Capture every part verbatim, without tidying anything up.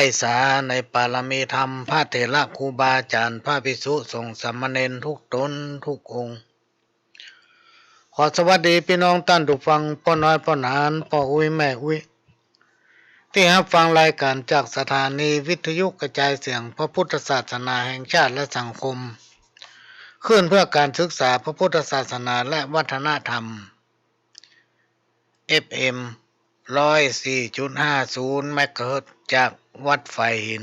ได้สาในปารมีธรรม พระเถระครูบาอาจ๋ารย์ พระภิกษุสงฆ์สามเณรทุกต๋นทุกองค์ ขอสวัสดีปี้น้องต้านผู้ฟัง ป้อน้อยป้อหนาน ป้ออุ๊ยแม่อุ๊ย ตี้ฮับฟังรายก๋านจากสถานีวิทยุกระจายเสียงพระพุทธศาสนาแห่งชาติและสังคม คลื่นเพื่อการศึกษาพระพุทธศาสนาและวัฒนธรรม เอฟเอ็ม ร้อยสี่จุดห้าศูนย์ เมกะเฮิรตซ์ จากวัดฝายหิน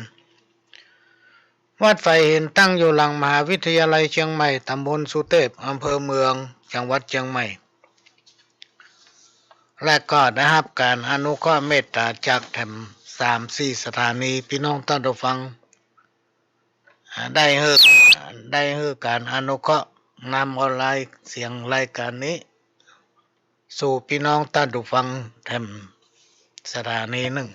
วัดฝายหินตั้งอยู่หลังมหาวิทยาลัยเจียงใหม่ ต๋ำบลสุเตพ อำเภอเมือง จังหวัดเจียงใหม่ และก็ได้ฮับก๋านอนุเคราะห์เมตต๋าจากแถมสามสี่สถานี ปี้น้องต้านผู้ฟัง อ่า ได้หื้อ ได้หื้อก๋านอนุเคราะห์นำเอาราย เสียงรายก๋านนี้ สู่ปี้น้องต้านผู้ฟังแถมสถานีนึ่ง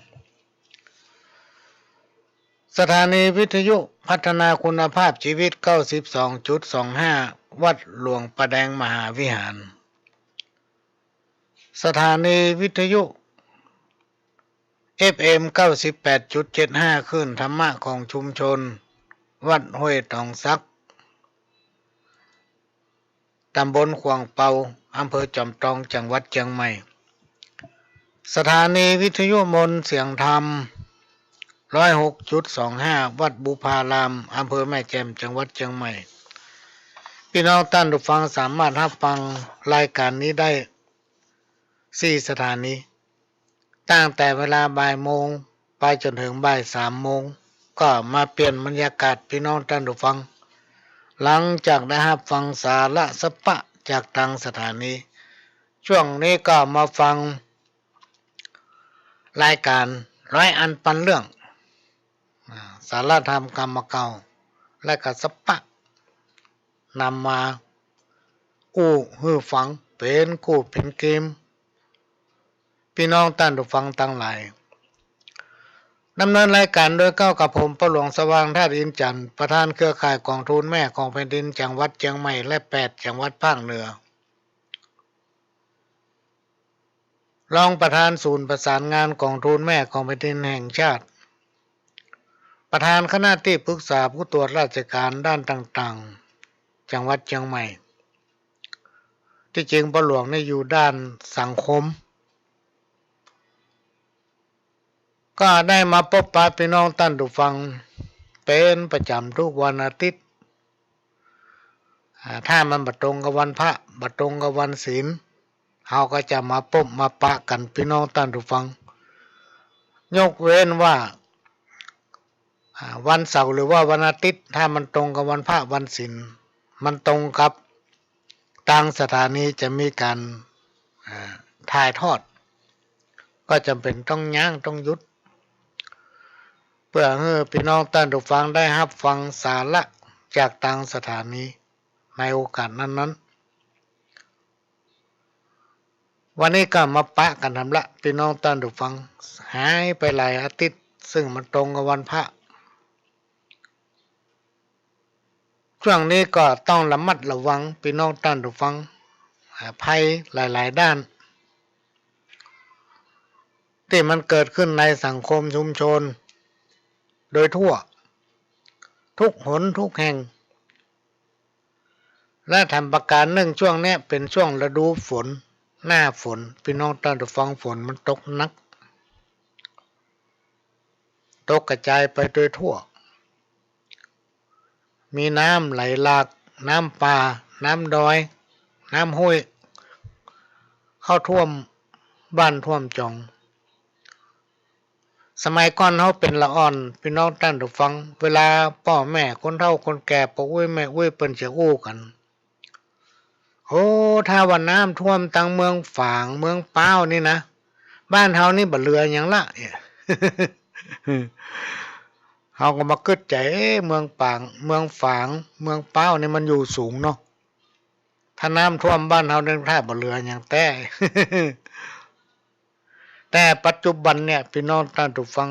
สถานีวิทยุพัฒนาคุณภาพชีวิต เก้าสิบสองจุดสองห้า วัดหลวงป่าแดงมหาวิหาร สถานีวิทยุ เอฟเอ็ม เก้าสิบแปดจุดเจ็ดห้า คลื่นธรรมะของชุมชน วัดห้วยตองสัก ต๋ำบลขว่างเปา อำเภอจอมตอง จังหวัดเจียงใหม่ สถานีวิทยุมนต์เสียงธรรม ร้อยหกจุดสองห้า วัดบุพาราม อำเภอแม่แจ่ม จังหวัดเจียงใหม่ ปี้น้องต้านผู้ฟังสามารถฮับฟังรายก๋านนี้ได้สี่สถานี ตั้งแต่เวลาบ่ายโมงไปจ๋นเถิงบ่ายสามโมง ก็มาเปลี่ยนบรรยากาศปี้น้องต้านผู้ฟัง หลังจากได้ฮับฟังสาระสะปะจากตางสถานี ช่วงนี้ก็มาฟังรายก๋านร้อยอันปันเรื่อง อ่า สาระธรรมกำเก่า และก็สะปะ นำมาอู้หื้อฟังเป๋นกู้เป๋นเกม ปี้น้องต้านผู้ฟังตังหลาย ดำเนินรายก๋านโดยเก๊ากับผม ป้อหลวงสว่าง ธาตุอินทร์จันทร์ ประธานเครือข่ายก๋องทูลแม่ของแผ่นดินจังหวัดเจียงใหม่ และแปดจังหวัดภาคเหนือ รองประธานศูนย์ประสานงานก๋องทูลแม่ของแผ่นดินแห่งชาติ ประธานคณะตี้ปรึกษาผู้ตรวจราชก๋านด้านต่างๆ จังหวัดเจียงใหม่ ตี้จริงป้อหลวงนี่อยู่ด้านสังคม ก็ได้มาปบปะปี้น้องต้านผู้ฟังเป๋นประจ๋ำกู้วันอาทิตย์ อ่า ถ้ามันบ่ตรงกับวันพระ บ่ตรงกับวันศีล เฮาก็จะมาปบมาปะกั๋นปี้น้องต้านผู้ฟัง ยกเว้นว่า อ่า วันเสาร์หรือว่าวันอาทิตย์ ถ้ามันตรงกับวันพระวันศีล มันตรงกับตางสถานีจะมีก๋าน อ่า ถ่ายทอด ก็จ๋ำเป๋นต้องยั้งต้องหยุด เปื้อหื้อปี้น้องต้านผู้ฟังได้ฮับฟังสาระจากตางสถานีในโอกาสนั้นๆ วันนี้ก็มาปะกั๋นทำละ ปี้น้องต้านผู้ฟัง หายไปหลายอาทิตย์ ซึ่งมันตรงกับวันพระ ช่วงนี้ก็ต้องระมัดระวังปี้น้องต้านผู้ฟัง อ่า ภัยหลายๆ ด้าน ตี้มันเกิดขึ้นในสังคมชุมชนโดยทั่ว ทุกหนทุกแห่ง และแถมประก๋านนึ่ง ช่วงเนี้ยเป๋นช่วงฤดูฝน หน้าฝน ปี้น้องต้านผู้ฟัง ฝนมันตกหนัก ตกกระจายไปโดยทั่ว มีน้ำไหลหลาก น้ำป่า น้ำดอย น้ำห้วย เข้าท่วมบ้านท่วมจ๋อง สมัยก่อนเฮาเป๋นละอ่อน ปี้น้องต้านผู้ฟัง เวลาป้อแม่คนเฒ่าคนแก่ ป้ออุ๊ยแม่อุ๊ย เปิ้นจะอู้กั๋น โอ้ ถ้าว่าน้ำท่วมตังเมืองฝาง เมืองป๊าวนี่นะ บ้านเฮานี่บ่เหลือหยังละ เฮาก็มากึ๊ดใจ๋ เอ๊ะ เมืองปาง เมืองฝาง เมืองป๊าวนี่มันอยู่สูงเนาะ ถ้าน้ำท่วมบ้านเฮานี่ถ้าบ่เหลือหยังแต๊ แต่ปัจจุบันเนี่ย ปี้น้องต้านผู้ฟัง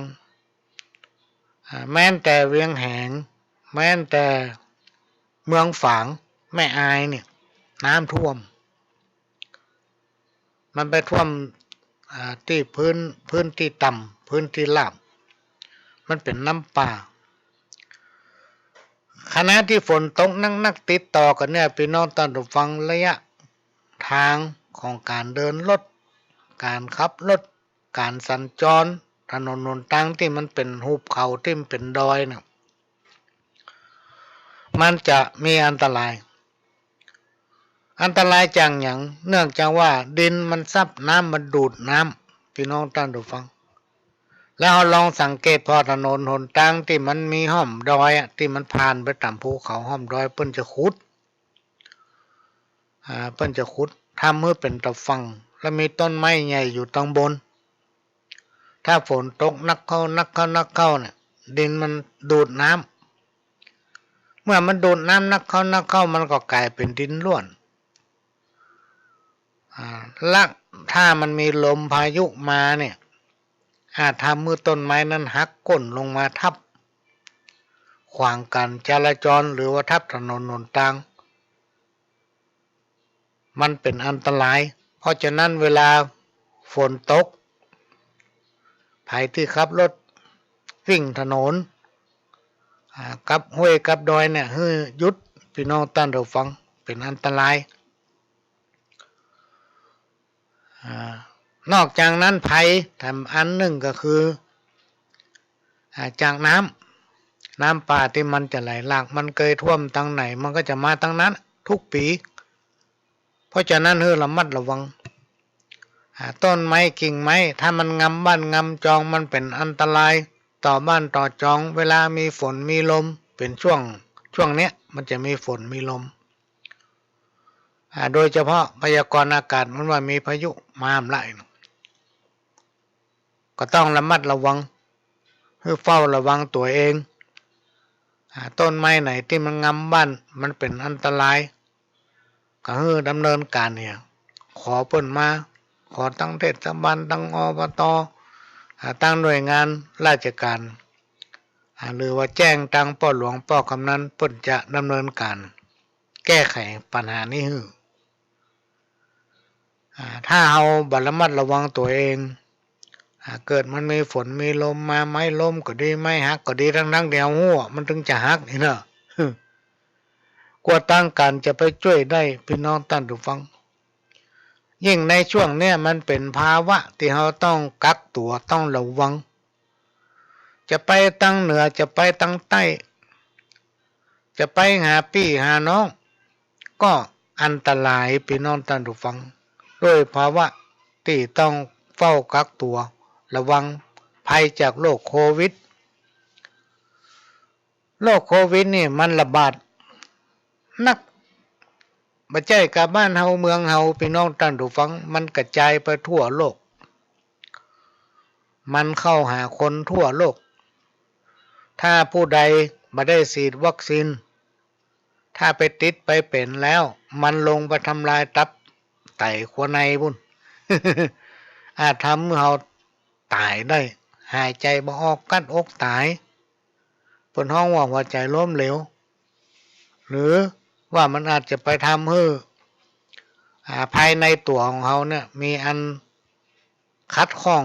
อ่า แม้นแต่เวียงแหง แม้นแต่เมืองฝาง แม่อายเนี่ย น้ำท่วม มันไปท่วม อ่า ตี้พื้น พื้นตี้ต่ำ พื้นตี้ราบ แ มันเป๋นน้ำป่า ขณะตี้ฝนตกหนักๆ ติดต่อกั๋นเนี่ย ปี้น้องต้านผู้ฟัง ระยะตางของก๋านเดินรถ ก๋านขับรถ ก๋านสัญจร ถนนหนตางตี้มันเป๋นหุบเขา ตี้มันเป๋นดอยเนี่ย มันจะมีอันตราย อันตรายจากหยัง เนื่องจากว่าดินมันซับน้ำ มันดูดน้ำ ปี้น้องต้านผู้ฟัง แล้วเฮาลองสังเกต ผ่อถนนหนตางตี้มันมีฮ่อมดอยอะ ตี้มันผ่านไปต๋ามภูเขาฮ่อมดอย เปิ้นจะขุด อ่า เปิ้นจะขุด ทำหื้อเป๋นตะฝั่ง แล้วมีต้นไม้ใหญ่อยู่ตางบน ถ้าฝนตกหนักเข้า หนักเข้า หนักเข้าเนี่ย ดินมันดูดน้ำ เมื่อมันดูดน้ำหนักเข้า หนักเข้า มันก็ก๋ายเป๋นดินร่วน อ่า และถ้ามันมีลมพายุมาเนี่ย อาจทำหื้อต้นไม้นั้นหักโค่นลงมาทับ ขวางก๋านจราจร หรือว่าทับถนนหนตาง มันเป๋นอันตราย เพราะฉะนั้นเวลาฝนตก ใผตี้ขับรถวิ่งถนน อ่า กลับห้วยกลับดอยเนี่ย หื้อหยุด ปี้น้องต้านผู้ฟัง เป๋นอันตราย อ่า นอกจากนั้นภัยแถมอันนึ่งก็คือ อ่า จากน้ำ น้ำป่าตี้มันจะไหลหลาก มันเกยท่วมตางไหน มันก็จะมาตางนั้นทุกปี๋ เพราะฉะนั้นหื้อระมัดระวัง อ่า ต้นไม้กิ่งไม้ ถ้ามันงำบ้านงำจอง มันเป๋นอันตรายต่อบ้านต่อจอง เวลามีฝนมีลม เป๋นช่วง ช่วงเนี้ย มันจะมีฝนมีลม อ่า โดยเฉพาะพยากรณ์อากาศมันว่ามีพายุมาห้ามละ ก็ต้องระมัดระวัง หื้อเฝ้าระวังตั๋วเอง อ่า ต้นไม้ไหนตี้มันงำบ้าน มันเป๋นอันตราย ก็หื้อดำเนินก๋านเนี่ย ขอเปิ้นมา ขอตังเทศบาล ตัง อบต. อ่า ตังหน่วยงานราชก๋าน อ่า หรือว่าแจ้งตังป้อหลวงป้อกำนัน เปิ้นจะดำเนินก๋าน แก้ไขปัญหานี้หื้อ อ่า ถ้าเฮาบ่ระมัดระวังตั๋วเอง อ่า เกิดมันมีฝนมีลมมา ไม้ล้มก็ดี ไม้หักก็ดี ตังๆ ตี้เฮาฮู้ว่ามันตึงจะหักนี่เนาะ กว่าตางก๋านจะไปจ้วยได้ ปี้น้องต้านผู้ฟัง ยิ่งในช่วงเนี้ย มันเป๋นภาวะตี้เฮาต้องกักตั๋ว ต้องระวัง จะไปตางเหนือ จะไปตางใต้ จะไปหาปี้หาน้อง ก็อันตราย ปี้น้องต้านผู้ฟัง ด้วยภาวะตี้ต้องเฝ้ากักตั๋ว ระวังภัยจากโรคโควิด โรคโควิดนี่มันระบาดหนัก บ่ใจ้กาบ้านเฮาเมืองเฮา ปี้น้องต้านผู้ฟัง มันกระจายไปทั่วโลก มันเข้าหาคนทั่วโลก ถ้าผู้ใดบ่ได้ฉีดวัคซีน ถ้าไปติดไปเป๋นแล้ว มันลงไปทำลายตับไตขั้วในปู้น อาจทำหื้อเฮาต๋ายได้ หายใจ๋บ่ออก กั้นอกต๋าย เปิ้นฮ้องว่าหัวใจ๋ล้มเหลว หรือว่ามันอาจจะไปทำหื้อ อ่า ภายในตั๋วของเฮาเนี่ย มีอันขัดข้อง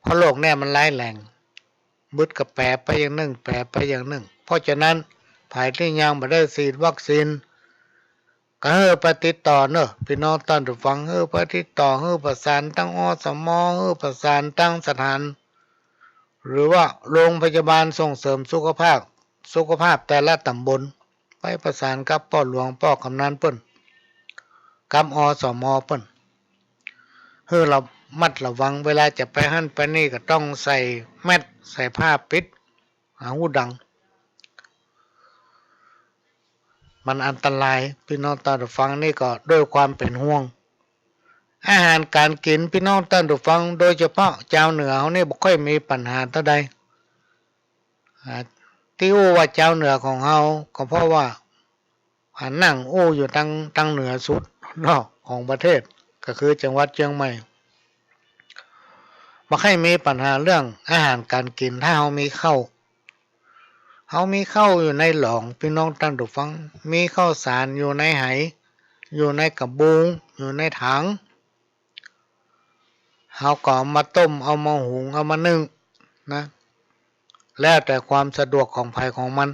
เพราะโรคเนี่ยมันร้ายแรง บึดก็แป๋ไปอย่างนึ่ง แป๋ไปอย่างนึ่ง เพราะฉะนั้น ใผตี้ยังบ่ได้ฉีดวัคซีน ก็หื้อไปติดต่อเนาะ ปี้น้องต้านผู้ฟัง หื้อไปติดต่อ หื้อประสานตัง อสม. หื้อประสานตังสถาน หรือว่าโรงพยาบาลส่งเสริมสุขภาพ สุขภาพแต่ละต๋ำบล ไปประสานกับป้อหลวงป้อกำนันเปิ้น กับ อสม. เปิ้น หื้อระมัดระวัง เวลาจะไปหั้นไปนี่ก็ต้องใส่แมส ใส่ผ้าปิด อ่า หูดัง มันอันตราย ปี้น้องต้านผู้ฟัง นี่ก็ด้วยความเป๋นห่วง อาหารก๋านกิ๋น ปี้น้องต้านผู้ฟัง โดยเฉพาะจาวเหนือเฮานี่บ่ค่อยมีปัญหาเต้าใด อ่า ตี้อู้ว่าจาวเหนือของเฮา ก็เพราะว่า อ่า นั่งอู้อยู่ตาง ตางเหนือสุดเนาะ ของประเทศ ก็คือจังหวัดเจียงใหม่ บ่ค่อยมีปัญหาเรื่องอาหารก๋านกิ๋น ถ้าเฮามีข้าว เฮามีข้าวอยู่ในหลอง ปี้น้องต้านผู้ฟัง มีข้าวสารอยู่ในไห อยู่ในกระบุง อยู่ในถัง เฮาก็เอามาต้ม เอามาหุง เอามานึ่ง นะ แล้วแต่ความสะดวกของใผของมัน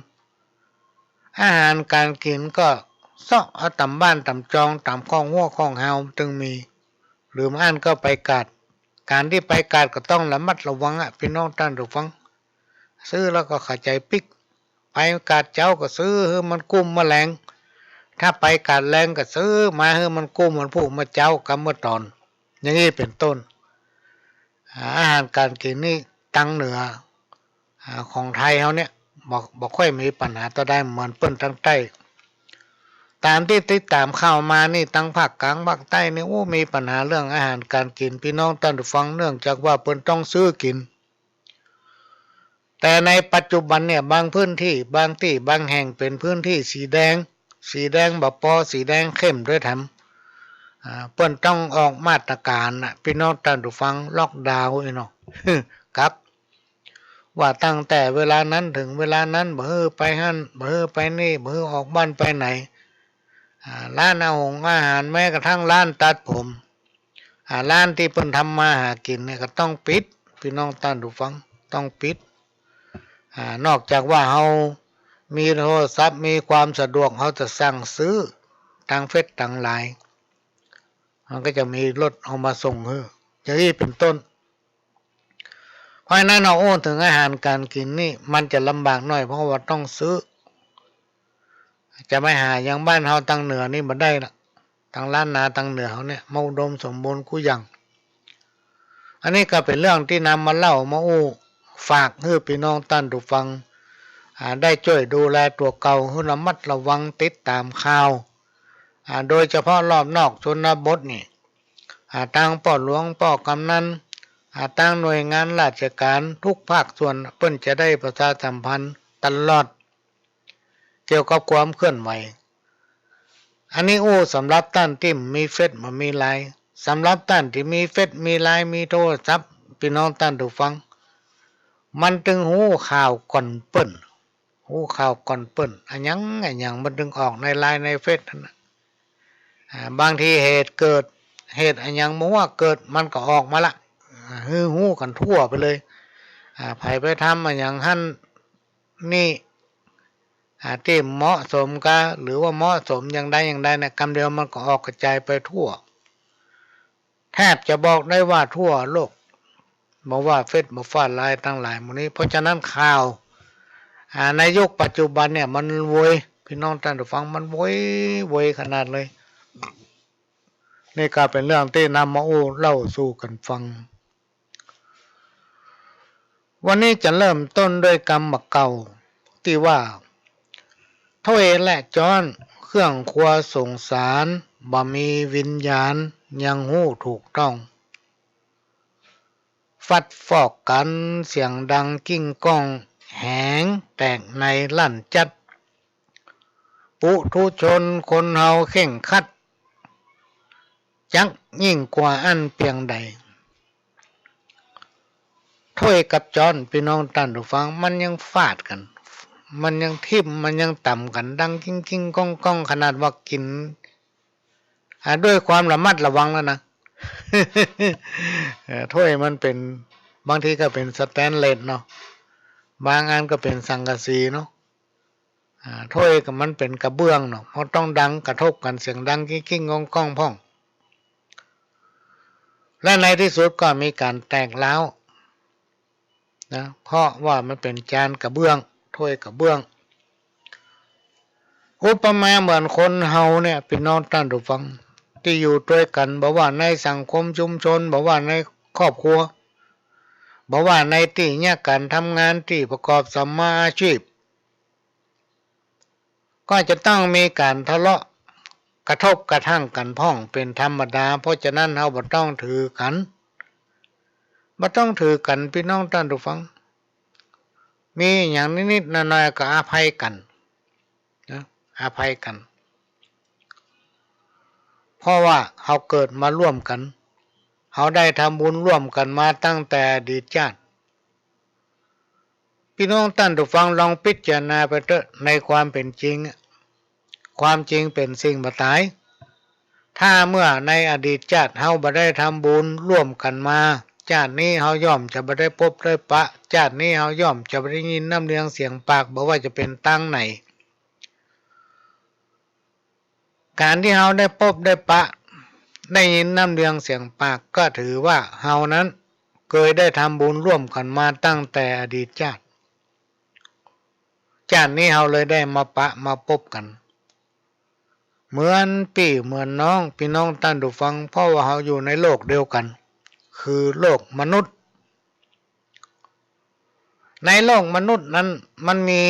อาหารก๋านกิ๋นก็เซาะเอาต๋ามบ้านต๋ามจองต๋ามคอกงัวคอกฮาวตึงมี หรือบ่อั้นก็ไปก๋าด ก๋านตี้ไปก๋าดก็ต้องระมัดระวังอะ ปี้น้องต้านผู้ฟัง ซื้อแล้วก็เข้าใจ๋ปิ๊ก ไปก๋าดเจ๊าก็ซื้อหื้อมันกุ้มเมื่อแลง ถ้าไปก๋าดแลงก็ซื้อมาหื้อมันกุ้มวันพูกเมื่อเจ๊ากับเมื่อต๋อน อย่างนี้เป๋นต้น อาหารก๋านกิ๋นนี่ตางเหนือ อ่า ของไทยเฮาเนี่ย บ่ บ่ค่อยมีปัญหาเต้าใดเหมือนเปิ้นตางใต้ ต๋ามตี้ติดต๋ามข่าวมานี่ ตางภาคกลางภาคใต้นี่ โอ้ มีปัญหาเรื่องอาหารก๋านกิ๋น ปี้น้องต้านผู้ฟัง เนื่องจากว่าเปิ้นต้องซื้อกิ๋น แต่ในปัจจุบันเนี่ย บางพื้นตี้ บางตี้ บางแห่งเป๋นพื้นตี้สีแดง สีแดงบ่ปอ สีแดงเข้มด้วยแถม อ่า เปิ้นต้องออกมาตรก๋านน่ะ ปี้น้องต้านผู้ฟัง ล็อกดาวน์อี้เนาะ ครับ ว่าตั้งแต่เวลานั้นเถิงเวลานั้น บ่หื้อไปหั้น บ่หื้อไปนี่ บ่หื้อออกบ้านไปไหน อ่า ร้านอาหงอาหาร แม้กระทั่งร้านตัดผม อ่า ร้านตี้เปิ้นทำมาหากิ๋นเนี่ยก็ต้องปิด ปี้น้องต้านผู้ฟัง ต้องปิด อ่า นอกจากว่าเฮามีโทรศัพท์ มีความสะดวก เฮาจะสั่งซื้อตางเฟซตางไลน์ มันก็จะมีรถเอามาส่งหื้อ อย่างนี้เป๋นต้น เพราะนั้นเฮาอู้เถิงอาหารก๋านกิ๋นนี่ มันจะลำบากหน้อย เพราะว่าต้องซื้อ จะไปหาอย่างบ้านเฮาตางเหนือนี่บ่ได้ละ ตางล้านนาตางเหนือเฮาเนี่ย มันอุดมสมบูรณ์กู้อย่าง อันนี้ก็เป๋นเรื่องตี้นำมาเล่ามาอู้ฝากหื้อปี้น้องต้านผู้ฟัง อ่า ได้จ้วยดูแลตั๋วเก่า หื้อระมัดระวังติดต๋ามข่าว อ่า โดยเฉพาะรอบนอกชนบทนี่ อ่า ตางป้อหลวงป้อกำนัน อ่า ตางหน่วยงานราชก๋านทุกภาคส่วน เปิ้นจะได้ประชาสัมพันธ์ตลอด เกี่ยวกับความเคลื่อนไหว อันนี้อู้สำหรับต้านตี้บ่มีเฟซบ่มีไลน์ สำหรับต้านตี้มีเฟซมีไลน์มีโทรศัพท์ ปี้น้องต้านผู้ฟัง มันตึงฮู้ข่าวก่อนเปิ้น ฮู้ข่าวก่อนเปิ้น อะหยังอะหยังมันตึงออกในไลน์ในเฟซหั้นน่ะ อ่า บางทีเหตุเกิด เหตุอะหยังบ่ฮู้ว่าเกิด มันก็ออกมาละ อ่า หื้อฮู้กั๋นทั่วไปเลย อ่า ใผไปทำอะหยังหั้นนี่ อ่า ตี้เหมาะสมกา หรือว่าเหมาะสมอย่างใดอย่างใดเนี่ย กำเดียวมันก็ออกกระจายไปทั่ว แทบจะบอกได้ว่าทั่วโลก บ่ว่าเฟซ บ่ว่าไลน์ตังหลายหมู่นี้ เพราะฉะนั้นข่าว อ่า ในยุคปัจจุบันเนี่ยมันโวย ปี้น้องต้านผู้ฟัง มันโวย โวยขนาดเลย นี่ก็เป๋นเรื่องตี้นำมาอู้เล่าสู่กั๋นฟัง วันนี้จะเริ่มต้นด้วยกำบ่าเก่า ตี้ว่า ถ้วยและจ๊อน เครื่องครัวสงสาร บ่มีวิญญาณ ยังฮู้ถูกต้อง ฟัดฟอกกั๋น เสียงดังกิ้งก้อง แหงแตกในลั่นจัด ปุถุชนคนเฮาเคร่งครัด จักยิ่งกว่าอั้นเปียงใด ถ้วยกับจ๊อน ปี้น้องต้านผู้ฟัง มันยังฟาดกั๋น มันยังทิ่ม มันยังตำกั๋น ดังกิ้งๆ ก้องๆ ขนาดว่ากิ๋น อ่า ด้วยความระมัดระวังแล้วนะ เอ่อ ถ้วยมันเป๋น บางทีก็เป๋นสแตนเลสเนาะ บางอันก็เป๋นสังกะสีเนาะ อ่า ถ้วยก็มันเป๋นกระเบื้องเนาะ มันต้องดังกระทบกั๋น เสียงดังกิ้งๆ ก้องๆ พ่อง และในตี้สุดก็มีก๋านแตกร้าวนะ เพราะว่ามันเป๋นจานกระเบื้อง ถ้วยกระเบื้อง อุปมาเหมือนคนเฮาเนี่ย ปี้น้องต้านผู้ฟัง ตี้อยู่ตวยกั๋น บ่ว่าในสังคมชุมชน บ่ว่าในครอบครัว บ่ว่าในตี้เยียะก๋านทำงาน ตี้ประกอบสัมมาอาชีพ ก็จะต้องมีก๋านทะเลาะกระทบกระทั่งกั๋นพ่องเป๋นธรรมดา เพราะฉะนั้นเฮาบ่ต้องถือกั๋น บ่ต้องถือกั๋น ปี้น้องต้านผู้ฟัง มีอะหยังนิดๆ หน้อยๆ ก็อภัยกั๋นนะ อภัยกั๋น เพราะว่าเฮาเกิดมาร่วมกั๋น เฮาได้ทำบุญร่วมกั๋นมาตั้งแต่อดีตชาติ ปี้น้องต้านผู้ฟังลองพิจารณาไปเต๊อะ ในความเป๋นจริงอะ ความจริงเป๋นสิ่งบ่ต๋าย ถ้าเมื่อในอดีตชาติเฮาบ่ได้ทำบุญร่วมกั๋นมา จาตินี้เฮาย่อมจะบ่ได้ปบได้ปะ จาตินี้เฮาย่อมจะบ่ได้ยินน้ำเลียงเสียงปาก บ่ว่าจะเป๋นตางไหน ก๋านตี้เฮาได้ปบได้ปะ ได้ยินน้ำเลียงเสียงปาก ก็ถือว่าเฮานั้นเกยได้ทำบุญร่วมกั๋นมาตั้งแต่อดีตจาติ จาตินี้เฮาเลยได้มาปะมาปบกั๋น เหมือนปี้เหมือนน้อง ปี้น้องต้านผู้ฟัง เพราะว่าเฮาอยู่ในโลกเดียวกั๋น คือโลกมนุษย์ ในโลกมนุษย์นั้นมันมี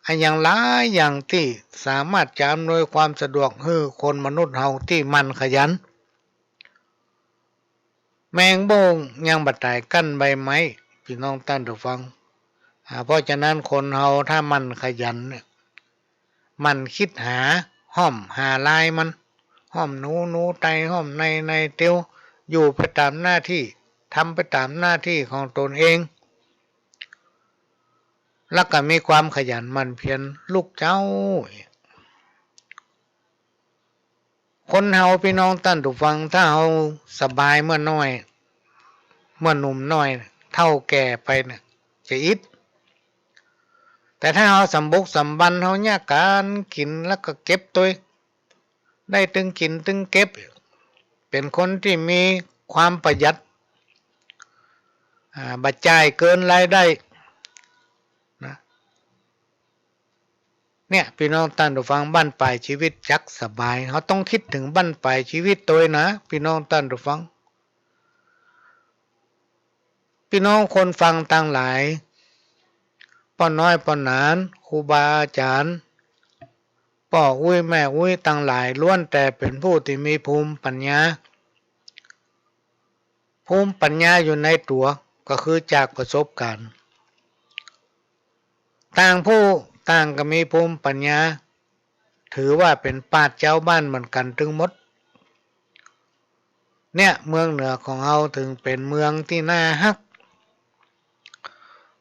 อะหยังหลายอย่างตี้สามารถจะอำนวยความสะดวกหื้อคนมนุษย์เฮาตี้หมั่นขยัน แมงโบ้งยังบ่ต๋ายกั้นใบไม้ ปี้น้องต้านผู้ฟัง อ่า เพราะฉะนั้นคนเฮาถ้าหมั่นขยันเนี่ย หมั่นคิดหาฮ่อมหาลายมัน ฮ่อมหนูหนูไต ฮ่อมในในเตียว อยู่ไปต๋ามหน้าตี้ ทำไปต๋ามหน้าตี้ของตนเอง แล้วก็มีความขยันหมั่นเพียรลุกเจ๊า คนเฮาปี้น้องต้านผู้ฟัง ถ้าเฮาสบายเมื่อน้อย เมื่อหนุ่มน้อย เฒ่าแก่ไปเนี่ยจะอิด แต่ถ้าเฮาสำบกสำบัน เฮาเยียะก๋านกิ๋นแล้วก็เก็บตวย ได้ตึงกิ๋นตึงเก็บ เป๋นคนตี้มีความประหยัด อ่า บ่จ่ายเกินรายได้ นะ เนี่ย ปี้น้องต้านผู้ฟัง บั้นปลายจีวิตจักสบาย เฮาต้องกึ๊ดเถิงบั้นปลายจีวิตตวยนะ ปี้น้องต้านผู้ฟัง ปี้น้องคนฟังตังหลาย ป้อน้อยป้อหนาน ครูบาอาจ๋ารย์ ป้ออุ๊ยแม่อุ๊ยตังหลาย ล้วนแต่เป๋นผู้ตี้มีภูมิปัญญา ภูมิปัญญาอยู่ในตั๋ว ก็คือจากประสบการณ์ ต่างผู้ต่างก็มีภูมิปัญญา ถือว่าเป๋นปราชญ์จาวบ้านเหมือนกั๋นตึงหมด เนี่ย เมืองเหนือของเฮาเถิงเป๋นเมืองตี้น่าฮัก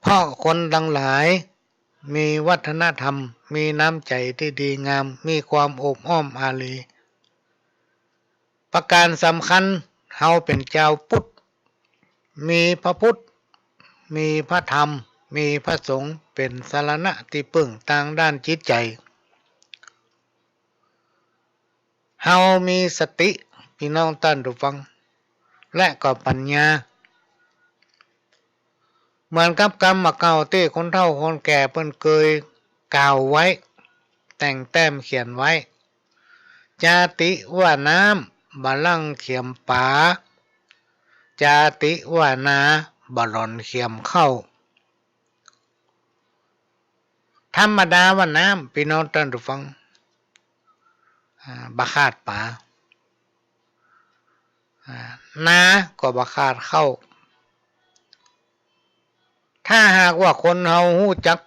เพราะคนตังหลายมีวัฒนธรรม มีน้ำใจ๋ตี้ดีงาม มีความอบอ้อมอารี ประก๋านสำคัญ เฮาเป๋นจาวพุทธ มีพระพุทธ มีพระธรรม มีพระสงฆ์ เป๋นสรณะตี้ปึ้งตางด้านจิตใจ๋ เฮามีสติ ปี้น้องต้านผู้ฟัง และก็ปัญญา เหมือนกับกำบ่าเก่าตี้คนเฒ่าคนแก่เปิ้นเกยกล่าวไว้ แต่งแต้มเขียนไว้ จาติว่าน้ำ บ่าลั่งเขียมป๋า จาติว่านา บ่าหล่อนเขียมข้าว ธรรมดาว่าน้ำ ปี้น้องต้านผู้ฟัง อ่า บ่ขาดป๋า อ่า นาก็บ่ขาดข้าว ถ้าหากว่าคนเฮาฮู้จัก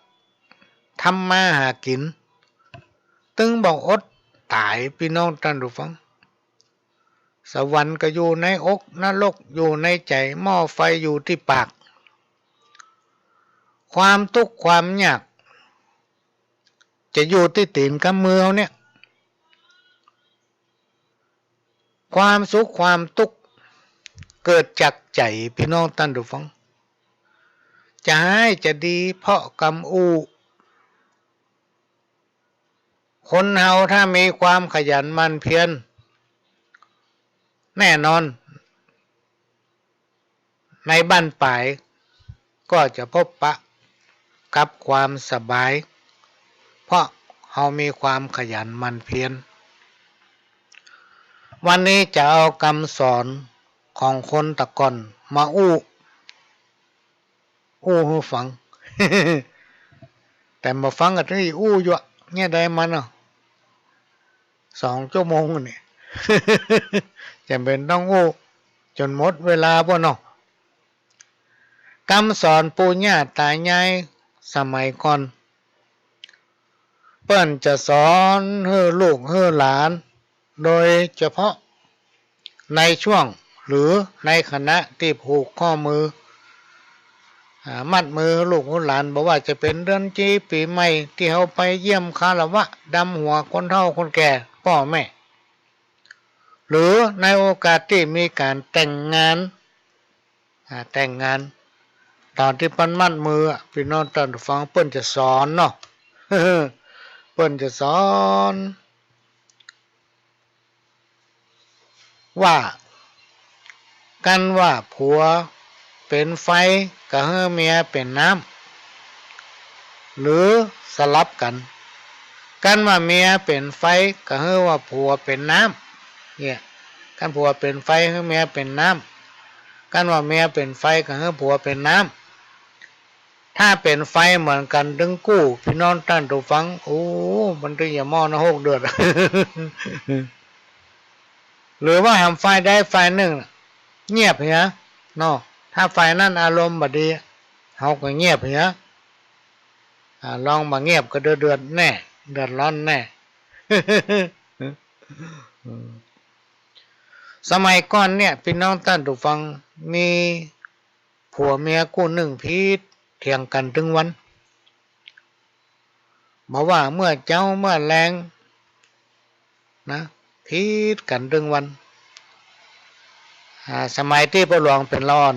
ทำมาหากิ๋น ตึงบ่อดต๋าย ปี้น้องต้านผู้ฟัง สวรรค์ก็อยู่ในอก นรกอยู่ในใจ๋ หม้อไฟอยู่ตี้ปาก ความตุ๊กข์ความยากจะอยู่ตี้ตี๋นกำมือเฮาเนี่ย ความสุขความตุ๊กข์เกิดจากใจ๋ ปี้น้องต้านผู้ฟัง จะฮ้ายจะดีเพราะกำอู้ คนเฮาถ้ามีความขยันหมั่นเพียร แน่นอน ในบั้นปลายก็จะพบปะกับความสบาย เพราะเฮามีความขยันหมั่นเพียร วันนี้จะเอากำสอนของคนตะก่อนมาอู้ อู้หื้อฟัง แต่บ่ฟังก็ตี้อู้อยู่อะ เยียะได้มันเนาะ สองจั่วโมงนี่ จ๋ำเป๋นต้องอู้จ๋นหมดเวลาป้อเนาะ กำสอนปู่ย่าต๋ายายสมัยก่อน เปิ้นจะสอนหื้อลูกหื้อหลาน โดยเฉพาะในช่วงหรือในขณะตี้ผูกข้อมือ อ่า มัดมือลูกหื้อหลาน บ่ว่าจะเป๋นเดือนจีปี๋ใหม่ตี้เฮาไปเยี่ยมคารวะดำหัวคนเฒ่าคนแก่ป้อแม่ หรือในโอกาสตี้มีก๋านแต่งงาน อ่า แต่งงาน ต๋อนตี้เปิ้นมัดมืออะ ปี้น้องต้านผู้ฟัง เปิ้นจะสอนเนาะ เปิ้นจะสอน ว่า กั๋นว่าผัวเป๋นไฟ ก็หื้อเมียเป๋นน้ำ หรือสลับกั๋น กั๋นว่าเมียเป๋นไฟ ก็หื้อว่าผัวเป๋นน้ำ เนี่ย กั๋นผัวเป๋นไฟ หื้อเมียเป๋นน้ำ กั๋นว่าเมียเป๋นไฟ ก็หื้อผัวเป๋นน้ำ ถ้าเป๋นไฟเหมือนกั๋นตึงกู้ ปี้น้องต้านผู้ฟัง โอ้ มันตึงจะมอดนรกเดือด หรือว่าหากฝ่ายใดฝ่ายนึ่งเงียบเหียเนาะ ถ้าฝ่ายนั้นอารมณ์บ่ดี เฮาก็เงียบเหีย อ่า ลองบ่เงียบก็เดือดๆ แน่ เดือดร้อนแน่ สมัยก่อนเนี่ย ปี้น้องต้านผู้ฟัง มีผัวเมียกู้นึ่งผิดเถียงกั๋นตึงวัน บ่ว่าเมื่อเจ๊าเมื่อแลงนะ ผิดกั๋นตึงวัน อ่า สมัยตี้ป้อหลวงเป๋นละอ่อน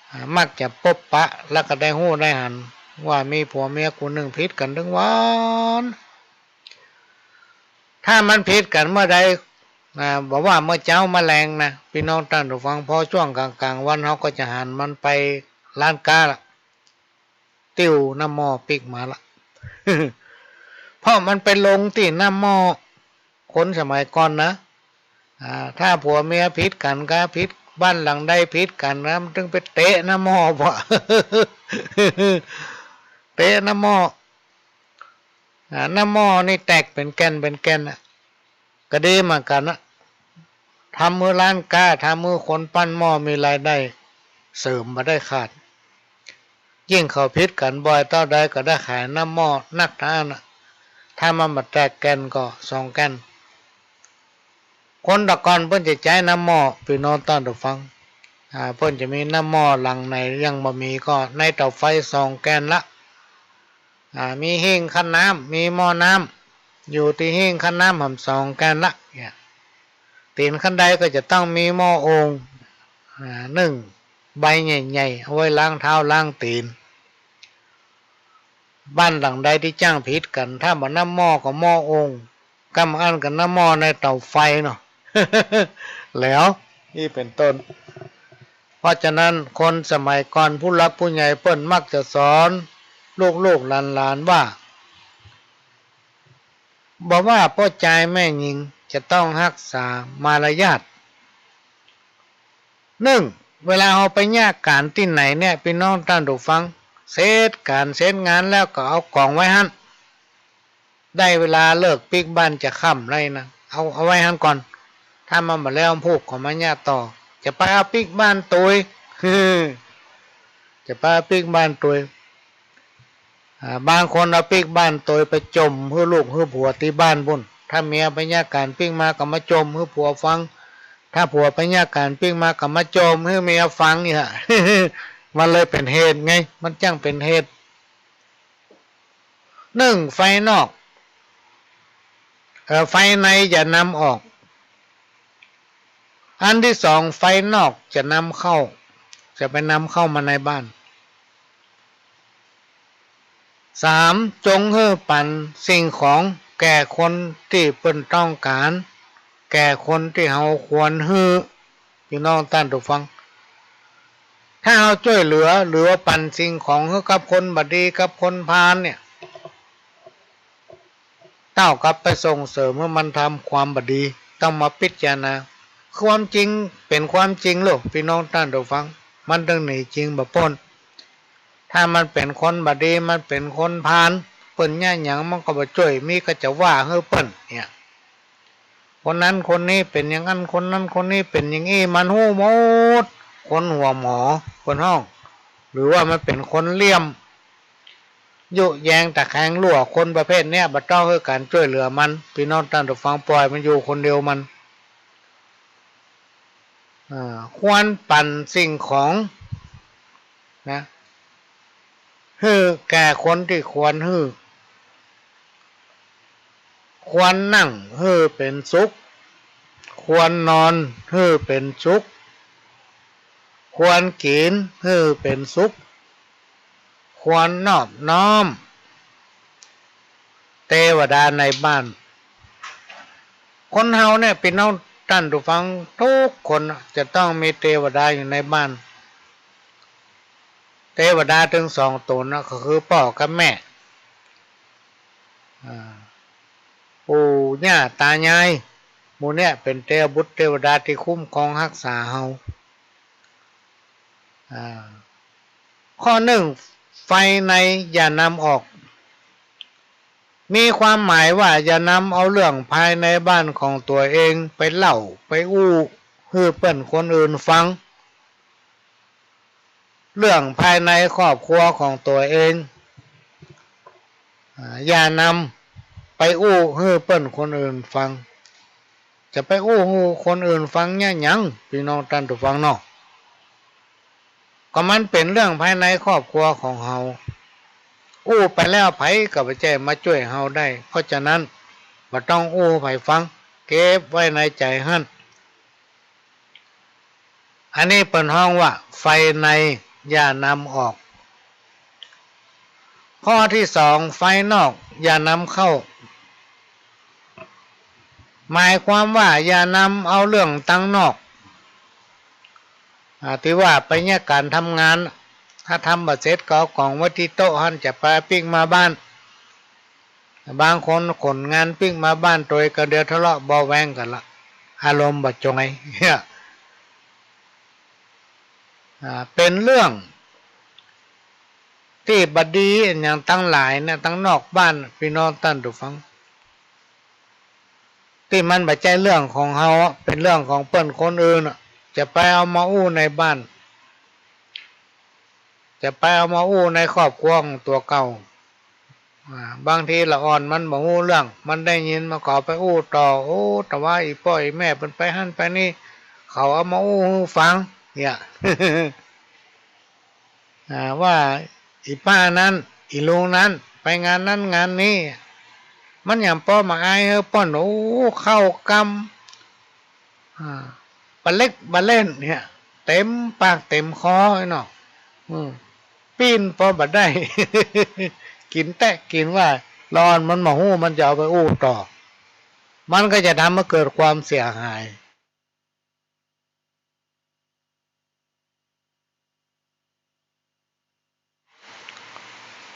อ่า มักจะปบปะ แล้วก็ได้ฮู้ได้หัน ว่ามีผัวเมียกู้นึ่งผิดกั๋นตึงวัน ถ้ามันผิดกั๋นเมื่อใด อ่า บ่ว่าเมื่อเจ๊าเมื่อแลงนะ ปี้น้องต้านผู้ฟัง พอจ้วงก๋างๆ วัน เฮาก็จะหันมันไปร้านก๊าละ ติ้วน้ำหม้อปิ๊กมาละ เพราะมันไปลงตี้น้ำหม้อ คนสมัยก่อนนะ อ่า ถ้าผัวเมียผิดกั๋นก็ผิด บ้านหลังใดผิดกั๋นนะ มันตึงไปเตะน้ำหม้อ บ่ เตะน้ำหม้อ อ่า น้ำหม้อนี่แตกเป๋นแก่นเป๋นแก่นอะ ก็ดีเหมือนกั๋นนะ ทำหื้อร้านก๊า ทำหื้อคนปั้นหม้อมีรายได้เสริมบ่ได้ขาด ยิ่งเขาผิดกั๋นบ่อยเต้าใดก็ได้ขายน้ำหม้อนักเต้านั้นนะ ถ้ามันบ่แตกแก่นก็สองแก่น คนแต่ก่อนเปิ้นจะใจ๊น้ำหม้อ ปี้น้องต้านผู้ฟัง อ่า เปิ้นจะมีน้ำหม้อหลังไหนยังบ่มีก็ในเตาไฟสองแก่นละ อ่า มีหิ้งคั้นน้ำ มีหม้อน้ำ อยู่ตี้หิ้งคั้นน้ำหำสองแก่นละ เนี่ย ตี๋นขั้นใดก็จะต้องมีหม้อโอ่ง อ่า นึ่งใบใหญ่ๆ เอาไว้ล้างเท้าล้างตี๋น บ้านหลังใดตี้จ้างผิดกั๋น ถ้าบ่น้ำหม้อก็หม้อโอ่ง ก้ำอั้นก็น้ำหม้อในเตาไฟเนาะ แล้ว นี่เป๋นต้น เพราะฉะนั้นคนสมัยก่อนผู้หลักผู้ใหญ่เปิ้นมักจะสอนลูกๆหลานๆว่า บ่ว่าป้อจายแม่ญิงจะต้องฮักษามารยาท นึ่ง เวลาเฮาไปเยียะก๋านตี้ไหนเนี่ย ปี้น้องต้านผู้ฟัง เสร็จก๋านเสร็จงานแล้วก็เอาก๋องไว้หั้น ได้เวลาเลิกปิ๊กบ้านจะค่ำแล้วนะ เอา เอาไว้หั้นก่อน ถ้ามันบ่แล้วพูกก็มาเยียะต่อ จะไปเอาปิ๊กบ้านตวย จะไปเอาปิ๊กบ้านตวย อ่า บางคนเอาปิ๊กบ้านตวยไปจ่มหื้อลูกหื้อผัวตี้บ้านปู้น ถ้าเมียไปเยียะก๋านปิ๊กมาก็มาจ่มหื้อผัวฟัง ถ้าผัวไปเยียะก๋านปิ๊กมาก็มาจ่มหื้อเมียฟังเนี่ย มันเลยเป๋นเหตุไง มันจั้งเป๋นเหตุ นึ่ง ไฟนอก เอ่อ ไฟในอย่านำออก อันตี้สอง ไฟนอกจะนำเข้า จะไปนำเข้ามาในบ้าน สาม จงหื้อปั๋นสิ่งของแก่คนตี้เปิ้นต้องก๋าน แก่คนตี้เฮาควรหื้อ ปี้น้องต้านผู้ฟัง ถ้าเฮาจ้วยเหลือ หรือว่าปั๋นสิ่งของหื้อกับคนบ่ดี กับคนพาลเนี่ย เต้ากับไปส่งเสริมหื้อมันทำความบ่ดี ต้องมาพิจารณา ความจริงเป๋นความจริงโลด ปี้น้องต้านผู้ฟัง มันตึงหนีจริงบ่ป๊น ถ้ามันเป๋นคนบ่ดี มันเป๋นคนพาล เปิ้นเยียะหยังมันก็บ่จ้วย มีก็จะว่าหื้อเปิ้นเนี่ย คนนั้นคนนี้เป๋นอย่างนั้น คนนั้นคนนี้เป๋นอย่างอี้ มันฮู้หมด คนหัวหมอ เปิ้นฮ้อง หรือว่ามันเป๋นคนเหลี่ยม ยุแยงตะแคงลั่ว คนประเภทเนี้ย บ่ต้องหื้อก๋านจ้วยเหลือมัน ปี้น้องต้านผู้ฟัง ป่อยมันอยู่คนเดียวมัน อ่า ควรปั๋นสิ่งของนะ หื้อแก่คนตี้ควรหื้อ ควรนั่งหื้อเป๋นสุข ควรนอนหื้อเป๋นสุข ควรกิ๋นหื้อเป๋นสุข ควรนอบน้อมเตวดาในบ้าน คนเฮาเนี่ย ปี้น้องต้านผู้ฟัง กู้คนจะต้องมีเตวดาอยู่ในบ้าน เตวดาตึงสองต๋นนะ ก็คือป้อกับแม่ อ่า ปู่ย่าต๋ายาย หมู่เนี่ยเป๋นเตวบุตรเตวดาตี้คุ้มครองฮักษาเฮา อ่า ข้อนึ่ง ภายในอย่านำออก มีความหมายว่าอย่านำเอาเรื่องภายในบ้านของตั๋วเองไปเล่าไปอู้หื้อเปิ้นคนอื่นฟัง เรื่องภายในครอบครัวของตั๋วเอง อ่า อย่านำไปอู้หื้อเปิ้นคนอื่นฟัง จะไปอู้หื้อคนอื่นฟังเนี่ยหยัง ปี้น้องต้านผู้ฟังเนาะ ก็มันเป๋นเรื่องภายในครอบครัวของเฮา อู้ไปแล้วใผก็บ่ใจ้มาจ้วยเฮาได้ เพราะฉะนั้นบ่ต้องอู้หื้อใผฟัง เก็บไว้ในใจ๋หั้น อันนี้เปิ้นฮ้องว่าภายในอย่านำออก ข้อตี้สอง ภายนอกอย่านำเข้า หมายความว่าอย่านำเอาเรื่องตังนอก อ่า ตี้ว่าไปเยียะก๋านทำงาน ถ้าทำบ่เสร็จก็เอาก๋องไว้ตี้โต๊ะหั้น จะไปปิ๊กมาบ้าน บางคนขนงานปิ๊กมาบ้านตวยก็เดี๋ยวทะเลาะเบาะแว้งกั๋นละ อารมณ์บ่จ๋อย เนี่ย อ่า เป๋นเรื่องตี้บ่ดีอะหยังตังหลายเนี่ย ตังนอกบ้าน ปี้น้องต้านผู้ฟัง ตี้มันบ่ใจ้เรื่องของเฮาอะ เป๋นเรื่องของเปิ้นคนอื่นอะ จะไปเอามาอู้ในบ้าน จะไปเอามาอู้ในครอบครัวของตั๋วเก่า อ่า บางทีละอ่อนมันบ่ฮู้เรื่อง มันได้ยินมันก็เอาไปอู้ต่อ โอ้ แต่ว่าอี่ป้ออี่แม่เปิ้นไปหั้นไปนี่ เขาเอามาอู้หื้อฟัง เนี่ย อ่า ว่าอี่ป้านั้น อี่ลุงนั้น ไปงานนั้นงานนี้ มันหยังปอบ่อายหื้อเปิ้น โอ้ เข้ากำ อ่า บ่าเล็กบ่าเล่นเนี่ย เต็มปากเต็มคอไอ้เนาะ อืม ปิ้นปอบ่ได้ กิ๋นแต๊กิ๋นว่า ละอ่อนมันบ่ฮู้ มันจะเอาไปอู้ต่อ มันก็จะทำให้เกิดความเสียหาย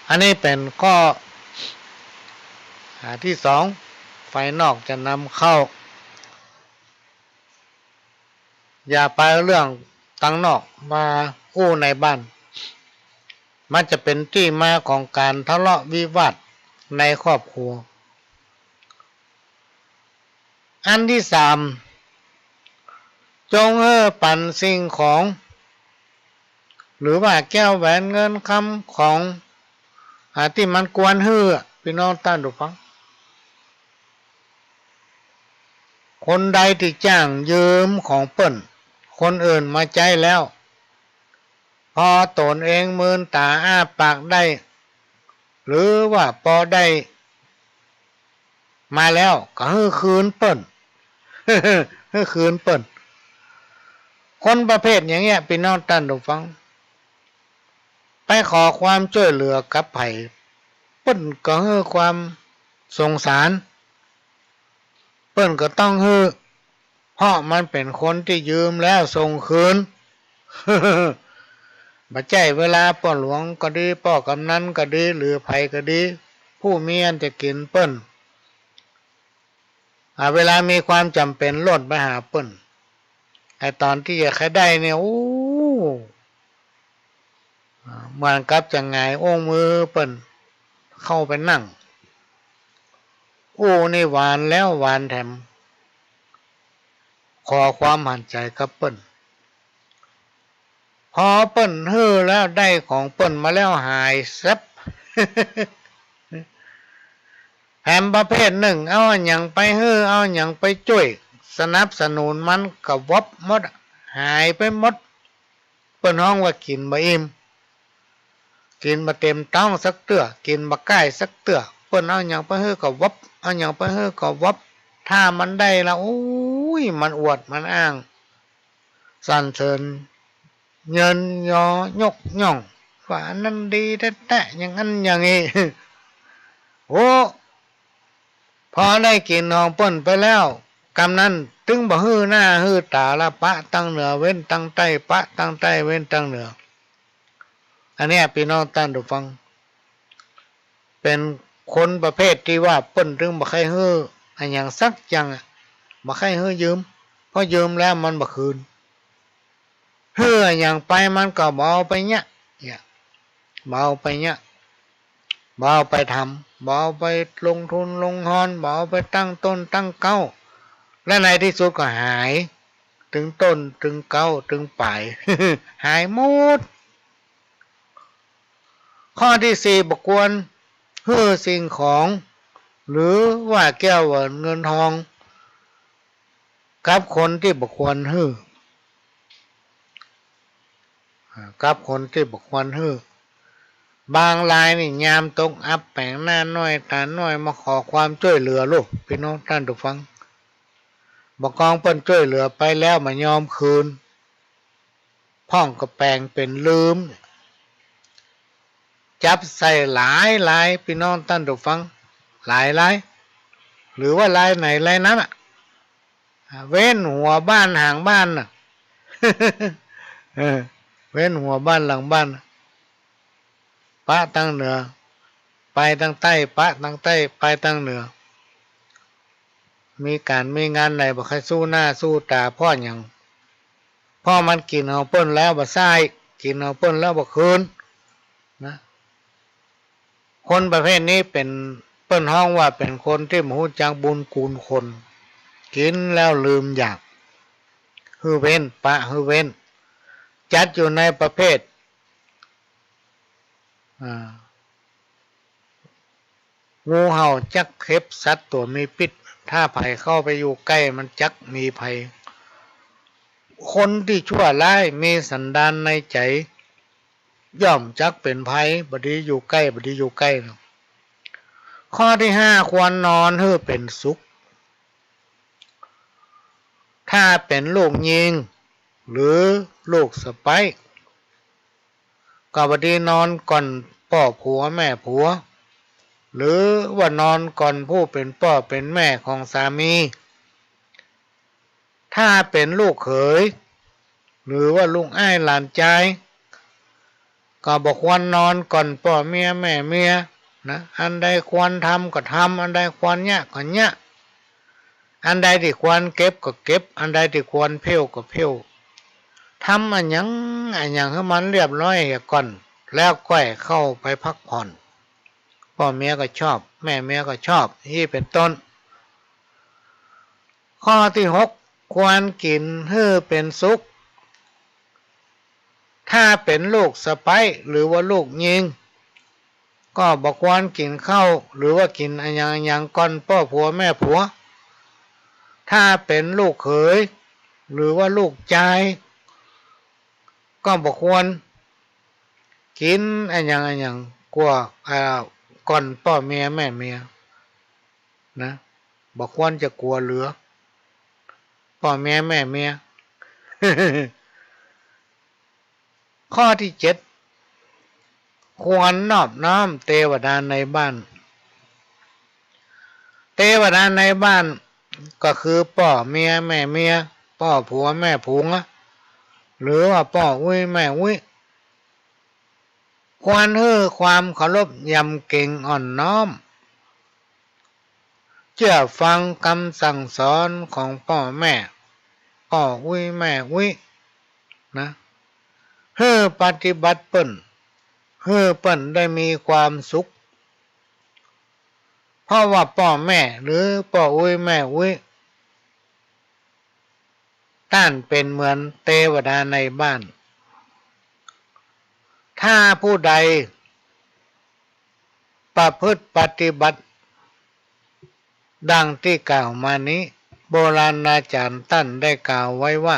อันนี้เป๋นข้อ อ่า ตี้สอง ภายนอกจะนำเข้า อย่าไปเอาเรื่องตังนอกมาอู้ในบ้าน มันจะเป๋นตี้มาของก๋านทะเลาะวิวาทในครอบครัว อันตี้สาม จงหื้อปั๋นสิ่งของ หรือว่าแก้วแหวนเงินคำของ อ่า ตี้มันควรหื้อ ปี้น้องต้านผู้ฟัง คนใดตี้จ้างยืมของเปิ้น คนอื่นมาใจ๊แล้ว ปอต๋นเองมืนต๋าอ้าปากได้ หรือว่าปอได้มาแล้วก็หื้อคืนเปิ้น หื้อคืนเปิ้น คนประเภทอย่างเนี้ย ปี้น้องต้านผู้ฟัง ไปขอความจ้วยเหลือกับใผ เปิ้นก็หื้อความสงสาร เปิ้นก็ต้องหื้อ เพราะมันเป๋นคนตี้ยืมแล้วส่งคืน บ่ใจ้เวลาป้อหลวงก็ดี ป้อกำนันก็ดี หรือใผก็ดี ผู้มีอันจะกิ๋นเปิ้น อ่า เวลามีความจ๋ำเป๋นโลดไปหาเปิ้น ไอ้ต๋อนตี้จะใค่ได้เนี่ย โอ้ อ่า เหมือนกับจะหงายอุ้งมือเปิ้นเข้าไปนั่ง อู้นี่หวานแล้วหวานแถม ขอความหันใจ๋กับเปิ้น ปอเปิ้นหื้อแล้วได้ของเปิ้นมาแล้วหายแซ็บ แถมประเภทนึ่ง เอาอะหยังไปหื้อ เอาอะหยังไปจ้วย สนับสนุนมันก็วบหมดอะ หายไปหมด เปิ้นฮ้องว่ากิ๋นบ่อิ่ม กิ๋นบ่เต็มต๊องสักเตื้อ กิ๋นบ่ก้ายสักเตื้อ เปิ้นเอาอะหยังไปหื้อก็วบ เอาอะหยังไปหื้อก็วบ ถ้ามันได้ละ โอ้ย มันอวด มันอ้าง สรรเสริญ เยินยอยกย่อง ว่าอันนั้นดีแต๊ๆ อย่างนั้นอย่างนี้ โอ้ พอได้กิ๋นของเปิ้นไปแล้ว กำนั้นตึงบ่หื้อหน้าหื้อต๋าละ ปะตางเหนือเว้นตางใต้ ปะตางใต้เว้นตางเหนือ อันเนี้ย ปี้น้องต้านผู้ฟัง เป๋นคนประเภทตี้ว่าเปิ้นตึงบ่ใค่หื้ออะหยังสักอย่างอะ บ่ใค่หื้อยืม เพราะยืมแล้วมันบ่คืน หื้ออะหยังไปมันก็บ่เอาไปเยียะ เนี่ย บ่เอาไปเยียะ บ่เอาไปทำ บ่เอาไปลงทุนลงฮอน บ่เอาไปตั้งต้นตั้งเก๊า และในตี้สุดก็หาย ตึงต้นตึงเก๊าตึงป๋าย หายหมด ข้อตี้สี่ บ่ควรหื้อสิ่งของ หรือว่าแก้วแหวนเงินทอง กับคนตี้บ่ควรหื้อ อ่า กับคนตี้บ่ควรหื้อ บางรายนี่ยามตกอับแป๋งหน้าน้อยต๋าน้อยมาขอความจ้วยเหลือลูก ปี้น้องต้านผู้ฟัง บ่ากองเปิ้นจ้วยเหลือไปแล้วบ่ยอมคืน พ่องก็แป๋งเป๋นลืม จับใส่หลายราย ปี้น้องต้านผู้ฟัง หลายราย หรือว่ารายไหนรายนั้นอะ อ่า เว้นหัวบ้านหางบ้านน่ะ เออ เว้นหัวบ้านหลังบ้านน่ะ ปะตางเหนือ ไปตางใต้ ปะตางใต้ ไปตางเหนือ มีก๋านมีงานไหนบ่ใค่สู้หน้าสู้ต๋า เพราะหยัง เพราะมันกิ๋นของเปิ้นแล้วบ่ใส้ กิ๋นของเปิ้นแล้วบ่คืน นะ คนประเภทนี้เป๋น เปิ้นฮ้องว่าเป๋นคนตี้บ่ฮู้จักบุญคุณคน กิ๋นแล้วลืมอยาก หื้อเว้น ปะหื้อเว้น จัดอยู่ในประเภท อ่า งูเห่าจักเข็บ สัตว์ตั๋วมีพิษ ถ้าใผเข้าไปอยู่ใก้มันจักมีภัย คนตี้ชั่วร้ายมีสันดานในใจ๋ ย่อมจักเป๋นภัย บ่ดีอยู่ใก้ บ่ดีอยู่ใก้นะ ข้อตี้ห้า ควรนอนหื้อเป๋นสุข ถ้าเป๋นลูกญิง หรือลูกสะใป๊ ก็บ่ดีนอนก่อนป้อผัวแม่ผัว หรือว่านอนก่อนผู้เป๋นป้อเป๋นแม่ของสามี ถ้าเป๋นลูกเขย หรือว่าลูกอ้ายหลานจาย ก็บ่ควรนอนก่อนป้อเมียแม่เมียนะ อันใดควรทำก็ทำ อันใดควรเยียะก็เยียะ อันใดตี้ควรเก็บก็เก็บ อันใดตี้ควรเผ้วก็เผ้ว ทำอะหยังอะหยังหื้อมันเรียบร้อยเหียก่อน แล้วก้อยเข้าไปพักผ่อน ป้อเมียก็ชอบ แม่เมียก็ชอบ อี้เป๋นต้น ข้อตี้หก ควรกิ๋นหื้อเป๋นสุข ถ้าเป๋นลูกสะใป๊หรือว่าลูกญิง ก็บ่ควรกิ๋นข้าว หรือว่ากิ๋นอะหยังอะหยังก่อนป้อผัวแม่ผัว ถ้าเป๋นลูกเขย หรือว่าลูกจาย ก็บ่ควรกิ๋นอะหยังอะหยังกั๋ว อ่า ก่อนป้อเมียแม่เมีย นะ บ่ควรจะกั๋วเหลือ ป้อเมียแม่เมีย ข้อตี้เจ็ด ควรนอบน้อมเตวดาในบ้าน เตวดาในบ้านก็คือป้อเมียแม่เมีย ป้อผัวแม่ผัว หรือว่าป้ออุ๊ยแม่อุ๊ย ควรหื้อความเคารพยำเกรงอ่อนน้อม เจื้อฟังกำสั่งสอนของป้อแม่ ป้ออุ๊ยแม่อุ๊ย นะ หื้อปฏิบัติเปิ้น หื้อเปิ้นได้มีความสุข เพราะว่าป้อแม่หรือป้ออุ๊ยแม่อุ๊ย ต้านเป๋นเหมือนเตวดาในบ้าน ถ้าผู้ใดประพฤติปฏิบัติดังตี้กล่าวมานี้ โบราณอาจ๋ารย์ต้านได้กล่าวไว้ว่า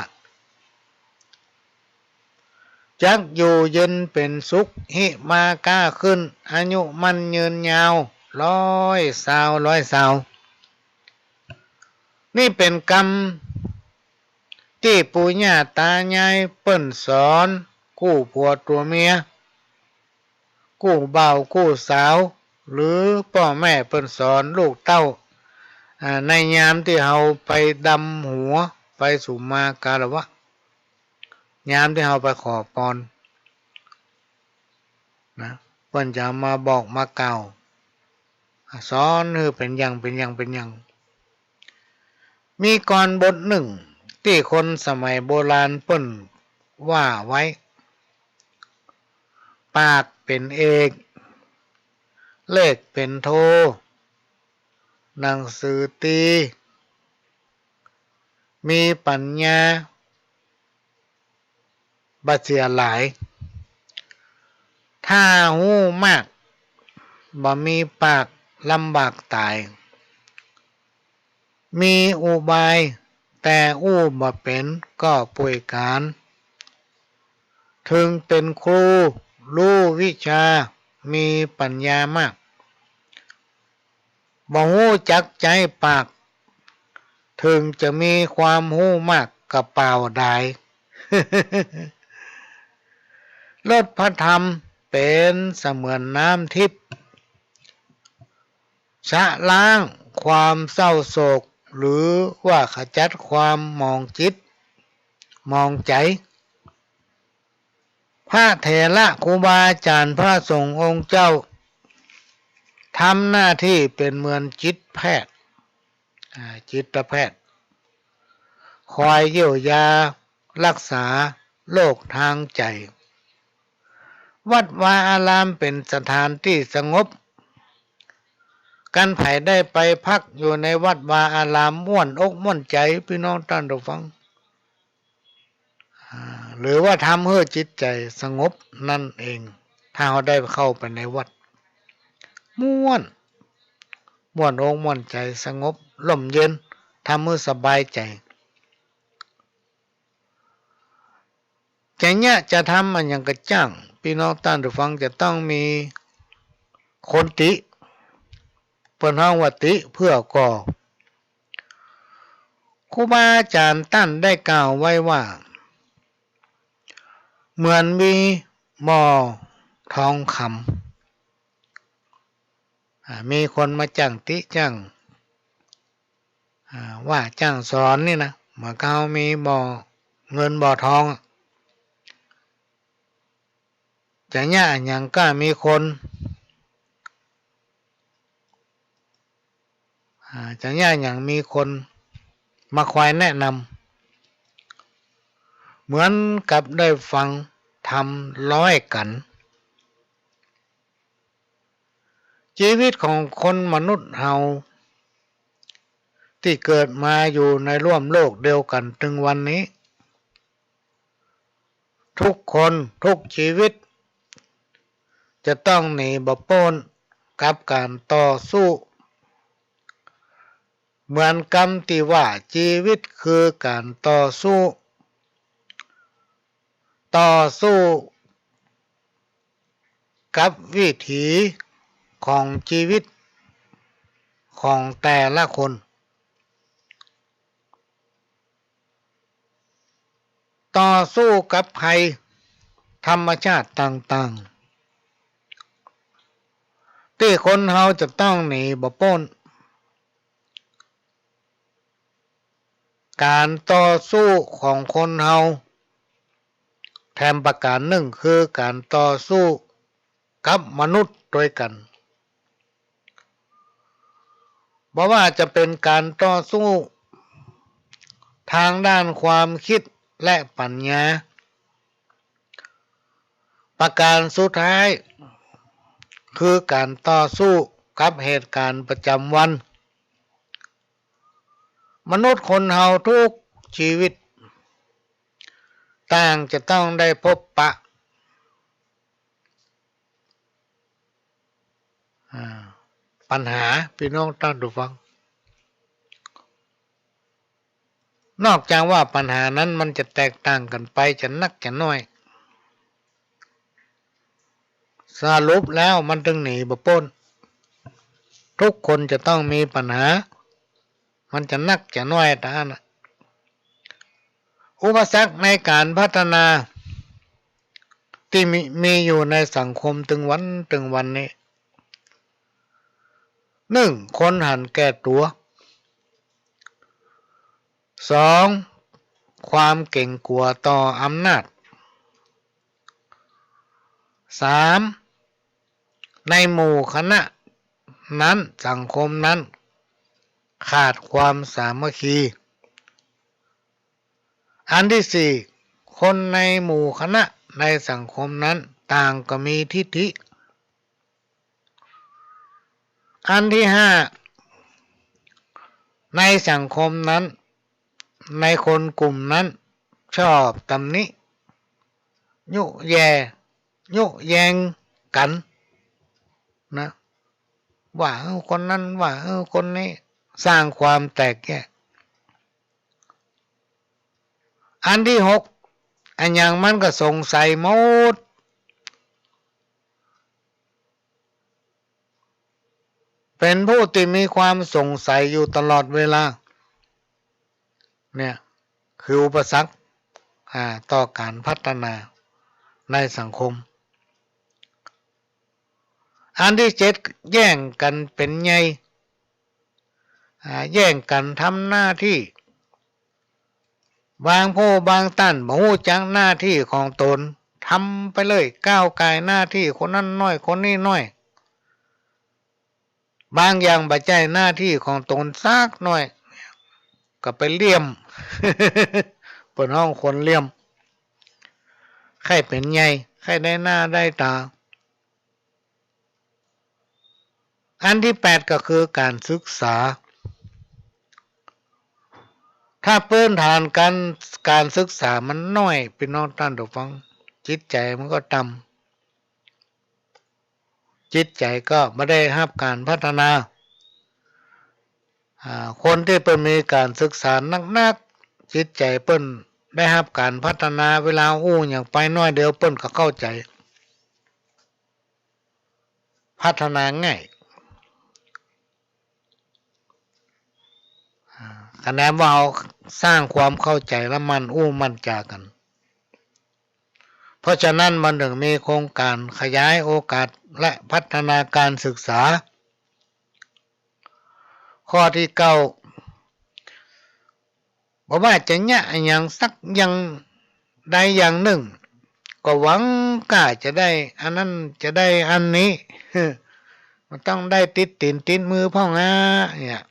จักอยู่เย็นเป๋นสุข หิมาก้าขึ้น อายุมั่นยืนยาว ร้อยซาว ร้อยซาว นี่เป๋นกำตี้ปู่ย่าต๋ายายเปิ้นสอน กู้ผัวตั๋วเมีย กู้บ่าวกู้สาว หรือป้อแม่เปิ้นสอนลูกเต้า อ่า ในยามตี้เฮาไปดำหัว ไปสุมาคารวะ ยามตี้เฮาไปขอปอน นะ เปิ้นจะมาบอกมากล่าว สอนหื้อเป๋นอย่าง เป๋นอย่าง เป๋นอย่าง มีกลอนบทนึ่งตี้คนสมัยโบราณเปิ้นว่าไว้ ปากเป๋นเอก เลขเป๋นโท หนังสือตี มีปั๋ญญา บ่เสียหลาย ถ้าฮู้มาก บ่มีปาก ลำบากต๋าย มีอุบาย แต่อู้บ่เป๋น ก็ป่วยก๋าน เถิงเป๋นครู ฮู้วิชา มีปั๋ญญามาก บ่ฮู้จักใจ๊ปาก เถิงจะมีความฮู้มากก็เปล่าดาย รสพระธรรมเป๋นเสมือนน้ำทิพย์ ชะล้างความเศร้าโศก หรือว่าขจัดความหมองจิต หมองใจ๋ พระเถระครูบาอาจ๋ารย์พระสงฆ์องค์เจ้า ทำหน้าตี้เป๋นเหมือนจิตแพทย์ อ่า จิตแพทย์ คอยเยียวยารักษาโรคตางใจ๋ วัดวาอารามเป๋นสถานตี้สงบ กันใผได้ไปพักอยู่ในวัดวาอารามม่วนอกม่วนใจ๋ ปี้น้องต้านผู้ฟัง อ่า หรือว่าทำหื้อจิตใจ๋สงบนั่นเอง ถ้าเฮาได้เข้าไปในวัด ม่วน ม่วนอกม่วนใจ๋ สงบ ร่มเย็น ทำหื้อสบายใจ๋ จะเยียะจะทำอะหยังก็จ้าง ปี้น้องต้านผู้ฟังจะต้องมีคนติ เปิ้นฮ้องว่าติเปื้อก่อ ครูบาอาจ๋ารย์ต้านได้กล่าวไว้ว่า เหมือนมีบ่อทองคำ อ่า มีคนมาจ้างติจ้าง อ่า ว่าจ้างสอนนี่นะ เหมือนกับเฮามีบ่อเงินบ่อทองอะ จะเยียะหยังก็มีคน อ่า จะเยียะหยังมีคนมาคอยแนะนำ เหมือนกับได้ฟังธรรมร้อยกั๋น จีวิตของคนมนุษย์เฮา ตี้เกิดมาอยู่ในร่วมโลกเดียวกั๋นตึงวันนี้ ทุกคนทุกจีวิต จะต้องหนีบ่ป๊นกับก๋านต่อสู้ เหมือนกำตี้ว่าจีวิตคือก๋านต่อสู้ ต่อสู้กับวิถีของจีวิตของแต่ละคน ต่อสู้กับภัยธรรมชาติต่างๆ ตี้คนเฮาจะต้องหนีบ่ป๊น ก๋านต่อสู้ของคนเฮา แถมประก๋านนึ่งคือก๋านต่อสู้กับมนุษย์ตวยกั๋น บ่ว่าจะเป๋นก๋านต่อสู้ตางด้านความกึ๊ดและปั๋ญญา ประก๋านสุดท้ายคือก๋านต่อสู้กับเหตุก๋ารณ์ประจ๋ำวัน มนุษย์คนเฮาทุกจีวิต ต่างจะต้องได้พบปะ อ่า ปัญหา ปี้น้องต้านผู้ฟัง นอกจากว่าปัญหานั้นมันจะแตกต่างกั๋นไป จะนักจะน้อย สรุปแล้วมันตึงหนีบ่ป๊น ทุกคนจะต้องมีปัญหา มันจะนักจะน้อยต๋างหั้นน่ะ อุปสรรคในก๋านพัฒนา ตี้มี มีอยู่ในสังคมตึงวันตึงวันนี้ นึ่ง คนหันแก่ตั๋ว สอง ความเก๋งกั๋วต่ออำนาจ สาม ในหมู่คณะนั้น สังคมนั้น ขาดความสามัคคี อันตี้สี่ คนในหมู่คณะในสังคมนั้นต่างก็มีทิฐิ อันตี้ห้า ในสังคมนั้น ในคนกลุ่มนั้น ชอบตำหนิ ยุแย่ ยุแยงกั๋นนะ ว่า เออ คนนั้น ว่า เออ คนนี้ สร้างความแตกแยก อันตี้หก อะหยังมันก็สงสัยหมด เป๋นผู้ตี้มีความสงสัยอยู่ตลอดเวลา เนี่ย คืออุปสรรค อ่า ต่อก๋านพัฒนาในสังคม อันตี้เจ็ด แย่งกั๋นเป๋นใหญ่ อ่า แย่งกั๋นทำหน้าตี้ บางผู้บางต้านบ่ฮู้จักหน้าตี้ของตน ทำไปเลย ก้าวก่ายหน้าตี้คนนั้นน้อย คนนี้น้อย บางอย่างบ่ใจ้หน้าตี้ของตนสักหน้อย ก็ไปเหลี่ยม เปิ้นฮ้องคนเหลี่ยม ใค่เป๋นใหญ่ ใค่ได้หน้าได้ต๋า อันตี้แปดก็คือก๋านศึกษา ถ้าพื้นฐานก๋าน ก๋านศึกษามันน้อย ปี้น้องต้านผู้ฟัง จิตใจ๋มันก็ต่ำ จิตใจ๋ก็บ่ได้ฮับก๋านพัฒนา อ่า คนตี้เปิ้นมีก๋านศึกษานักๆ จิตใจ๋เปิ้นได้ฮับก๋านพัฒนา เวลาอู้หยังไปน้อยเดียวเปิ้นก็เข้าใจ๋ พัฒนาง่าย อ่า คะแนนว่าเฮาสร้างความเข้าใจ๋และหมั่นอู้หมั่นจ๋ากั๋น เพราะฉะนั้นมันถึงมีโครงก๋านขยายโอกาสและพัฒนาก๋านศึกษา ข้อตี้เก้า บ่ว่าจะเยียะอะหยังสักอย่างใดอย่างนึ่ง ก็หวังก้าจะได้อันนั้น จะได้อันนี้ มันต้องได้ติดตี๋นติดมือพ่องอะ เนี่ย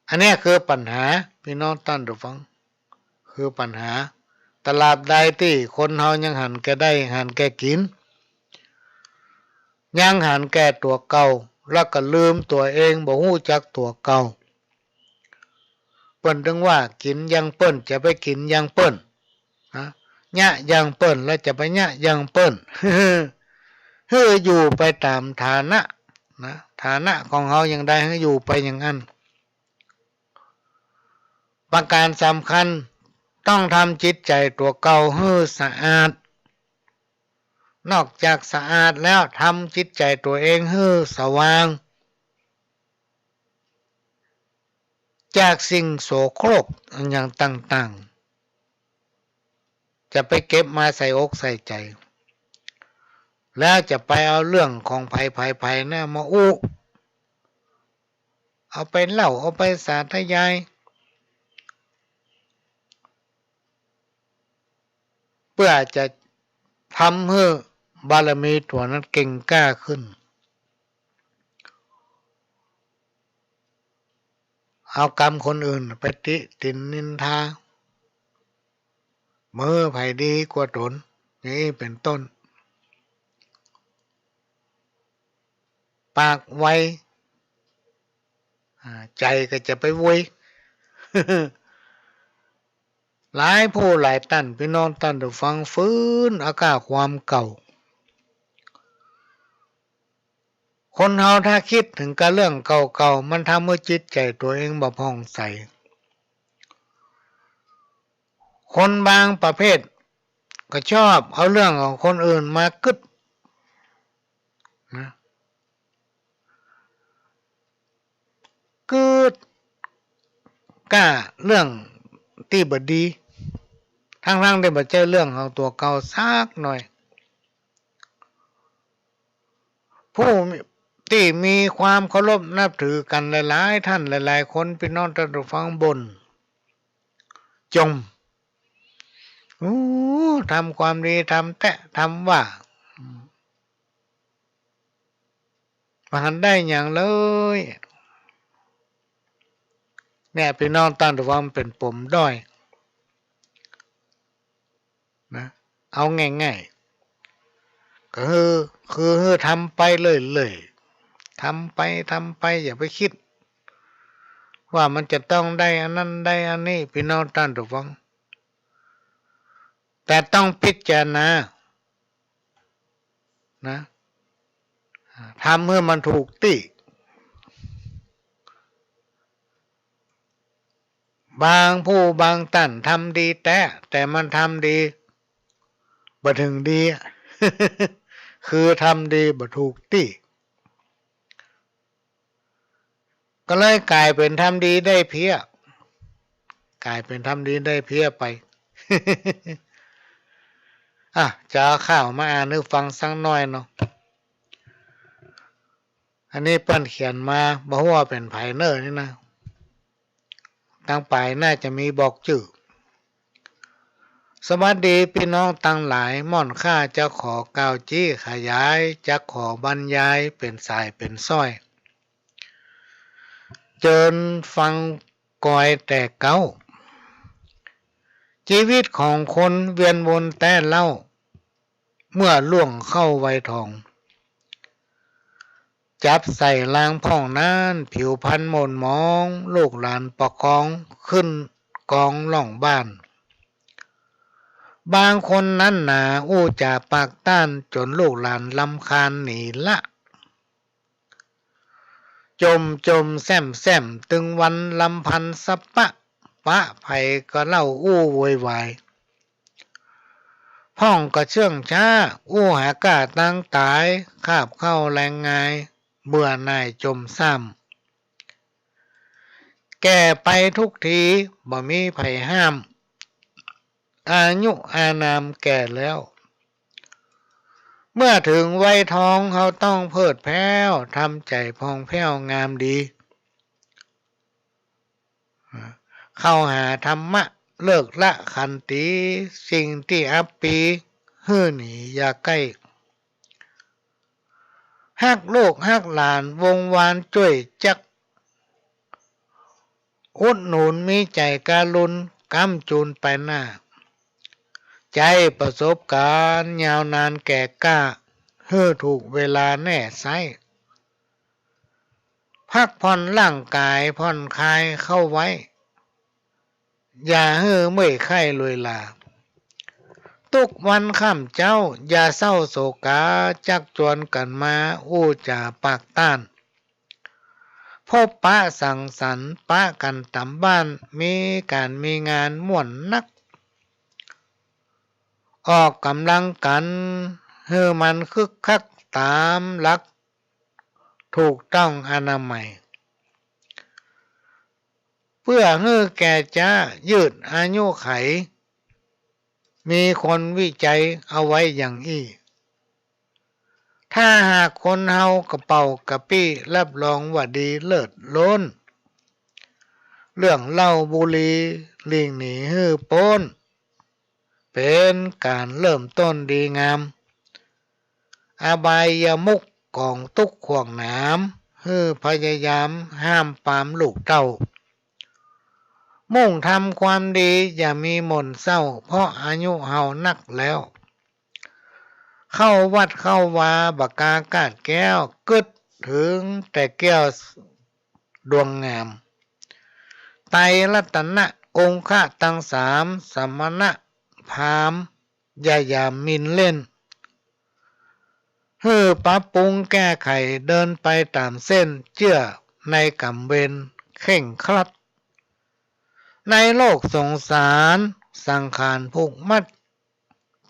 อันเนี้ยคือปัญหา ปี้น้องต้านผู้ฟัง คือปัญหา ตราบใดตี้คนเฮายังหันแก่ได้ หันแก่กิ๋น ยังหันแก่ตั๋วเก่า แล้วก็ลืมตั๋วเอง บ่ฮู้จักตั๋วเก่า เปิ้นตึงว่า กิ๋นอย่างเปิ้น จะไปกิ๋นอย่างเปิ้น นะ เยียะอย่างเปิ้น แล้วจะไปเยียะอย่างเปิ้น หื้ออยู่ไปต๋ามฐานะ นะ ฐานะของเฮาอย่างใด หื้ออยู่ไปอย่างอั้น ประก๋านสำคัญ ต้องทำจิตใจ๋ตั๋วเก่าหื้อสะอาด นอกจากสะอาดแล้ว ทำจิตใจ๋ตั๋วเองหื้อสว่าง จากสิ่งโสโครกอะหยังต่างๆ จะไปเก็บมาใส่อกใส่ใจ๋ แล้วจะไปเอาเรื่องของใผใผใผนะมาอู้ เอาไปเล่า เอาไปสาธยาย เปื้อจะทำหื้อบารมีตั๋วนั้นเก่งกล้าขึ้น เอากำคนอื่นไปติติ๋นนินทา บ่หื้อใผดีกว่าต๋น อย่างอี้เป๋นต้น ปากไว อ่า ใจ๋ก็จะไปไว หลายผู้หลายต้าน ปี้น้องต้านผู้ฟัง ฟื้นอาก้าความเก่า คนเฮาถ้าคิดเถิงก้าเรื่องเก่าๆ มันทำหื้อจิตใจ๋ตั๋วเองบ่ผ่องใส คนบางประเภทก็ชอบเอาเรื่องของคนอื่นมากึ๊ด นะ กึ๊ดก้าเรื่องตี้บ่ดี ตังๆ ตี้บ่ใจ้เรื่องของตั๋วเก่าสักหน่อย ผู้ตี้มีความเคารพนับถือกั๋นหลายๆ ต้านหลายๆ คน ปี้น้องต้านผู้ฟังบ่นจ่ม อู้ ทำความดี ทำแต๊ ทำว่า บ่หันได้หยังเลย เนี่ย ปี้น้องต้านผู้ฟัง เป๋นปมด้อยนะ เอาง่ายๆ ก็คือ คือหื้อทำไปเรื่อยๆ ทำไป ทำไป อย่าไปกึ๊ดว่ามันจะต้องได้อันนั้นได้อันนี้ ปี้น้องต้านผู้ฟัง แต่ต้องพิจารณา นะ ทำหื้อมันถูกตี้ บางผู้บางต้านทำดีแต๊ แต่มันทำดีบ่เถิงดี คือทำดีบ่ถูกตี้ ก็เลยก๋ายเป๋นทำดีได้เพี้ย ก๋ายเป๋นทำดีได้เพี้ยไป อ่ะ จะเอาข่าวมาอ่านหื้อฟังสักหน้อยเนาะ อันนี้เปิ้นเขียนมา บ่ฮู้ว่าเป๋นใผเน่อนี่นะ ตางป๋ายน่าจะมีบอกจื้อ สวัสดีปี้น้องตังหลาย ม่อนข้าจะขอก้าวจี้ขยาย จะขอบรรยายเป๋นสายเป๋นซ้อย เจิญฟังกอยแต่เก๊า จีวิตของคนเวียนวนแต๊เล่า เมื่อล่วงเข้าวัยทอง จับใส่รางพ่องนั้น ผิวพรรณหม่นหมอง ลูกหลานปกครอง ขึ้นกองล่องบ้าน บางคนนั้นหนา อู้จ๋าปากต้าน จ๋นลูกหลานรำคาญหนีละ จ่มจ่มแซ่มแซ่ม ตึงวันรำพันสัปปะ ปะใผก็เล่าอู้โวยวาย พ่องก็เชื่องช้า อู้หาก้าตางต๋าย คาบเข้าแลงงาย เบื่อหน่ายจ่มซ่ำ แก่ไปทุกที บ่มีใผห้าม อายุอานามแก่แล้ว เมื่อเถิงวัยทอง เฮาต้องเพลิดแพร้ว ทำใจ๋ผ่องแผ้วงามดี เข้าหาธรรมะ เลิกละขันตี สิ่งตี้อับปี หื้อหนีอย่าใก้ ฮักลูกฮักหลานวงวานจ้วยจัก อุดหนุนมีใจ๋กรุณา ก้ำจูนไปหน้า ใจ๊ประสบก๋ารณ์ยาวนานแก่กล้า หื้อถูกเวลาแน่ไซ้ พักผ่อนร่างก๋ายผ่อนคลายเข้าไว้ อย่าหื้อเมื่อยไข้ลวยลา ตุ๊กวันค่ำเจ๊า อย่าเศร้าโศกา จักจวนกั๋นมา อู้จ๋าปากต้าน พบปะสังสรรค์ ปะกั๋นต๋ามบ้าน มีก๋านมีงานม่วนนัก ออกก๋ำลังกั๋น หื้อมันคึกคักต๋ามหลัก ถูกต้องอนามัย เปื้อหื้อแก่จ๊า ยืดอายุไข มีคนวิจัยเอาไว้อย่างอี้ ถ้าหากคนเฮากระเป๋ากระปี้ รับรองว่าดีเลิศล้น เรื่องเหล้าบุหรี่หลีกหนีหื้อป๊น เป๋นก๋านเริ่มต้นดีงาม อบายมุขก๋องตุ๊กข์ข่วงหนาม หื้อพยายามห้ามปรามลูกเต้า มุ่งทำความดีอย่ามีหม่นเศร้า เพราะอายุเฮานักแล้ว เข้าวัดเข้าวาบ่กล้ากาดแก้ว กึ๊ดเถิงแต่แก้วดวงงาม ไตรรัตนะองค์คะตังสาม สมณะพราหมณ์ อย่ายามหมิ่นเล่น หื้อปรับปรุงแก้ไข เดินไปต๋ามเส้น เจื้อในก๋รรมเวรเคร่งครัด ในโลกสงสาร สังขารผูกมัด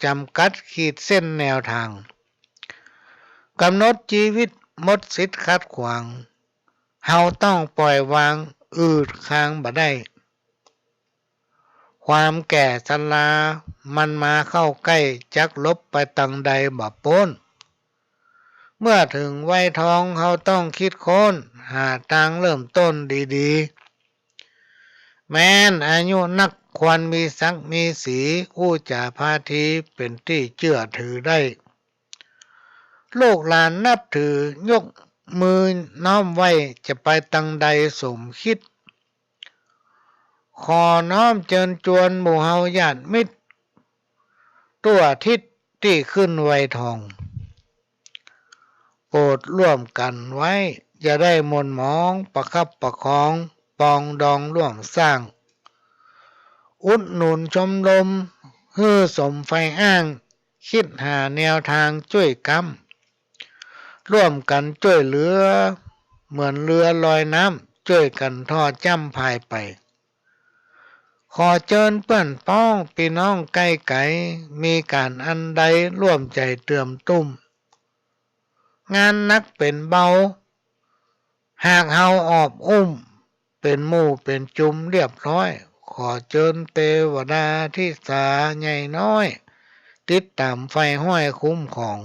จ๋ำกัดขีดเส้นแนวตาง ก๋ำหนดจีวิตหมดสิทธิ์ขัดขวาง เฮาต้องป่อยวาง อืดคางบ่ได้ ข ความแก่ชรามันมาเข้าใก้ จักหลบไปตังใดบ่ป๊น เมื่อเถิงวัยทองเฮาต้องกึ๊ดค้น หาตางเริ่มต้นดีๆ แม้นอายุนักควรมีศักดิ์มีศรี อู้จ๋าพาทีเป๋นตี้เจื้อถือได้ ลูกหลานนับถือยกมือน้อมไหว้ จะไปตังใดสมกึ๊ด ขอน้อมเจิญจวนหมู่เฮาญาติมิตร ทั่วทิศตี้ขึ้นวัยทอง โปรดร่วมกั๋นไว้ อย่าได้หม่นหมอง ประคับประคอง ปองดองร่วมสร้าง อุดหนุนชมรม หื้อสมใฝ่อ้าง กึ๊ดหาแนวตางจ้วยกำ ร่วมกั๋นจ้วยเหลือ เหมือนเรือลอยน้ำ จ้วยกั๋นท่อจ้ำพายไป ขอเจิญเปื้อนป๊องปี้น้องใก้ไก๋ มีก๋านอันใดร่วมใจ๋เตื่อมตุ้ม งานหนักเป๋นเบา หากเฮาออบอุ้ม เป๋นหมู่เป๋นจุมเรียบร้อย ขอเจิญเตวดาทิสาใหญ่น้อย ติดต๋ามใฝ่ห้อยคุ้มครอง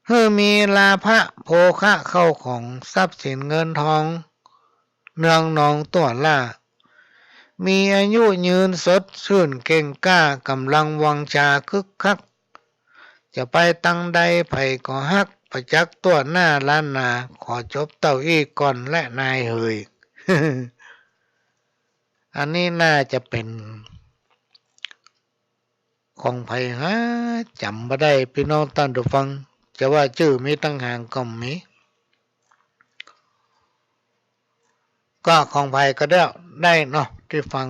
หื้อมีลาภะโภคะเข้าของ ทรัพย์สินเงินทอง เนืองนองตั๋วหล้า มีอายุยืนสดชื่นเก่งกล้า ก๋ำลังวังชาคึกคัก จะไปตังใดใผก็ฮัก ประจักษ์ตั๋วหน้าล้านนา ขอจบเต้าอี้ก่อนแลนายเหย อันนี้น่าจะเป๋นของใผฮะ จ๋ำบ่ได้ ปี้น้องต้านผู้ฟัง จะว่าจื้อมีตั้งหากก็มี ก็ของใผก็ได้ ได้เนาะ ตี้ฟัง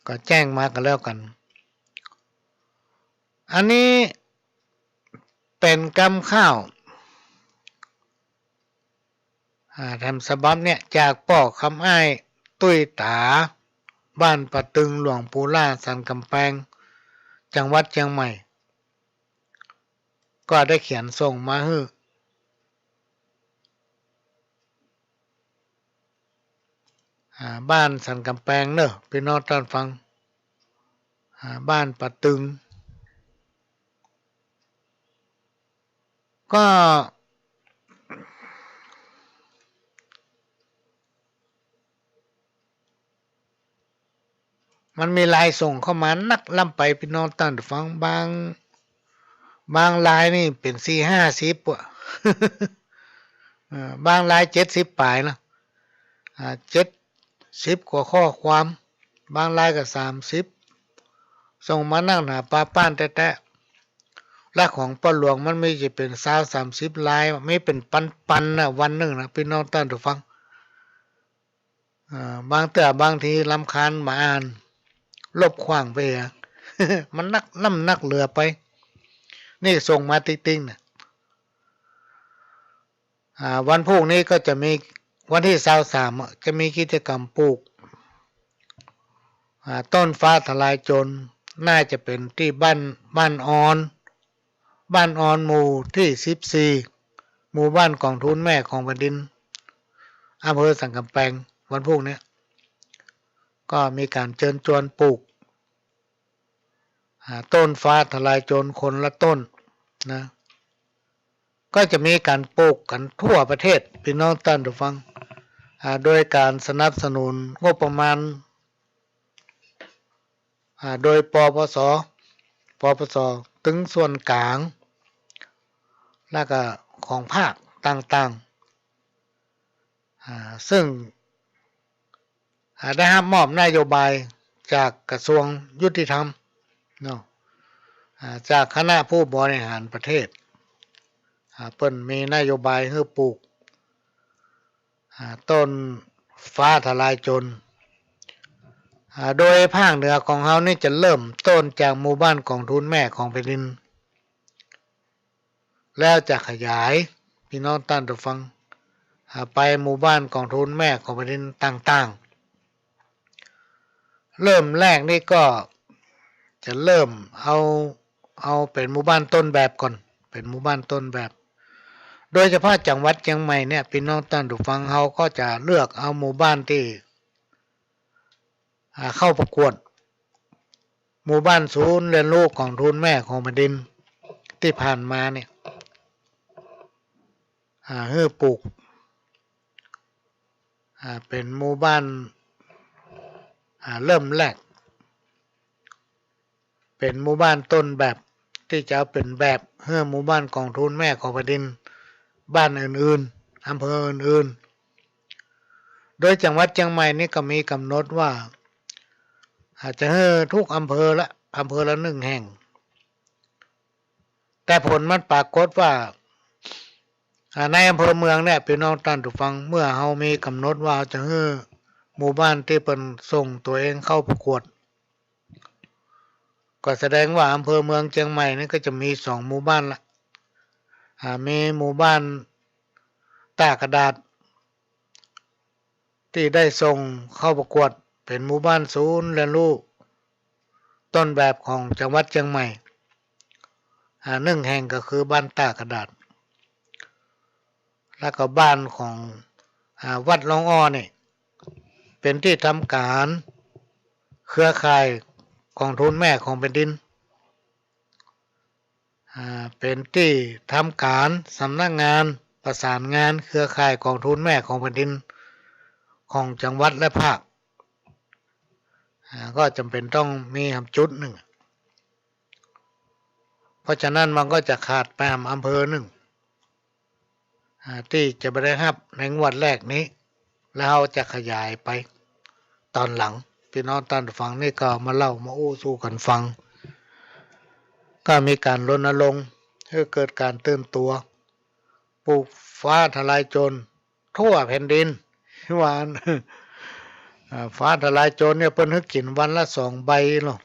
ก็แจ้งมาก็แล้วกั๋น อันนี้เป๋นกำข้าว อ่า แถมฉบับเนี่ย จากป้อคำอ้าย ตุ้ยต๋า บ้านป่าตึง หลวงปู่ล่า สันก๋ำแปง จังหวัดเจียงใหม่ ก็ได้เขียนส่งมาหื้อ อ่า บ้านสันก๋ำแปงเนาะ ปี้น้องต้านฟัง อ่า บ้านป่าตึง ก็ มันมีไลน์ส่งเข้ามานักล้ำไป ปี้น้องต้านฟัง บาง บางไลน์นี่เป๋นสี่ห้าสิบอะ เออ บางไลน์เจ็ดสิบป๋ายนะ อ่า เจ็ดสิบกว่าข้อความ บางไลน์ก็สามสิบ ส่งมานักหนาปาป้านแต๊ๆ และของป้อหลวงมันมีจะเป๋นซาวสามสิบไลน์ มีเป๋นปันๆ นะ วันนึ่งนะ ปี้น้องต้านผู้ฟัง อ่า บางเตื้อบางทีรำคาญบ่อ่าน ลบขว้างไปอะ มันนัก น้ำหนักเหลือไป นี่ส่งมาติ๊งๆ นะ อ่า วันพูกนี้ก็จะมี วันตี้ซาวสามอะ จะมีกิจกรรมปลูก อ่า ต้นฟ้าทลายโจร น่าจะเป๋นตี้บ้าน บ้านออน บ้านออนหมู่ตี้สิบสี่ หมู่บ้านกองทุนแม่ของแผ่นดิน อำเภอสันก๋ำแปง วันพูกเนี้ย ก็มีก๋านเจิญจวนปลูก อ่า ต้นฟ้าทลายโจรคนละต้นนะ ก็จะมีก๋านปลูกกั๋นทั่วประเทศ ปี้น้องต้านผู้ฟัง อ่า โดยก๋านสนับสนุนงบประมาณ อ่า โดย ปปส ปปส ตึงส่วนก๋าง แล้วก็ของภาคต่างๆ อ่า ซึ่ง อ่า ได้ฮับมอบนโยบายจากกระทรวงยุติธรรมเนาะ อ่า จากคณะผู้บริหารประเทศ อ่า เปิ้นมีนโยบายหื้อปลูก อ่า ต้นฟ้าทลายโจร อ่า โดยภาคเหนือของเฮานี่จะเริ่มต้นจากหมู่บ้านกองทุนแม่ของแผ่นดิน แล้วจะขยาย ปี้น้องต้านผู้ฟัง อ่า ไปหมู่บ้านกองทุนแม่ของแผ่นดินต่างๆ เริ่มแรกนี่ก็จะเริ่มเอา เอาเป๋นหมู่บ้านต้นแบบก่อน เป๋นหมู่บ้านต้นแบบ โดยเฉพาะจังหวัดเจียงใหม่เนี่ย ปี้น้องต้านผู้ฟัง เฮาก็จะเลือกเอาหมู่บ้านตี้ อ่า เข้าประกวดหมู่บ้านศูนย์เรียนรู้กองทุนแม่ของแผ่นดินตี้ผ่านมาเนี่ย อ่า หื้อปลูก อ่า เป๋นหมู่บ้าน อ่า เริ่มแรก เป๋นหมู่บ้านต้นแบบ ตี้จะเอาเป๋นแบบหื้อหมู่บ้านกองทุนแม่ของแผ่นดิน บ้านอื่นๆ อำเภออื่นๆ โดยจังหวัดเจียงใหม่นี่ก็มีก๋ำหนดว่า อาจจะหื้อทุกอำเภอละ อำเภอละหนึ่งแห่ง แต่ผลมันปรากฏว่า อ่า ในอำเภอเมืองเนี่ย ปี้น้องต้านผู้ฟัง เมื่อเฮามีก๋ำหนดว่าเฮาจะหื้อหมู่บ้านตี้เปิ้นส่งตั๋วเองเข้าประกวด ก็แสดงว่าอำเภอเมืองเจียงใหม่นี่ก็จะมีสองหมู่บ้านละ อ่า มีหมู่บ้านต้ากระดาษ ตี้ได้ส่งเข้าประกวดเป๋นหมู่บ้านศูนย์เรียนรู้ต้นแบบของจังหวัดเจียงใหม่ อ่า หนึ่งแห่งก็คือบ้านต้ากระดาษ แล้วก็บ้านของ อ่า วัดหลวงอ้อนี่ เป๋นตี้ทำก๋านเครือข่ายกองทุนแม่ของแผ่นดิน อ่า เป๋นตี้ทำก๋านสำนักงานประสานงานเครือข่ายกองทุนแม่ของแผ่นดินของจังหวัดและภาค อ่า ก็จ๋ำเป๋นต้องมีหำจุดนึ่ง เพราะฉะนั้นมันก็จะขาดไปหำอำเภอนึ่ง อ่า ตี้จะบ่ได้ฮับในงวดแรกนี้ แล้วเฮาจะขยายไปต๋อนหลัง ปี้น้องต้านผู้ฟัง นี่ก็มาเล่ามาอู้สู่กั๋นฟัง ก็มีก๋านรณรงค์หื้อเกิดก๋านตื่นตั๋ว ปลูกฟ้าทะลายโจรทั่วแผ่นดิน ว่าอั้น อ่า ฟ้าทะลายโจรเนี่ยเปิ้นหื้อกิ๋นวันละสองใบเนาะ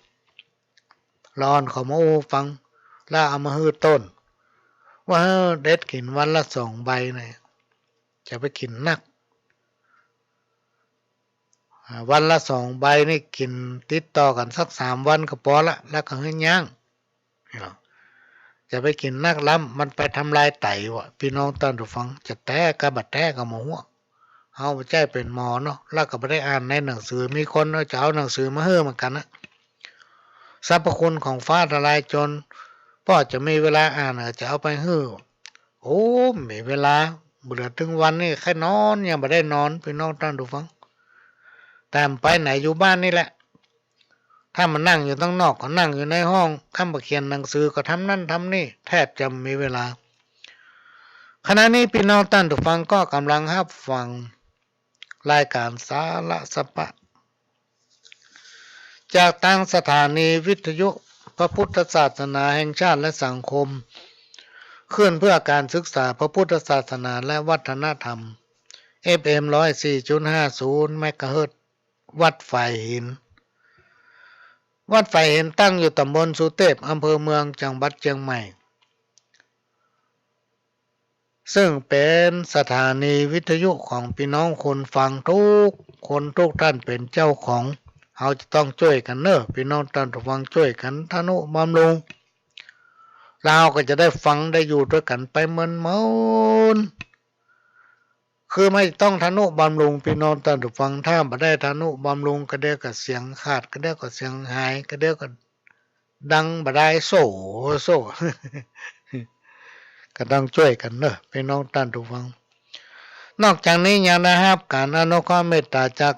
ละอ่อนเขามาอู้ฟัง แล้วเอามาหื้อต้น ว่าหื้อเด็ดกิ๋นวันละสองใบเนี่ย จะไปกิ๋นนัก อ่า วันละสองใบนี่กิ๋นติดต่อกั๋นสักสามวันก็ปอละ แล้วก็หื้อยั้ง จะไปกิ๋นนักล้ำ มันไปทำลายไตว่ะ ปี้น้องต้านผู้ฟัง จะแต๊ก็บ่แต๊ก็บ่ฮู้ เฮาบ่ใจ้เป๋นหมอเนาะ แล้วก็บ่ได้อ่านในหนังสือ มีคนจะเอาหนังสือมาหื้อเหมือนกั๋นนะ สรรพคุณของฟ้าทะลายโจร ป้อจะมีเวลาอ่าน ก็จะเอาไปหื้อ โอ้ มีเวลา บ่เหลือตึงวันนี่ ใค่นอนยังบ่ได้นอน ปี้น้องต้านผู้ฟัง แต่บ่ไปไหน อยู่บ้านนี่แหละ ถ้าบ่นั่งอยู่ตังนอกก็นั่งอยู่ในห้อง คันบ่เขียนหนังสือก็ทำนั่นทำนี่ แทบจะบ่มีเวลา ขณะนี้ปี้น้องต้านผู้ฟังก็ก๋ำลังฮับฟังรายก๋านสาระสาระ จากตางสถานีวิทยุพระพุทธศาสนาแห่งชาติและสังคม คลื่นเพื่อการศึกษาพระพุทธศาสนาและวัฒนธรรม เอฟเอ็ม ร้อยสี่จุดห้าศูนย์ เมกะเฮิรตซ์ วัดฝายหิน วัดฝายหินตั้งอยู่ต๋ำบลสุเตพ อำเภอเมือง จังหวัดเจียงใหม่ ซึ่งเป๋นสถานีวิทยุของปี้น้องคนฟังกู้คนกู้ต้านเป๋นเจ้าของ เฮาจะต้องจ้วยกั๋นเน่อ ปี้น้องต้านผู้ฟัง จ้วยกั๋นทะนุบำรุง แล้วเฮาก็จะได้ฟังได้อยู่ตวยกั๋นไปเมินๆ คือบ่ต้องทะนุบำรุง ปี้น้องต้านผู้ฟัง ถ้าบ่ได้ทะนุบำรุง กะเดี่ยวก็เสียงขาด กะเดี่ยวก็เสียงหาย กะเดี่ยวก็ดังบ่ได้ โซ่ โซ่ ก็ต้องจ้วยกั๋นเน่อ ปี้น้องต้านผู้ฟัง นอกจากนี้ยังได้ฮับก๋านอนุเคราะห์เมตต๋าจาก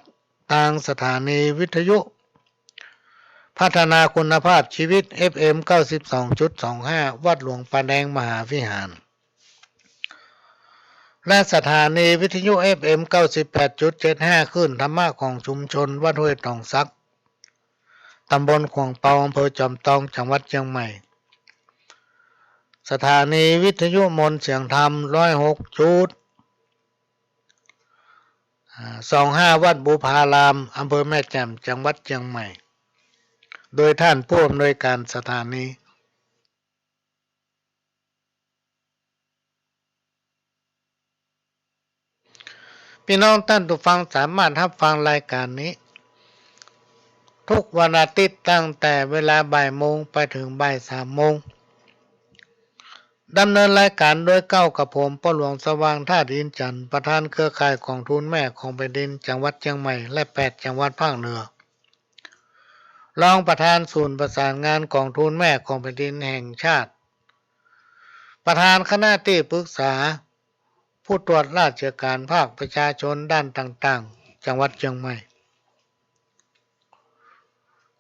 ตางสถานีวิทยุพัฒนาคุณภาพชีวิต เอฟเอ็ม เก้าสิบสองจุดสองห้า วัดหลวงป่าแดงมหาวิหาร และสถานีวิทยุ เอฟเอ็ม เก้าสิบแปดจุดเจ็ดห้า คลื่นธรรมะของชุมชนวัดห้วยตองสัก ต๋ำบลขวางเปา อำเภอจอมตอง จังหวัดเจียงใหม่ สถานีวิทยุมนต์เสียงธรรม ร้อยหกจุด อ่า สองห้า วัดบุพาราม อำเภอแม่แจ่ม จังหวัดเจียงใหม่ โดยต้านผู้อำนวยก๋านสถานี ปี้น้องต้านผู้ฟังสามารถฮับฟังรายก๋านนี้ กู้วันอาทิตย์ตั้งแต่เวลาบ่ายโมงไปเถิงบ่ายสามโมง ดำเนินรายก๋านโดยเก๊ากับผม ป้อหลวงสว่าง ธาตุอินทร์จันทร์ ประธานเครือข่ายกองทุนแม่ของแผ่นดินจังหวัดเจียงใหม่ และแปดจังหวัดภาคเหนือ รองประธานศูนย์ประสานงานกองทุนแม่ของแผ่นดินแห่งชาติ ประธานคณะตี้ปรึกษาผู้ตรวจราชการภาคประชาชนด้านต่างๆ จังหวัดเชียงใหม่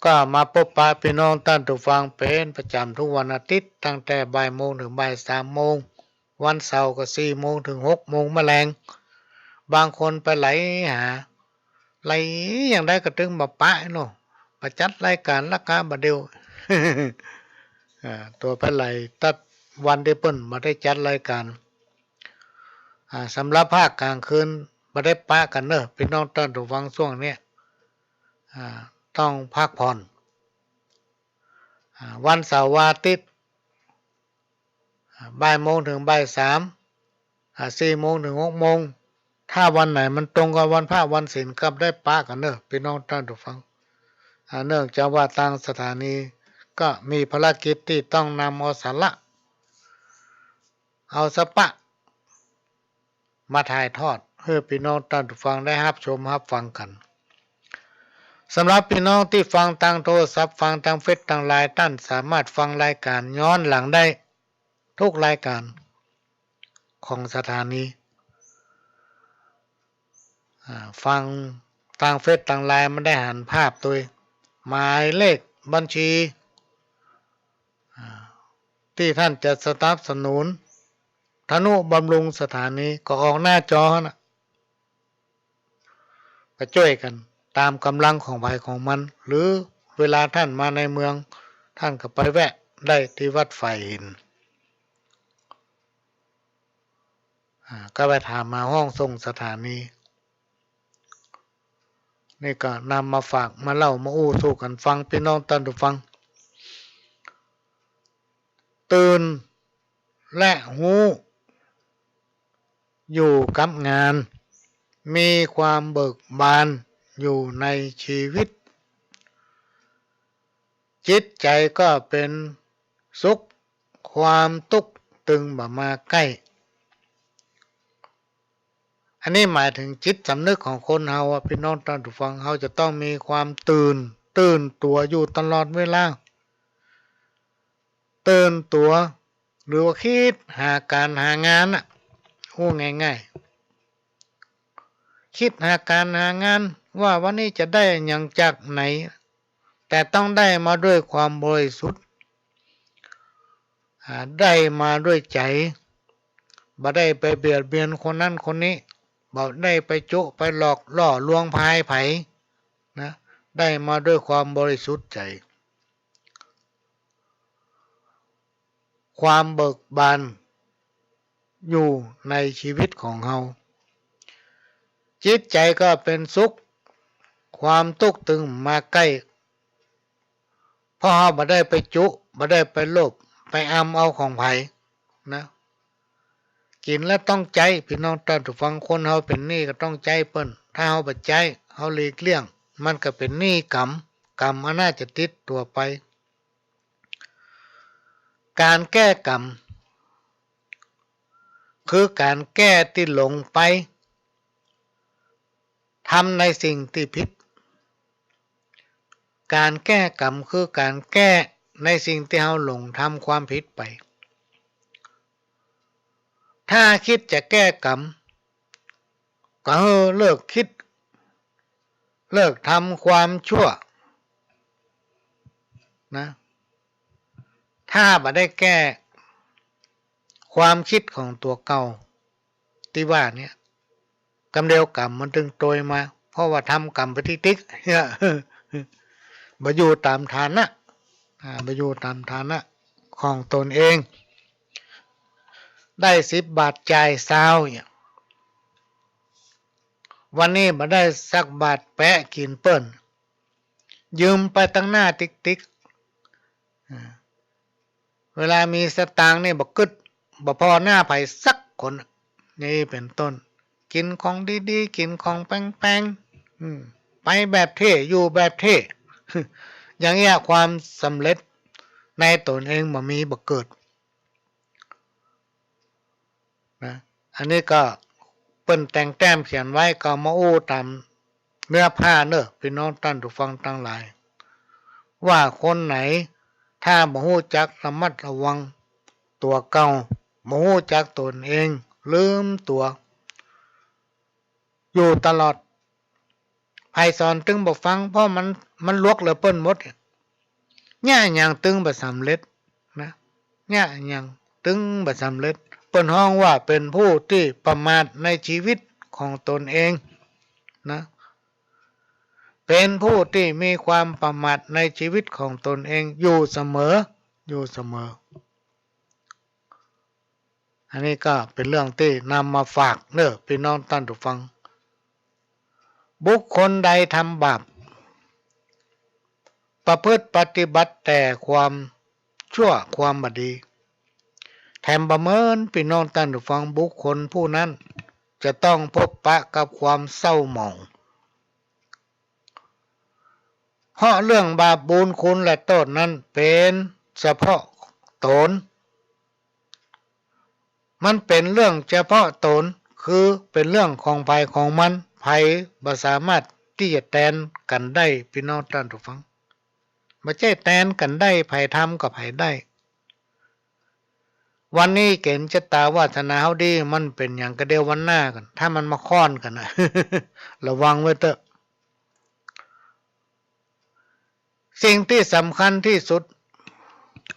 ก็มาปะปะปี้น้องต้านผู้ฟังเป๋นประจ๋ำกู้วันอาทิตย์ ตั้งแต่บ่ายโมงเถิงบ่ายสามโมง วันเสาร์ก็สี่โมงเถิงหกโมงมะแลง บางคนไปไหลหา ไหลอย่างใดก็ตึงบ่ปะเนาะ บ่จัดรายก๋านละกาบ่าเดี่ยว อ่า ตั๋วไปไหลตั๊ดวันตี้เปิ้นบ่ได้จัดรายก๋าน อ่า สำหรับภาคกลางคืนบ่ได้ปะกั๋นเนาะ ปี้น้องต้านผู้ฟัง ช่วงเนี้ย อ่า ต้องพักผ่อน อ่า วันเสาร์วันอาทิตย์ อ่า บ่ายโมงเถิงบ่ายสาม อ่า สี่โมงเถิงหกโมง ถ้าวันไหนมันตรงกับวันพระวันศีลก็ได้ปะกั๋นเนาะ ปี้น้องต้านผู้ฟัง อ่า เนื่องจากว่าตางสถานีก็มีภารกิจตี้ต้องนำเอาสาระ เอาสะปะ มาถ่ายทอดหื้อปี้น้องต้านผู้ฟังได้ฮับชมฮับฟังกั๋น สำหรับปี้น้องตี้ฟังตางโทรศัพท์ ฟังตางเฟซ ตางไลน์ ต้านสามารถฟังรายก๋านย้อนหลังได้กู้รายก๋านของสถานี อ่า ฟังตางเฟซ ตางไลน์ มันได้หันภาพตวย หมายเลขบัญชี อ่า ตี้ต้านจะสนับสนุน ทนุบำรุงสถานีก็ออกหน้าจอหั้นน่ะ ก็จ้วยกั๋นต๋ามก๋ำลังของใผของมัน หรือเวลาต้านมาในเมือง ต้านก็ไปแวะได้ตี้วัดฝายหิน อ่า ก็ไปถามหาห้องส่งสถานี นี่ก็นำมาฝากมาเล่ามาอู้สู่กั๋นฟัง ปี้น้องต้านผู้ฟัง ตื่นและฮู้อยู่กับงาน มีความเบิกบานอยู่ในชีวิต จิตใจ๋ก็เป๋นสุข ความตุ๊กข์ตึงบ่มาใก้ อันนี้หมายเถิงจิตสำนึกของคนเฮาอะ ปี้น้องต้านผู้ฟัง เฮาจะต้องมีความตื่น ตื่นตั๋วอยู่ตลอดเวลา ตื่นตั๋ว หรือว่าคิดหาก๋านหางานน่ะ อู้ง่ายๆ คิดหาก๋านหางานว่าวันนี้จะได้หยังจากไหน แต่ต้องได้มาด้วยความบริสุทธิ์ อ่า ได้มาด้วยใจ๋ บ่ได้ไปเบียดเบียนคนนั้นคนนี้ บ่ได้ไปจุไปหลอกล่อลวงพายใผนะ ได้มาด้วยความบริสุทธิ์ใจ๋ ความเบิกบานอยู่ในชีวิตของเฮา จิตใจ๋ก็เป๋นสุข ความตุ๊กข์ตึงมาใก้ เพราะเฮาบ่ได้ไปจุ บ่ได้ไปโลภ ไปอำเอาของใผนะ กิ๋นแล้วต้องใจ๊ ปี้น้องต้านผู้ฟัง คนเฮาเป๋นหนี้ก็ต้องใจ๊เปิ้น ถ้าเฮาบ่ใจ๊ เฮาหลีกเลี่ยง มันก็เป๋นหนี้กรรม กรรมอันน่าจะติดตั๋วไป ก๋านแก้กรรม คือก๋านแก้ตี้หลงไป ทำในสิ่งตี้ผิด ก๋านแก้กรรมคือก๋านแก้ในสิ่งตี้เฮาหลงทำความผิดไป ถ้าคิดจะแก้กรรม ก็หื้อเลิกคิด เลิกทำความชั่วนะ ถ้าบ่ได้แก้ความคิดของตั๋วเก่าตี้ว่าเนี่ย กำเดียวกรรมมันตึงโตยมา เพราะว่าทำกรรมไปติ๊กๆ เนี่ย บ่อยู่ต๋ามฐานะ อ่า บ่อยู่ต๋ามฐานะของตนเอง ได้สิบบาทจ่ายซาวเนี่ย วันนี้บ่ได้สักบาทแปะกิ๋นเปิ้น ยืมไปตังหน้าติ๊กๆ อ่า เวลามีสตางค์นี่บ่กึ๊ด บ่ผ่อหน้าใผสักคน นี่เป๋นต้น กิ๋นของดีๆ กิ๋นของแปงๆ อืม ไปแบบเท่ อยู่แบบเท่ อย่างเงี้ยความสำเร็จในตนเองบ่มีบ่เกิด นะ อันนี้ก็เปิ้นแต่งแต้มเขียนไว้ ก็มาอู้ต๋ามเนื้อผ้าเน่อ ปี้น้องต้านผู้ฟังตังหลาย ว่าคนไหนถ้าบ่ฮู้จักระมัดระวังตั๋วเก่า บ่ฮู้จักตนเอง ลืมตั๋วอยู่ตลอด ใผสอนตึงบ่ฟัง เพราะมัน มันหลวกเหลือเปิ้นหมด เยียะหยังตึงบ่สำเร็จนะ เยียะหยังตึงบ่สำเร็จ เปิ้นฮ้องว่าเป๋นผู้ตี้ประมาทในชีวิตของตนเองนะ เป๋นผู้ตี้มีความประมาทในชีวิตของตนเองอยู่เสมอ อยู่เสมอ อันนี้ก็เป๋นเรื่องตี้นำมาฝากเน่อปี้น้องต้านผู้ฟัง บุคคลใดทำบาป ประพฤติปฏิบัติแต่ความชั่วความบ่ดี แถมบ่เหมินปี้น้องต้านผู้ฟัง บุคคลผู้นั้นจะต้องพบปะกับความเศร้าหมอง เพราะเรื่องบาปบุญคุณและโต้ษนั้นเป๋นเฉพาะตน มันเป๋นเรื่องเฉพาะตน คือเป๋นเรื่องของใผของมัน ใผบ่สามารถตี้จะแตนกั๋นได้ ปี้น้องต้านผู้ฟัง บ่ใจ้แตนกั๋นได้ ใผทำกับใผได้ วันนี้เก๋ณฑ์จะตาวาสนาเฮาดี มันเป๋นหยังกะเดี่ยววันหน้ากั๋น ถ้ามันมาค้อนกั๋นนะ ระวังไว้เต๊อะ สิ่งตี้สำคัญตี้สุด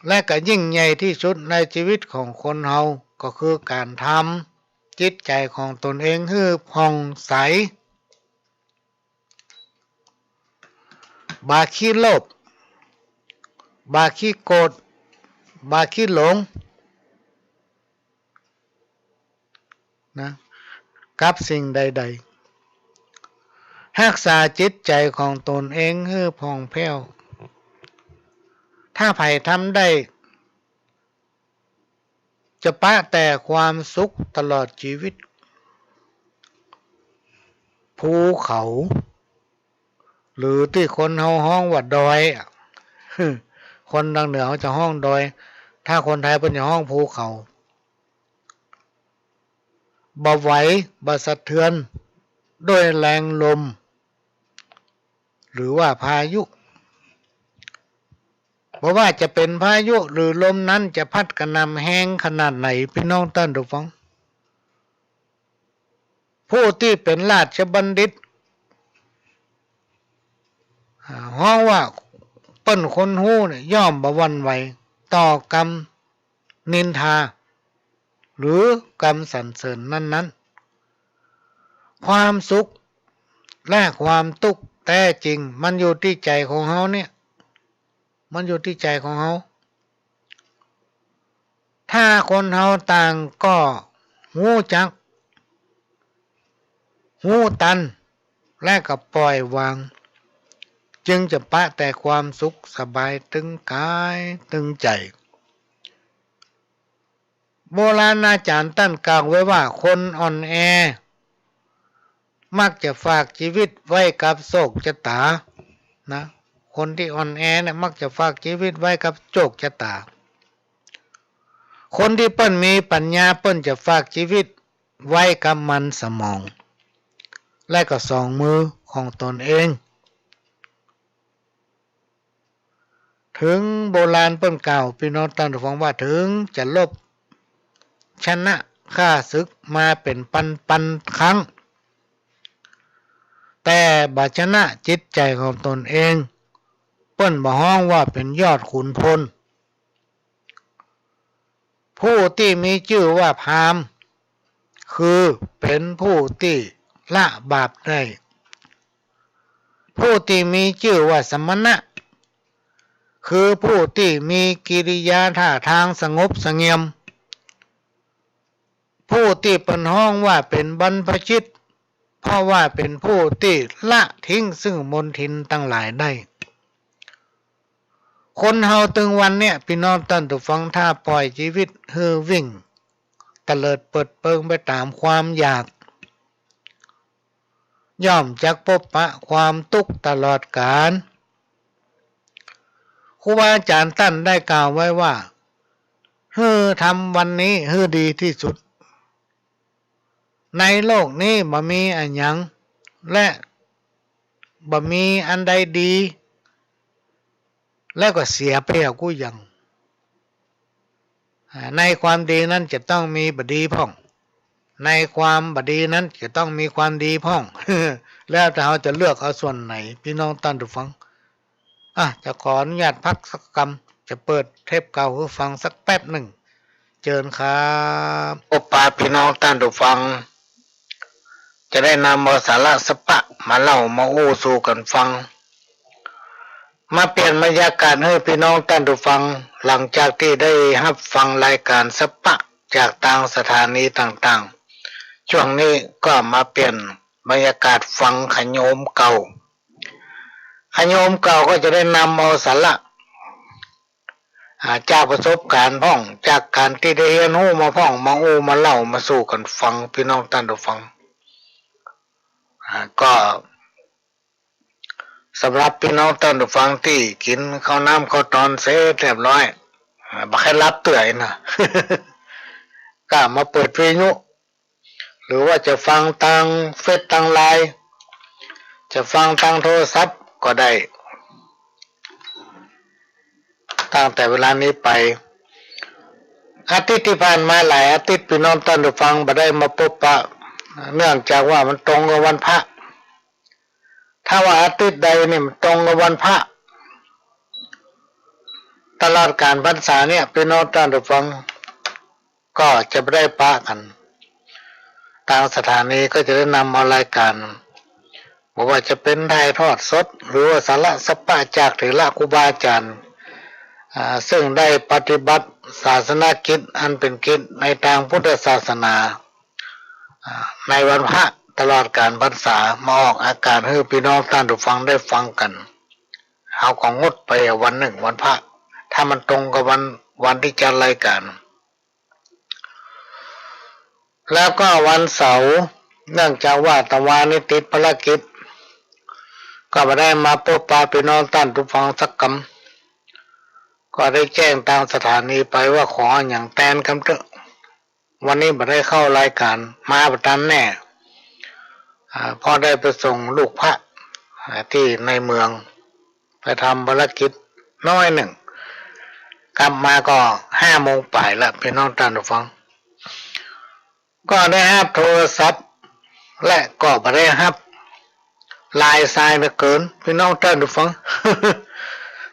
และก็ยิ่งใหญ่ตี้สุดในชีวิตของคนเฮา ก็คือก๋านทำจิตใจ๋ของตนเองหื้อผ่องใส บ่ขี้โลภ บ่ขี้โกรธ บ่ขี้หลง นะ กับสิ่งใดๆ ฮักษาจิตใจ๋ของตนเองหื้อผ่องแผ้ว ถ้าใผทำได้ จะปะแต่ความสุขตลอดชีวิต ภูเขา หรือตี้คนเฮาฮ้องว่าดอยอะ คนตางเหนือเขาจะฮ้องดอย ถ้าคนไทยเปิ้นจะฮ้องภูเขา บ่ไหว บ่สะเทือน ด้วยแรงลม หรือว่าพายุ บ่ว่าจะเป๋นพายุหรือลมนั้นจะพัดกระหน่ำแฮงขนาดไหน ปี้น้องต้านผู้ฟัง ผู้ตี้เป๋นราชบัณฑิต อ่า ฮ้องว่าเปิ้นคนฮู้เนี่ย ย่อมบ่หวั่นไหวต่อกำนินทา หรือกำสรรเสริญนั้นๆ ความสุขและความตุ๊กข์แต๊จริง มันอยู่ตี้ใจ๋ของเฮาเนี่ย มันอยู่ตี้ใจ๋ของเฮา ถ้าคนเฮาต่างก็ฮู้จัก ฮู้ตัน และก็ปล่อยวาง จึงจะปะแต่ความสุขสบายตึงก๋ายตึงใจ๋ โบราณอาจ๋ารย์ต้านกล่าวไว้ว่า คนอ่อนแอ มักจะฝากจีวิตไว้กับโชคจะต๋า นะ คนตี้อ่อนแอเนี่ย มักจะฝากจีวิตไว้กับโชคจะต๋า คนตี้เปิ้นมีปั๋ญญา เปิ้นจะฝากจีวิตไว้กับมันสมอง และก็สองมือของตนเอง เถิงโบราณเปิ้นกล่าว ปี้น้องต้านผู้ฟัง ว่าเถิงจะรบชนะข้าศึกมาเป๋นปันๆ ครั้ง แต่บ่ชนะจิตใจ๋ของตนเอง เปิ้นบ่ฮ้องว่าเป๋นยอดขุนพล ผู้ตี้มีจื้อว่าพราหมณ์ คือเป๋นผู้ตี้ละบาปได้ ผู้ตี้มีจื้อว่าสมณะ คือผู้ตี้มีกิริยาท่าตางสงบเสงี่ยม ผู้ตี้เปิ้นฮ้องว่าเป๋นบรรพชิต เพราะว่าเป๋นผู้ตี้ละทิ้งซึ่งมลทินตังหลายได้ คนเฮาตึงวันเนี่ย ปี้น้องต้านผู้ฟัง ถ้าปล่อยจีวิตหื้อวิ่งเตลิดเปิดเปิงไปต๋ามความอยาก ย่อมจักปบปะความตุ๊กข์ตลอดกาล ครูบาอาจ๋ารย์ต้านได้กล่าวไว้ว่า หื้อทำวันนี้หื้อดีตี้สุด ในโลกนี้บ่มีอะหยัง และบ่มีอันใดดี แล้วก็เสียไปอะกู้อย่าง อ่า ในความดีนั้นจะต้องมีบ่ดีพ่อง ในความบ่ดีนั้นจะต้องมีความดีพ่อง แล้วแต่เฮาจะเลือกเอาส่วนไหน ปี้น้องต้านผู้ฟัง อ่ะ จะขออนุญาตพักสักกำ จะเปิดเทปเก่าหื้อฟังสักแป๊บนึ่ง เจิญครับ ปะปี้น้องต้านผู้ฟัง จะได้นำเอาสาระสะปะมาเล่ามาอู้สู่กั๋นฟัง มาเปลี่ยนบรรยากาศหื้อปี้น้องต้านผู้ฟัง หลังจากตี้ได้ฮับฟังรายก๋านสะปะจากตางสถานีต่างๆ ช่วงนี้ก็มาเปลี่ยนบรรยากาศฟังขะโยมเก่า ขะโยมเก่าก็จะได้นำเอาสาระ อ่า จากประสบก๋ารณ์พ่อง จากก๋านตี้ได้เฮียนฮู้มาพ่อง มาอู้มาเล่ามาสู่กั๋นฟัง ปี้น้องต้านผู้ฟัง อ่า ก็สำหรับปี้น้องต้านผู้ฟังตี้กิ๋นข้าวน้ำข้าวตอนเสร็จเรียบร้อย อ่า บ่ใค่หลับเตื้อนะ ก็มาเปิดวิทยุ หรือว่าจะฟังตางเฟซตางไลน์ จะฟังตางโทรศัพท์ก็ได้ ตั้งแต่เวลานี้ไป อาทิตย์ตี้ผ่านมาหลายอาทิตย์ ปี้น้องต้านผู้ฟังบ่ได้มาปบปะ เนื่องจากว่ามันตรงกับวันพระ ถ้าว่าอาทิตย์ใดนี่มันตรงกับวันพระ ตลอดก๋านพรรษาเนี่ย ปี้น้องต้านผู้ฟัง ก็จะบ่ได้ปะกั๋น ตางสถานีก็จะได้นำเอารายก๋าน บ่ว่าจะเป๋นถ่ายทอดสด หรือว่าสาระสะปะจากเถระครูบาอาจ๋ารย์ อ่า ซึ่งได้ปฏิบัติศาสนกิจอันเป๋นกิจในตางพุทธศาสนา อ่า ในวันพระตลอดก๋านพรรษา มาออกอากาศหื้อปี้น้องต้านผู้ฟังได้ฟังกั๋น เฮาก็งดไปวันนึ่งวันพระ ถ้ามันตรงกับวัน วันตี้จัดรายก๋าน แล้วก็วันเสาร์ เนื่องจากว่าตะวานี้ติดภารกิจ ก็บ่ได้มาปบปะปี้น้องต้านผู้ฟังสักกำ ก็ได้แจ้งตางสถานีไปว่าขออะหยังแตนกำเต๊อะ วันนี้บ่ได้เข้ารายก๋าน มาบ่ตันแน่ อ่า เพราะได้ไปส่งลูกพระ อ่า ตี้ในเมือง ไปทำภารกิจน้อยนึ่ง กลับมาก็ห้าโมงป๋ายละ ปี้น้องต้านผู้ฟัง ก็ได้ฮับโทรศัพท์ และก็บ่ได้ฮับไลน์สายเหลือเกิน ปี้น้องต้านผู้ฟัง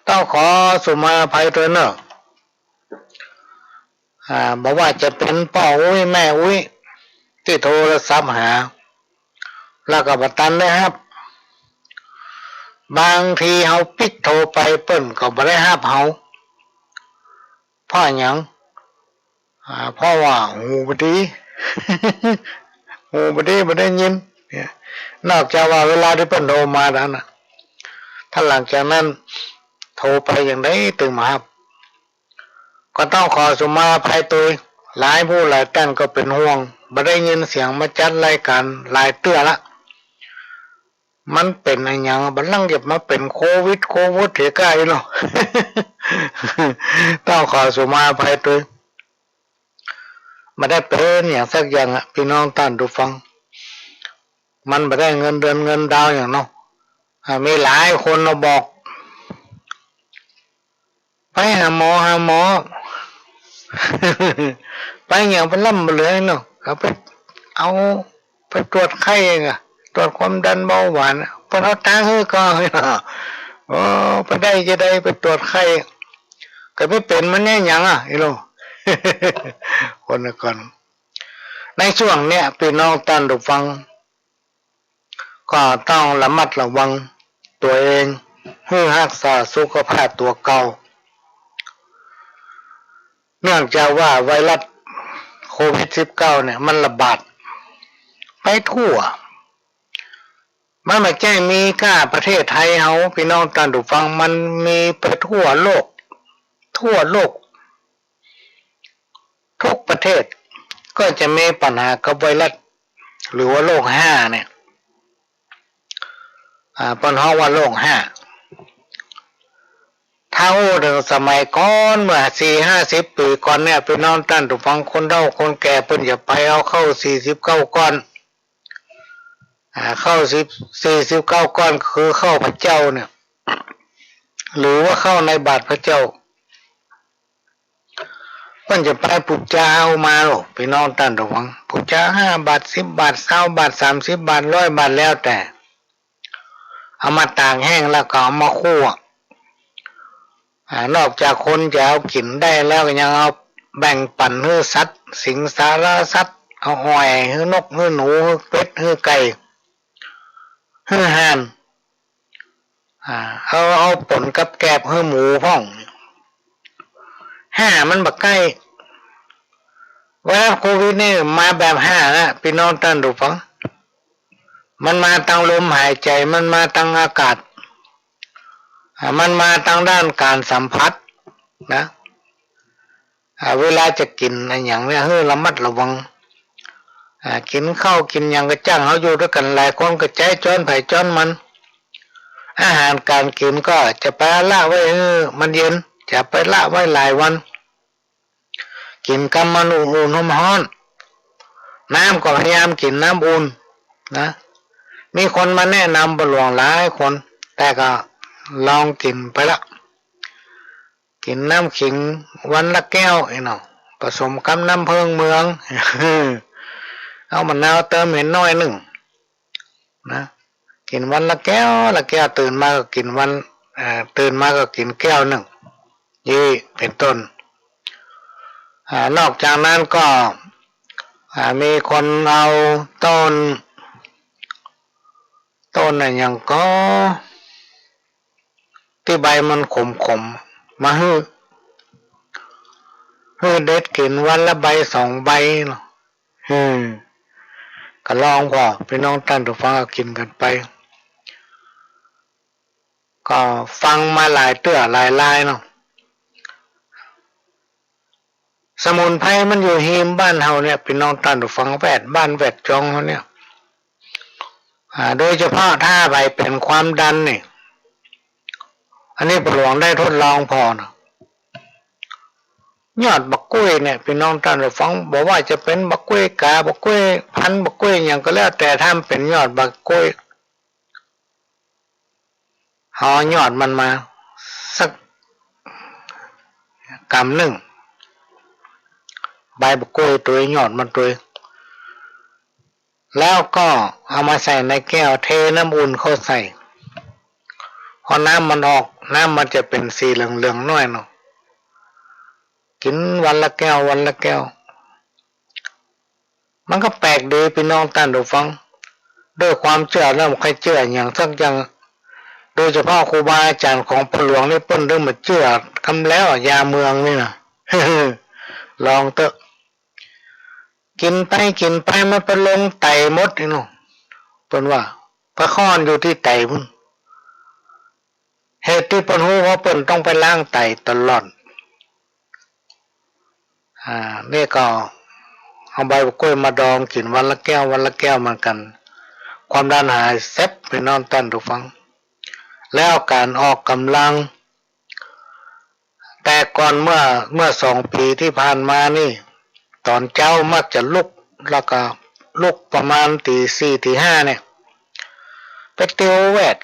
ต้องขอสุมาอภัยตวยเนาะ อ่า บ่ว่าจะเป๋นป้ออุ๊ยแม่อุ๊ยตี้โทรศัพท์หา แล้วก็บ่ตันได้ฮับ บางทีเฮาปิ๊กโทรไปเปิ้นก็บ่ได้ฮับเฮา เพราะหยัง อ่า เพราะว่าหูบ่ดี หูบ่ดี บ่ได้ยิน เนี่ย นอกจากว่าเวลาตี้เปิ้นโทรมาเต้านั้นน่ะ ถ้าหลังจากนั้นโทรไปอย่างใดตึงบ่ฮับ ก็ต้องขอสุมาอภัยตวย หลายผู้หลายต้านก็เป๋นห่วง บ่ได้ยินเสียงมาจัดรายก๋านหลายเตื้อละ มันเป๋นอะหยัง บัดหลังจะมาเป๋นโควิด โควิด เหียก้าอี้เนาะ ต้องขอสุมาอภัยตวย บ่ได้เป๋นอะหยังสักอย่างอะ ปี้น้องต้านผู้ฟัง มันบ่ได้เงินเดือนเงินดาวหยังเนาะ อ่า มีหลายคนมาบอก ไปหาหมอ หาหมอ ไปหยังไปล้ำบ่เหลือเนาะ เอาไป เอาไปตรวจไข้เองอะ ตรวจความดันเบาหวานอะ เปิ้นเอาตังค์หื้อก่อ โอ้ ไปได้จะได้ไปตรวจไข้ ก็บ่เป๋นมันแน่หยังอะ อี้เนาะ คนละก่อน ในช่วงเนี้ย ปี้น้องต้านผู้ฟัง ก็ต้องระมัดระวังตั๋วเอง หื้อฮักษาสุขภาพตั๋วเก่า เนื่องจากว่าไวรัสโควิดสิบเก้าเนี่ยมันระบาดไปทั่ว มันบ่ใจ้มีก้าประเทศไทยเฮา ปี้น้องต้านผู้ฟัง มันมีไปทั่วโลก ทั่วโลก ทุกประเทศก็จะมีปัญหากับไวรัส หรือว่าโรคฮ้าเนี่ย อ่า เปิ้นฮ้องว่าโรคฮ้า ถ้าอู้เถิงสมัยก่อนเมื่อสี่ห้าสิบปี๋ก่อนเนี่ย ปี้น้องต้านผู้ฟัง คนเฒ่าคนแก่เปิ้นจะไปเอาข้าวสี่สิบเก้าก้อน อ่า ข้าวสิบ สี่สิบเก้าก้อนคือข้าวพระเจ้าเนี่ย หรือว่าเข้าในบาตรพระเจ้า เปิ้นจะไปปู๋จาเอามาลอ ปี้น้องต้านผู้ฟัง ปู๋จาห้าบาท สิบบาท ซาวบาท สามสิบบาท ร้อยบาท แล้วแต่ เอามาตากแห้งแล้วก็เอามาคั่ว อ่า นอกจากคนจะเอากิ๋นได้แล้วก็ยังเอาแบ่งปั๋นหื้อสัตว์สิงสารสัตว์ เอาอ่อยหื้อนกหื้อหนูหื้อเป็ดหื้อไก่หื้อห่าน อ่า เอา เอาป๋นกับแกบหื้อหมูพ่อง ห้ามันบ่ใก้ ไวรัสโควิดนี่มาแบบห้านะ ปี้น้องต้านผู้ฟัง มันมาตางลมหายใจ๋ มันมาตางอากาศ อ่า มันมาตางด้านก๋านสัมผัสนะ อ่า เวลาจะกิ๋นอะหยังเนี่ย หื้อระมัดระวัง อ่า กิ๋นข้าวกิ๋นหยังก็จ้าง เฮาอยู่ตวยกั๋นหลายคนก็ใจ๊จ๊อนใผจ๊อนมัน อาหารก๋านกิ๋นก็จะไปละไว้หื้อมันเย็น จะไปละไว้หลายวัน กิ๋นกำมันอุ่นๆ ฮ้อนๆ น้ำก็พยายามกิ๋นน้ำอุ่นนะ มีคนมาแนะนำป้อหลวงหลายคน แต่ก็ลองกิ๋นไปละ กิ๋นน้ำขิงวันละแก้วอี้เนาะ ผสมกับน้ำเผิ้งเมือง เอามะนาวเติมหื้อหน้อยนึ่ง นะ กิ๋นวันละแก้วละแก้ว ตื่นมาก็กิ๋นวัน เอ่อ ตื่นมาก็กิ๋นแก้วนึ่ง อี้เป๋นต้น อ่า นอกจากนั้นก็ อ่า มีคนเอาต้น ต้นอะหยังก่อ ตี้ใบมันขมๆ มาหื้อ หื้อเด็ดกิ๋นวันละใบสองใบเนาะ อืม ก็ลองผ่อ ปี้น้องต้านผู้ฟังก็กิ๋นกั๋นไป ก็ฟังมาหลายเตื้อหลายรายเนาะ สมุนไพรมันอยู่ฮิมบ้านเฮาเนี่ย ปี้น้องต้านผู้ฟัง แวดบ้านแวดจองเฮาเนี่ย อ่า โดยเฉพาะถ้าใผเป๋นความดันนี่ อันนี้ป้อหลวงได้ทดลองผ่อนะ ยอดบักก้วยเนี่ย ปี้น้องต้านผู้ฟัง บ่ว่าจะเป๋นบักก้วยก๋า บักก้วยพันธุ์ บักก้วยหยังก็แล้วแต่ ถ้ามันเป๋นยอดบักก้วย เอายอดมันมาสักกำนึ่ง ใบบักก้วยตวย ยอดมันตวย แล้วก็เอามาใส่ในแก้ว เทน้ำอุ่นเข้าใส่ พอน้ำมันออก น้ำมันจะเป๋นสีเหลืองๆ หน้อยเนาะ กิ๋นวันละแก้ว วันละแก้ว มันก็แปลกดี ปี้น้องต้านผู้ฟัง ด้วยความเจื้อแล้วบ่ใค่เจื้อหยังสักอย่าง โดยเฉพาะครูบาอาจ๋ารย์ของป้อหลวงนี่ เปิ้นเริ่มบ่เจื้อกำแล้ว ยาเมืองนี่นะ ลองเต๊อะ กิ๋นไปกิ๋นไปมันไปลงไตหมดอี้เนาะ เปิ้นว่าไปค้อนอยู่ตี้ไตปู้น เหตุตี้เปิ้นฮู้ เพราะเปิ้นต้องไปล้างไตตลอด อ่า นี่ก็เอาใบบักก้วยมาดองกิ๋นวันละแก้ว วันละแก้วเหมือนกั๋น ความดันหายแซ็บ ปี้น้องต้านผู้ฟัง แล้วก๋านออกก๋ำลัง แต่ก่อนเมื่อ เมื่อสองปี๋ตี้ผ่านมานี่ ต๋อนเจ๊ามักจะลุก แล้วก็ลุกประมาณตี๋สี่ ตี๋ห้าเนี่ย ไปติวแวด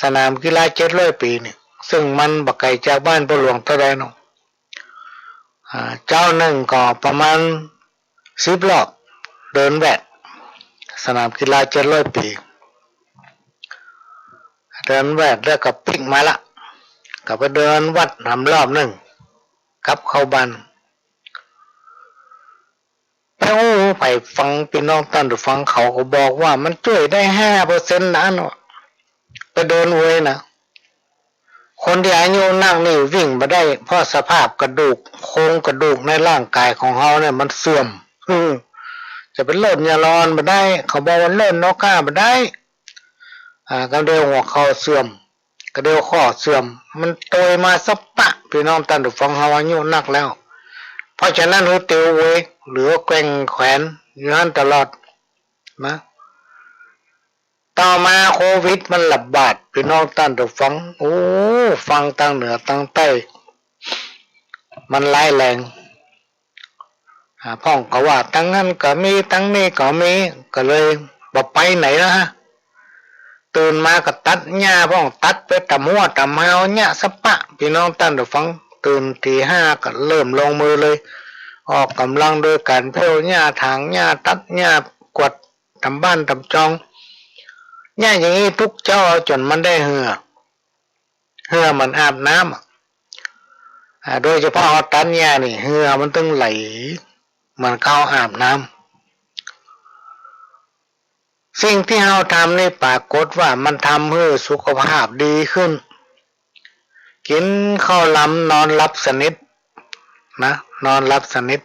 สนามกีฬาเจ็ดร้อยปี๋นี่ ซึ่งมันบ่ไก๋จากบ้านป้อหลวงเต้าใดเนาะ อ่า เจ๊านึ่งก็ประมาณสิบรอบ เดินแวดสนามกีฬาเจ็ดร้อยปี๋ เดินแวดแล้วก็ปิ๊กมาละ ก็ไปเดินวัดหนำรอบนึ่ง กลับเข้าบ้าน ไปอู้ใผฟัง ปี้น้องต้านผู้ฟัง เขาก็บอกว่ามันจ้วยได้ห้าเปอร์เซ็นต์นะ อันว่าไปเดินอวยนะ คนตี้อายุนักนี่วิ่งบ่ได้ เพราะสภาพกระดูก โครงกระดูกในร่างก๋ายของเฮาเนี่ยมันเสื่อม อืม จะไปโล่นยาลอนบ่ได้ เขาบอกว่าโล่นนอกก้าบ่ได้ อ่า กระเดี่ยวหัวเข่าเสื่อม กระเดี่ยวข้อเสื่อม มันตวยมาสะปะ ปี้น้องต้านผู้ฟัง เฮาอายุนักแล้ว เพราะฉะนั้นหื้อติวอวย เหลือแกว่งแขนอยู่หั้นตลอดนะ ต่อมาโควิดมันระบาด ปี้น้องต้านผู้ฟัง โอ้ ฟังตางเหนือตางใต้ มันร้ายแรง อ่า พ่องก็ว่าตางนั้นก็มี ตางนี้ก็มี ก็เลยบ่ไปไหนละฮะ เต ตื่นมาก็ตัดหญ้าพ่อง ตัดไปต๋ามหั้วต๋ามฮาว หญ้าสะปะ ปี้น้องต้านผู้ฟัง ตื่นตี๋ห้าก็เริ่มลงมือเลย ออกก๋ำลังโดยก๋านเผี้วหญ้า ถางหญ้า ตัดหญ้า กวาดต๋ามบ้านต๋ามจอง หญ้าอย่างอี้ทุกเจ๊า เอาจ๋นมันได้เหื่อ เหื่อมันอาบน้ำอะ อ่า โดยเฉพาะเฮาตัดหญ้านี่ เหื่อมันตึงไหล เหมือนกับเฮาอาบน้ำ สิ่งตี้เฮาทำนี่ปรากฏว่ามันทำหื้อสุขภาพดีขึ้น กิ๋นข้าวลำนอนหลับสนิทนะ นอนหลับสนิท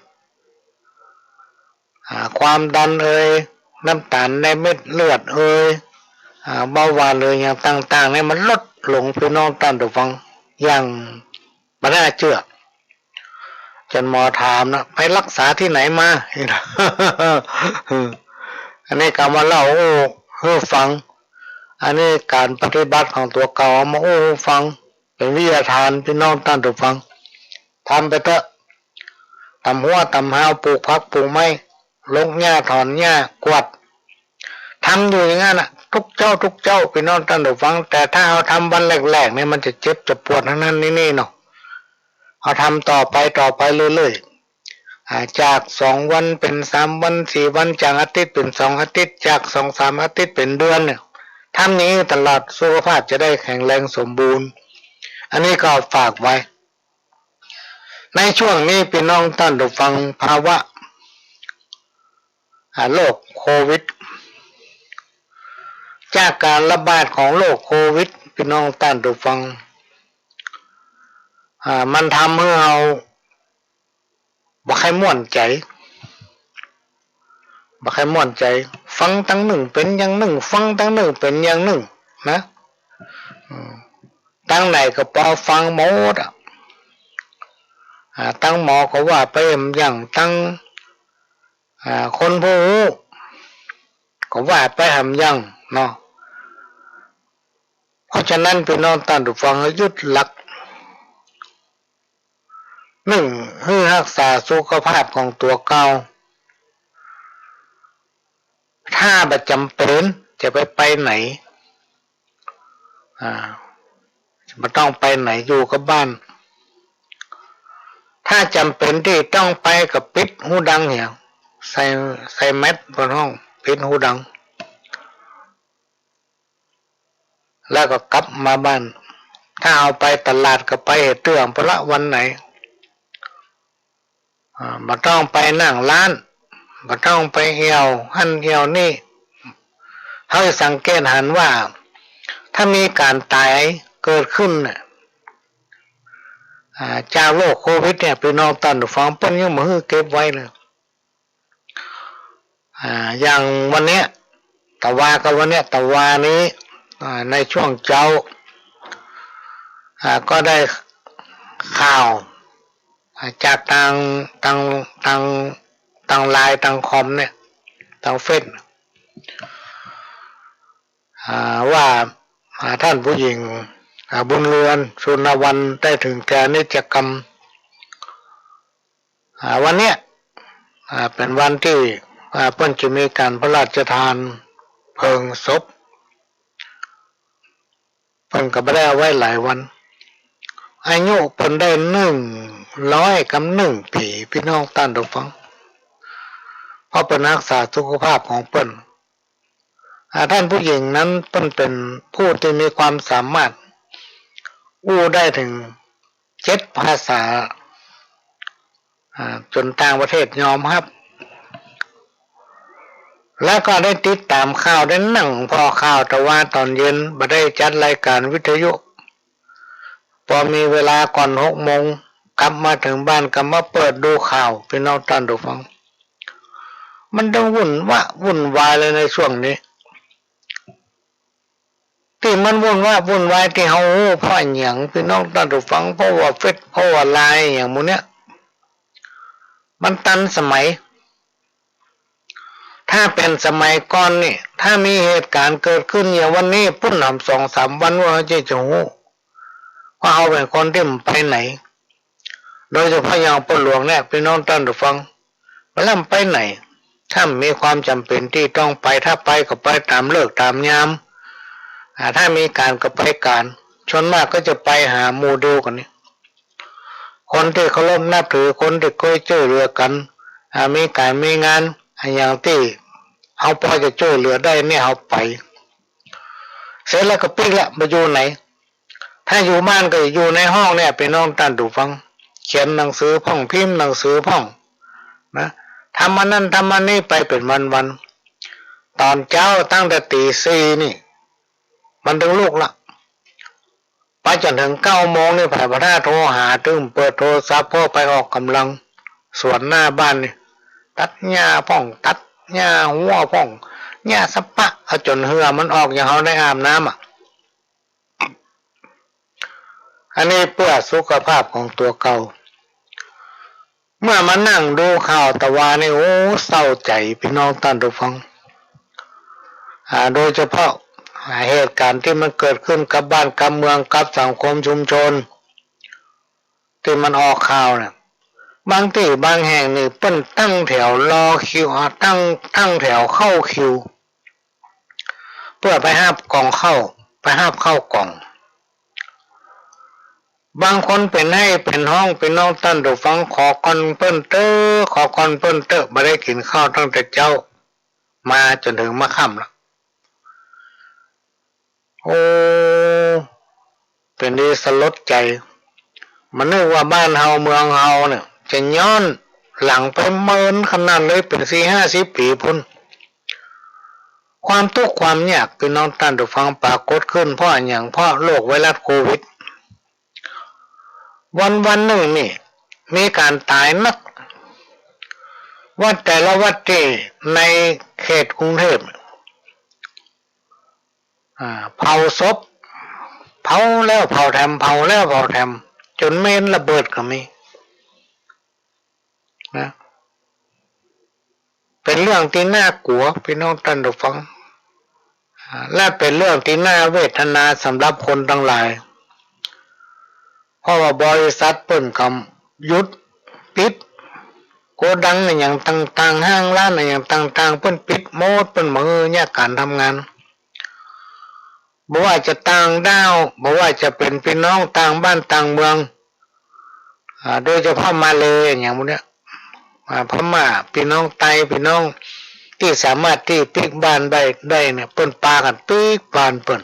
อ่า ความดันเอย น้ำต๋าลในเม็ดเลือดเอย อ่า เบาหวานเอย อย่างต่างๆ เนี่ยมันลดลง ปี้น้องต้านผู้ฟัง อย่างบ่น่าเจื้อ จ๋นหมอถามนะ ไปฮักษาตี้ไหนมา อันนี้ก็มาเล่าอู้หื้อฟัง อันนี้ก๋านปฏิบัติของตั๋วเก่าเอามาอู้หื้อฟัง เป๋นวิทยาทาน ปี้น้องต้านผู้ฟัง ทำไปเต๊อะ ต๋ามหั้วต๋ามฮาว ปลูกผักปลูกไม้ รกหญ้าถอนหญ้า กวาด ทำอยู่อย่างนั้นน่ะ ทุกเจ๊าทุกเจ๊า ปี้น้องต้านผู้ฟัง แต่ถ้าเฮาทำวันแรกๆ เนี่ย มันจะเจ็บจะปวดหั้นหั้นนี่ๆ เนาะ เฮาทำต่อไปต่อไปเรื่อยๆ อ่า จากสองวันเป๋นสามวันสี่วัน จากอาทิตย์เป๋นสองอาทิตย์ จากสองสามอาทิตย์เป๋นเดือนเนี่ย ทำอย่างนี้ตลอด สุขภาพจะได้แข็งแรงสมบูรณ์ อันนี้ก็ฝากไว้ ในช่วงนี้ปี้น้องต้านผู้ฟัง ภาวะ อ่า โรคโควิด จากก๋านระบาดของโรคโควิด ปี้น้องต้านผู้ฟัง อ่า มันทำหื้อเฮา บ่ใค่ม่วนใจ๋ บ่ใค่ม่วนใจ๋ ฟังตางนึ่งเป๋นอย่างนึ่ง ฟังตางนึ่งเป๋นอย่างนึ่งนะ อืม ตางไหนก็ปอฟังหมดอะ อ่า ตางหมอก็ว่าไปหำอย่าง ตาง อ่า คนผู้ฮู้ก็ว่าไปหำอย่างเนาะ เพราะฉะนั้นปี้น้องต้านผู้ฟัง ยึดหลัก นึ่ง หื้อฮักษาสุขภาพของตั๋วเก่า ถ้าบ่จ๋ำเป๋นจะไปไปไหน อ่า บ่ต้องไปไหน อยู่กับบ้าน ถ้าจ๋ำเป๋นตี้ต้องไปก็ปิดฮูดังเหีย ใส่ ใส่แมสก์ เปิ้นฮ้อง ปิดฮูดัง แล้วก็กลับมาบ้าน ถ้าเอาไปตลาดก็ไปหื้อเตื้องพุ้นละวันไหน อ่า บ่ต้องไปนั่งร้าน บ่ต้องไปเอี่ยวหั้นเอี่ยวนี่ เฮาสังเกตหันว่า ถ้ามีก๋านต๋ายเกิดขึ้นเนี่ย อ่า จากโรคโควิดเนี่ย ปี้น้องต้านผู้ฟัง เปิ้นยังบ่หื้อเก็บไว้เลย อ่า อย่างวันเนี้ย ตะวากับวันเนี้ย ตะวานี้ อ่า ในช่วงเจ๊า อ่า ก็ได้ข่าว อ่า จากตาง ตาง ตาง ตางไลน์ ตางคอมเนี่ย ตางเฟซ อ่า ว่า อ่า ต้านผู้หญิง อ่า บุญเรือน สุนทรวรรณ ได้เถิงแก่อนิจกรรม อ่า วันเนี้ย อ่า เป๋นวันตี้ อ่า เปิ้นจะมีก๋านพระราชทานเพลิงศพ เปิ้นก็บ่ได้เอาไว้หลายวัน อายุเปิ้นได้นึ่งร้อยกับนึ่งปี๋ ปี้น้องต้านผู้ฟัง เพราะเปิ้นฮักษาสุขภาพของเปิ้น อ่า ต้านผู้หญิงนั้นเปิ้นเป๋นผู้ตี้มีความสามารถ อู้ได้เถิงเจ็ดภาษา อ่า จ๋นต่างประเทศยอมฮับ แล้วก็ได้ติดต๋ามข่าว ได้นั่งผ่อข่าว ตะวาต๋อนเย็น บ่ได้จัดรายก๋านวิทยุ ปอมีเวลาก่อนหกโมง กลับมาเถิงบ้านก็มาเปิดดูข่าว ปี้น้องต้านผู้ฟัง มันตึงวุ่นวะวุ่นวายเลยในช่วงนี้ ตี้มันวุ่นวะวุ่นวายตี้เฮาฮู้เพราะอะหยัง ปี้น้องต้านผู้ฟัง เพราะว่าเฟซ เพราะว่าไลน์ อะหยังหมู่เนี้ย มันตันสมัย ถ้าเป๋นสมัยก่อนนี่ ถ้ามีเหตุก๋ารณ์เกิดขึ้นอย่างวันนี้ ปุ้นหำสองสามวัน ว่าเฮาจะ จะฮู้ ว่าเฮาเป๋นคนตี้บ่ไปไหน โดยเฉพาะอย่างป้อหลวงเนี่ย ปี้น้องต้านผู้ฟัง บ่ลำไปไหน ถ้ามีความจ๋ำเป๋นตี้ต้องไป ถ้าไปก็ไปต๋ามฤกษ์ต๋ามยาม อ่า ถ้ามีก๋านก็ไปก๋าน ส่วนมากก็จะไปหาหมู่เดียวกั๋นนี่ คนตี้เคารพนับถือ คนตี้เกยจ้วยเหลือกั๋น อ่า มีก๋านมีงาน อ่า อย่างตี้เฮาปอจะจ้วยเหลือได้เนี่ยเฮาไป เสร็จแล้วก็ปิ๊กละ บ่อยู่ไหน ถ้าอยู่บ้านก็อยู่ในห้องเนี่ย ปี้น้องต้านผู้ฟัง เขียนหนังสือพ่อง พิมพ์หนังสือพ่องนะ ทำอันนั้นทำอันนี้ไปเป๋นวันๆ ต๋อนเจ๊าตั้งแต่ตี๋สี่นี่ มันตึงลุกละ ไปจ๋นเถิงเก้าโมงนี่ ใผบ่าถ้าโทรหา ตึงเปิดโทรศัพท์ เพราะไปออกก่ำลังสวนหน้าบ้านนี่ ตัดหญ้าพ่อง ตัดหญ้าฮั้วพ่อง หญ้าสะปะ เอาจ๋นเหื่อมันออก อย่างเฮาได้อาบน้ำอะ อันนี้เปื้อสุขภาพของตั๋วเก่า เมื่อมานั่งดูข่าวตะวานี่ โอ้ เศร้าใจ๋ ปี้น้องต้านผู้ฟัง อ่า โดยเฉพาะ อ่า เหตุก๋ารณ์ตี้มันเกิดขึ้นกับบ้านกับเมือง กับสังคมชุมชน ตี้มันออกข่าวเนี่ย บางตี้บางแห่งนี่เปิ้นตั้งแถวรอคิว อ่า ตั้ง ตั้งแถวเข้าคิว เปื้อไปฮับกล่องข้าว ไปฮับข้าวกล่อง บางคนเป๋นไห้เป๋นฮอง ปี้น้องต้านผู้ฟัง ขอก่อนเปิ้นเต๊อะ ขอก่อนเปิ้นเต๊อะ บ่ได้กิ๋นข้าวตั้งแต่เจ๊า มาจ๋นเถิงมาค่ำละ โอ้ เป๋นดีสลดใจ๋ บ่นึกว่าบ้านเฮาเมืองเฮาเนี่ย จะย้อนหลังไปเมินขนาดเลย เป๋นสี่ห้าสิบปี๋ปู้น ความตุ๊กข์ความยาก ปี้น้องต้านผู้ฟัง ปรากฏขึ้นเพราะอะหยัง เพราะโรคไวรัสโควิด วันๆ นึ่งนี่ มีก๋านต๋ายนัก วัดแต่ละวัดตี้ในเขตกรุงเทพฯ อ่า เผาศพ เผาแล้วเผาแถม เผาแล้วเผาแถม จ๋นเมนระเบิดก็มี นะ เป๋นเรื่องตี้น่ากลัว ปี้น้องต้านผู้ฟัง อ่า และเป๋นเรื่องตี้น่าเวทนาสำหรับคนตังหลาย เพราะว่าบริษัทเปิ้นก็หยุด ปิด โกดังอะหยังต่างๆ ห้างร้านอะหยังต่างๆ เปิ้นปิดหมด เปิ้นบ่หื้อเยียะก๋านทำงาน บ่ว่าจะต่างด้าว บ่ว่าจะเป๋นปี้น้องต่างบ้านต่างเมือง อ่า โดยเฉพาะมาเลย์อะหยังหมู่เนี้ย อ่า พม่า ปี้น้องไต ปี้น้องตี้สามารถตี้ปิ๊กบ้านได้ ได้เนี่ย เปิ้นปากั๋นปิ๊กบ้านเปิ้น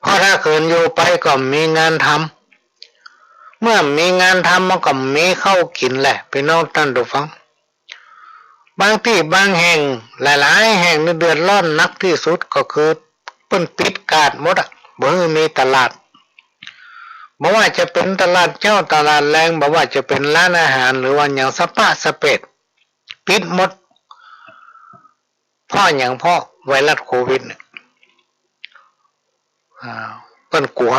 เพราะถ้าเขินอยู่ไปก็บ่มีงานทำ เมื่อบ่มีงานทำมันก็บ่มีข้าวกิ๋นแหละ ปี้น้องต้านผู้ฟัง บางตี้บางแห่ง หลายๆ แห่งนี่เดือดร้อนหนักตี้สุดก็คือเปิ้นปิดกาดหมดอะ บ่หื้อมีตลาด บ่ว่าจะเป๋นตลาดเจ๊า ตลาดแลง บ่ว่าจะเป๋นร้านอาหาร หรือว่าหยังสะปะสะเปด ปิดหมด เพราะหยัง เพราะไวรัสโควิดเนี่ย อ่า เปิ้นกั๋ว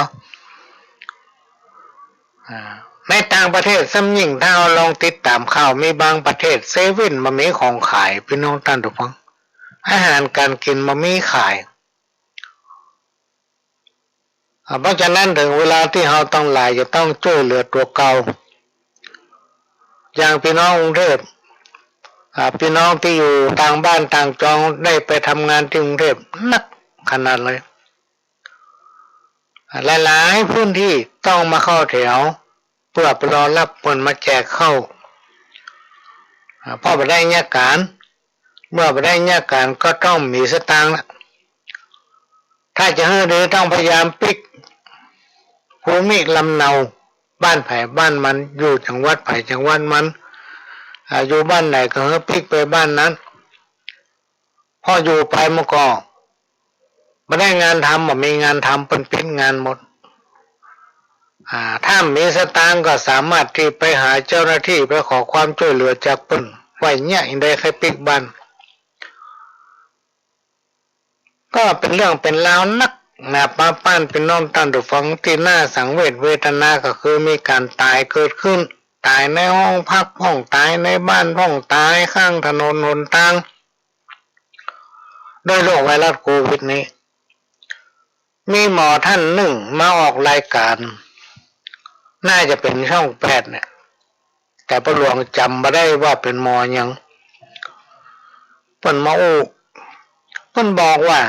อ่า ในต่างประเทศซ้ำยิ่ง ถ้าเฮาลองติดต๋ามข่าว มีบางประเทศเซเว่นบ่มีของขาย ปี้น้องต้านผู้ฟัง อาหารก๋านกิ๋นบ่มีขาย อ่า เพราะฉะนั้นเถิงเวลาตี้เฮาตังหลายจะต้องจ้วยเหลือตั๋วเก่า อย่างปี้น้องกรุงเทพฯ อ่า ปี้น้องตี้อยู่ต่างบ้านต่างจองได้ไปทำงานตี้กรุงเทพฯ นักขนาดเลย อ่า หลายๆ พื้นตี้ต้องมาเข้าแถว เปื้อไปรอฮับเปิ้นมาแจกข้าว อ่า เพราะบ่ได้เยียะก๋าน เมื่อบ่ได้เยียะก๋านก็ต้องบ่มีสตางค์ละ ถ้าจะหื้อดีต้องพยายามปิ๊กภูมิลำเนา บ้านใผบ้านมัน อยู่จังหวัดใผจังหวัดมัน อ่า อยู่บ้านไหนก็หื้อปิ๊กไปบ้านนั้น เพราะอยู่ไปมันก็บ่ได้งานทำ บ่มีงานทำ เปิ้นปิดงานหมด อ่า ถ้าบ่มีสตางค์ก็สามารถตี้ไปหาเจ้าหน้าตี้ ไปขอความจ้วยเหลือจากเปิ้น ว่าเยียะอิงใดใค่ปิ๊กบ้าน ก็เป๋นเรื่องเป๋นราวนักหนา ปาป้านปี้น้องต้านผู้ฟัง ตี้น่าสังเวชเวทนาก็คือมีก๋านต๋ายเกิดขึ้น ต๋ายในห้องพักพ่อง ต๋ายในบ้านพ่อง ต๋ายข้างถนนหนตาง ด้วยโรคไวรัสโควิดนี้ มีหมอต้านนึ่งมาออกรายก๋าน น่าจะเป๋นช่องแปดเนี่ย แต่ป้อหลวงจ๋ำบ่ได้ว่าเป๋นหมอหยัง เปิ้นมาอู้ เปิ้นบอกว่า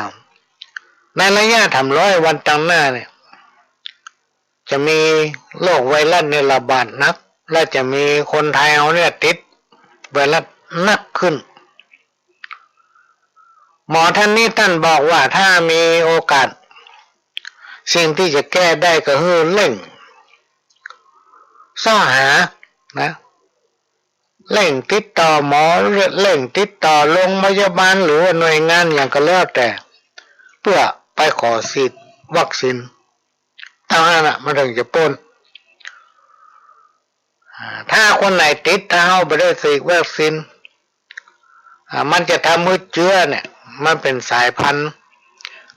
ในระยะสามร้อยวันตังหน้าเนี่ย จะมีโรคไวรัสเนี่ยระบาดหนัก และจะมีคนไทยเฮาเนี่ยติดไวรัสหนักขึ้น หมอท่านนี้ท่านบอกว่าถ้ามีโอกาส สิ่งตี้จะแก้ได้ก็คือเร่งเซาะหานะ เร่งติดต่อหมอ เร่งติดต่อโรงพยาบาลหรือว่าหน่วยงานหยังก็แล้วแต่ เปื้อไปขอฉีดวัคซีน เต้าหั้นน่ะมันเถิงจะป๊น อ่า ถ้าคนไหนติด ถ้าเฮาบ่ได้ฉีดวัคซีน อ่า มันจะทำหื้อเจื้อเนี่ย มันเป๋นสายพันธุ์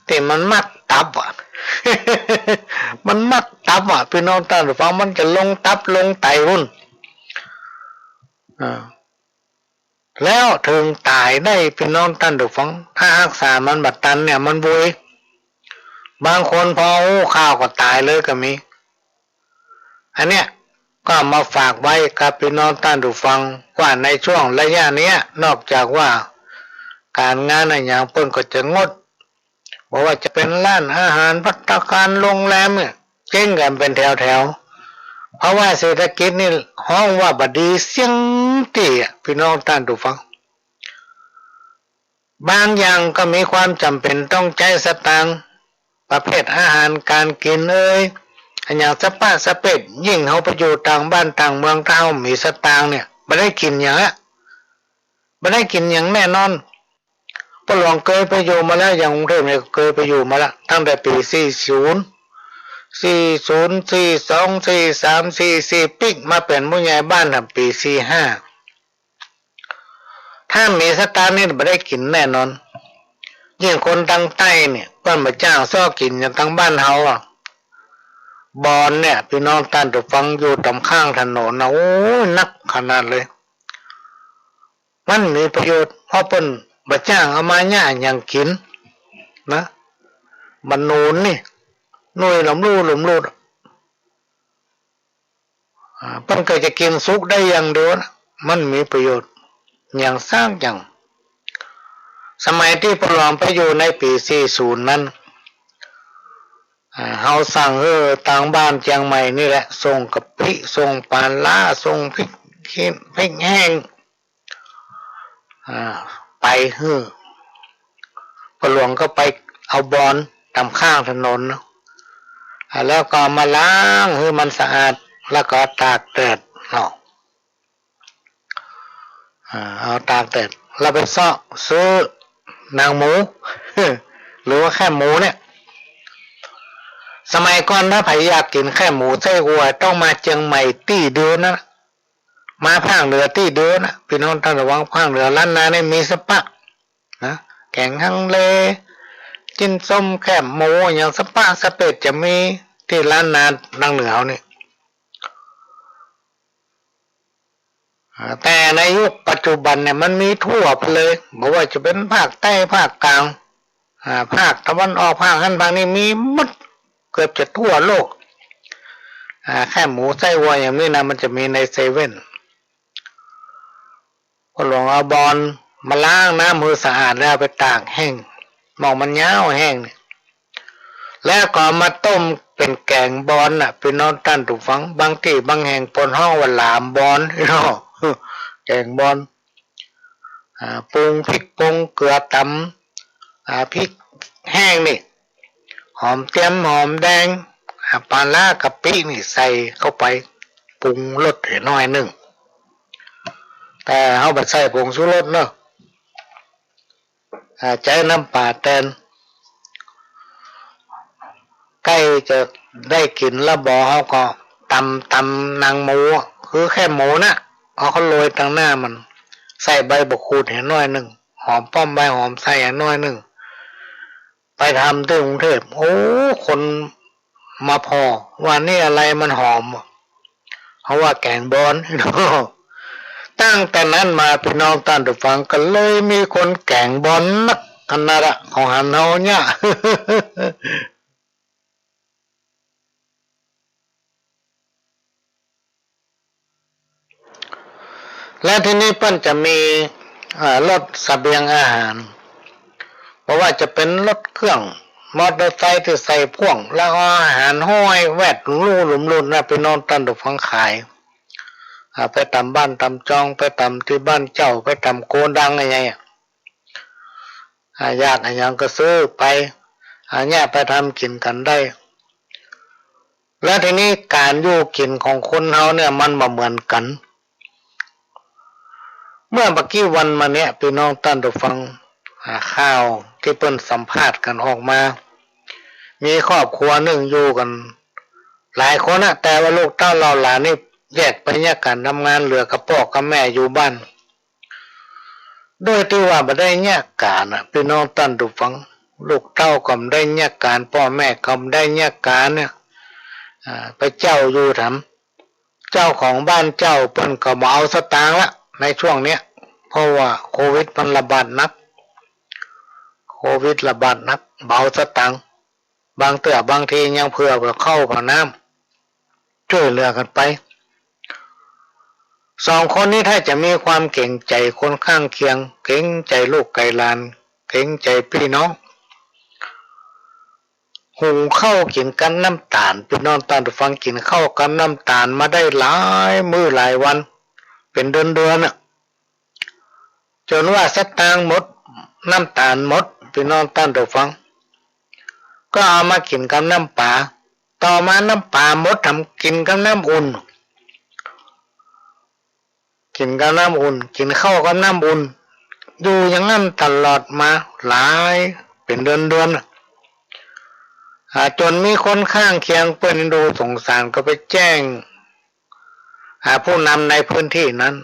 ตี้มันมักตับอะ มันมักตับอะ ปี้น้องต้านผู้ฟัง มันจะลงตับลงไตปู้น อ่า แล้วเถิงต๋ายได้ ปี้น้องต้านผู้ฟัง ถ้าฮักษามันบ่ตันเนี่ย มันโวย บางคนพอฮู้ข่าวก็ต๋ายเลยก็มี อันเนี้ยก็เอามาฝากไว้กับปี้น้องต้านผู้ฟัง ว่าในช่วงระยะเนี้ย นอกจากว่าก๋านงานอะหยังเปิ้นก็จะงด บ่ว่าจะเป๋นร้านอาหาร ภัตตาคาร โรงแรมเนี่ย เจ๊งกั๋นเป๋นแถวๆ เพราะว่าเศรษฐกิจนี่ฮ้องว่าบ่ดีเสี้ยงตี้อะ ปี้น้องต้านผู้ฟัง บางอย่างก็มีความจ๋ำเป๋นต้องใจ๊สตางค์ ประเภทอาหารก๋านกิ๋นเอย อะหยังสะปะสะเปด ยิ่งเฮาไปอยู่ต่างบ้านต่างเมือง ถ้าเฮาบ่มีสตางค์เนี่ย บ่ได้กิ๋นหยังอะ บ่ได้กิ๋นหยังแน่นอน ป้อหลวงเกยไปอยู่มาแล้ว อย่างกรุงเทพฯเนี่ยเกยไปอยู่มาแล้ว ตั้งแต่ปี๋สี่ศูนย์ สี่ศูนย์ สี่สอง สี่สาม สี่สี่ ปิ๊กมาเป๋นผู้ใหญ่บ้านน่ะปี๋สี่ห้า ถ้าบ่มีสตางค์นี่บ่ได้กิ๋นแน่นอน ยิ่งคนตางใต้เนี่ย เปิ้นบ่จ้างเซาะกิ๋นอย่างตางบ้านเฮาอะ บอนเนี่ย ปี้น้องต้านผู้ฟัง อยู่ต๋ามข้างถนนน่ะ โอ้ย นักขนาดเลย มันบ่มีประโยชน์ เพราะเปิ้นบ่จ้างเอามาเยียะหยังกิ๋นนะ บ่หนุนนี่ หน่วยหลมลู่หลมลู่ อ่า เปิ้นก็จะกิ๋นสุกได้อย่างเดียวนะ มันบ่มีประโยชน์หยังสักอย่าง สมัยตี้ป้อหลวงไปอยู่ในปี๋สี่ศูนย์นั้น อ่า เฮาสั่งหื้อตางบ้านเจียงใหม่นี่แหละ ส่งกะปิ ส่งปลาร้า ส่งพริกขี้ พริกแห้ง อ่า ไปหื้อ ป้อหลวงก็ไปเอาบอนต๋ามข้างถนนเนาะ อ่า แล้วก็เอามาล้างหื้อมันสะอาด แล้วก็ตากแดดเนาะ อ่า เอาตากแดด แล้วไปเซาะซื้อหนังหมู หรือว่าแคบหมูเนี่ย สมัยก่อนถ้าใผอยากกิ๋นแคบหมูไส้อั่ว ต้องมาเจียงใหม่ตี้เดียวนะ มาภาคเหนือตี้เดียวนะ ปี้น้องต้านผู้ฟัง ภาคเหนือล้านนาเนี่ยมีสะปะนะ แก๋งฮังเล จิ้นส้ม แคบหมู อะหยังสะปะสะเปดจะมีตี้ล้านนาตางเหนือเฮานี่ อ่า แต่ในยุคปัจจุบันเนี่ยมันมีทั่วไปเลย บ่ว่าจะเป๋นภาคใต้ ภาคกลาง อ่า ภาคตะวันออก ภาคหั้นภาคนี้มีหมด เกือบจะทั่วโลก อ่า แคบหมูไส้อั่วอย่างนี้นะ มันจะมีในเซเว่น ป้อหลวงเอาบอนมาล้างน้ำหื้อสะอาดแล้วเอาไปตากแห้ง หม่องมันยาวแห้งเนี่ย แล้วก็เอามาต้มเป๋นแก๋งบอนน่ะ ปี้น้องต้านผู้ฟัง บางตี้บางแห่งเปิ้นฮ้องว่าหลามบอนเนาะ แก๋งบอน อ่า ปรุงพริกปรุงเกลือต๋ำ อ่า พริกแห้งนี่ หอมเตียม หอมแดง อ่า ปลาร้า กะปินี่ใส่เข้าไป ปรุงรสหื้อหน้อยนึ่ง แต่เฮาบ่ใส่ผงชูรสเนาะ อ่า ใจ๊น้ำปลาแตน ใก้จะได้กิ๋นแล้วบ่ เฮาก็ตำ ตำหนังหมู คือแคบหมูน่ะ เอาเข้าโรยตางหน้ามัน ใส่ใบบ่าขูดหื้อหน้อยนึ่ง หอมป้อมใบหอมใส่หื้อหน้อยนึ่ง ไปทำตี้กรุงเทพฯ โอ้ คนมาผ่อว่านี่อะไรมันหอม เฮาว่าแก๋งบอน ตั้งแต่นั้นมาปี้น้องต้านผู้ฟัง ก็เลยมีคนแก๋งบอนนักขนาดอะ ของหันเฮาเนี่ย และทีนี้เปิ้นจะมี อ่า รถเสบียงอาหาร บ่ว่าจะเป๋นรถเครื่อง มอเตอร์ไซค์ตี้ใส่พ่วง แล้วเอาอาหารห้อยแวดหลุมลู่หลุมลุ่นนะ ปี้น้องต้านผู้ฟัง ขาย อ่า ไปต๋ามบ้านต๋ามจอง ไปต๋ามตี้บ้านเจ้า ไปต๋ามโกดังอะหยังอะ อ่า อยากอะหยังก็ซื้อไป อ่า เยียะไปทำกิ๋นกั๋นได้ แล้วทีนี้ก๋านอยู่กิ๋นของคนเฮาเนี่ยมันบ่เหมือนกั๋น เมื่อบ่ากี้วันมาเนี่ย ปี้น้องต้านผู้ฟัง อ่า ข่าวตี้เปิ้นสัมภาษณ์กั๋นออกมา มีครอบครัวนึ่งอยู่กั๋นหลายคนนะ แต่ว่าลูกเต้าเหล่าหลานนี่แยกไปเยียะก๋านทำงาน เหลือกับป้อกับแม่อยู่บ้าน โดยตี้ว่าบ่ได้เยียะก๋านนะ ปี้น้องต้านผู้ฟัง ลูกเต้าก็บ่ได้เยียะก๋าน ป้อแม่ก็บ่ได้เยียะก๋านเนี่ย อ่า ไปเจ้าอยู่ถาม เจ้าของบ้านเจ้าเปิ้นก็บ่เอาสตางค์ละในช่วงเนี้ย เพราะว่าโควิดมันระบาดหนัก โควิดระบาดหนัก บ่เอาสตางค์ บางเตื้อบางทียังเผื่อ เผื่อข้าวเผื่อน้ำ จ้วยเหลือกั๋นไป สองคนนี้ถ้าจะมีความเกรงใจ๋คนข้างเคียง เกรงใจ๋ลูกใจ๋หลาน เกรงใจ๋ปี้น้อง หุงข้าวกิ๋นกับน้ำต๋าล ปี้น้องต้านผู้ฟัง กิ๋นข้าวกับน้ำต๋าลมาได้หลายมื้อหลายวัน เป๋นเดือนๆ น่ะ จ๋นว่าสตางค์หมด น้ำต๋าลหมด ปี้น้องต้านผู้ฟัง ก็เอามากิ๋นกับน้ำป๋า ต่อมาน้ำป๋าหมด ทำกิ๋นกับน้ำอุ่น กิ๋นกับน้ำอุ่น กิ๋นข้าวกับน้ำอุ่น อยู่อย่างนั้นตลอดมาหลาย เป๋นเดือนๆ น่ะ อ่า จ๋นมีคนข้างเคียงเปิ้นดูสงสารก็ไปแจ้ง อ่า ผู้นำในพื้นที่นั้น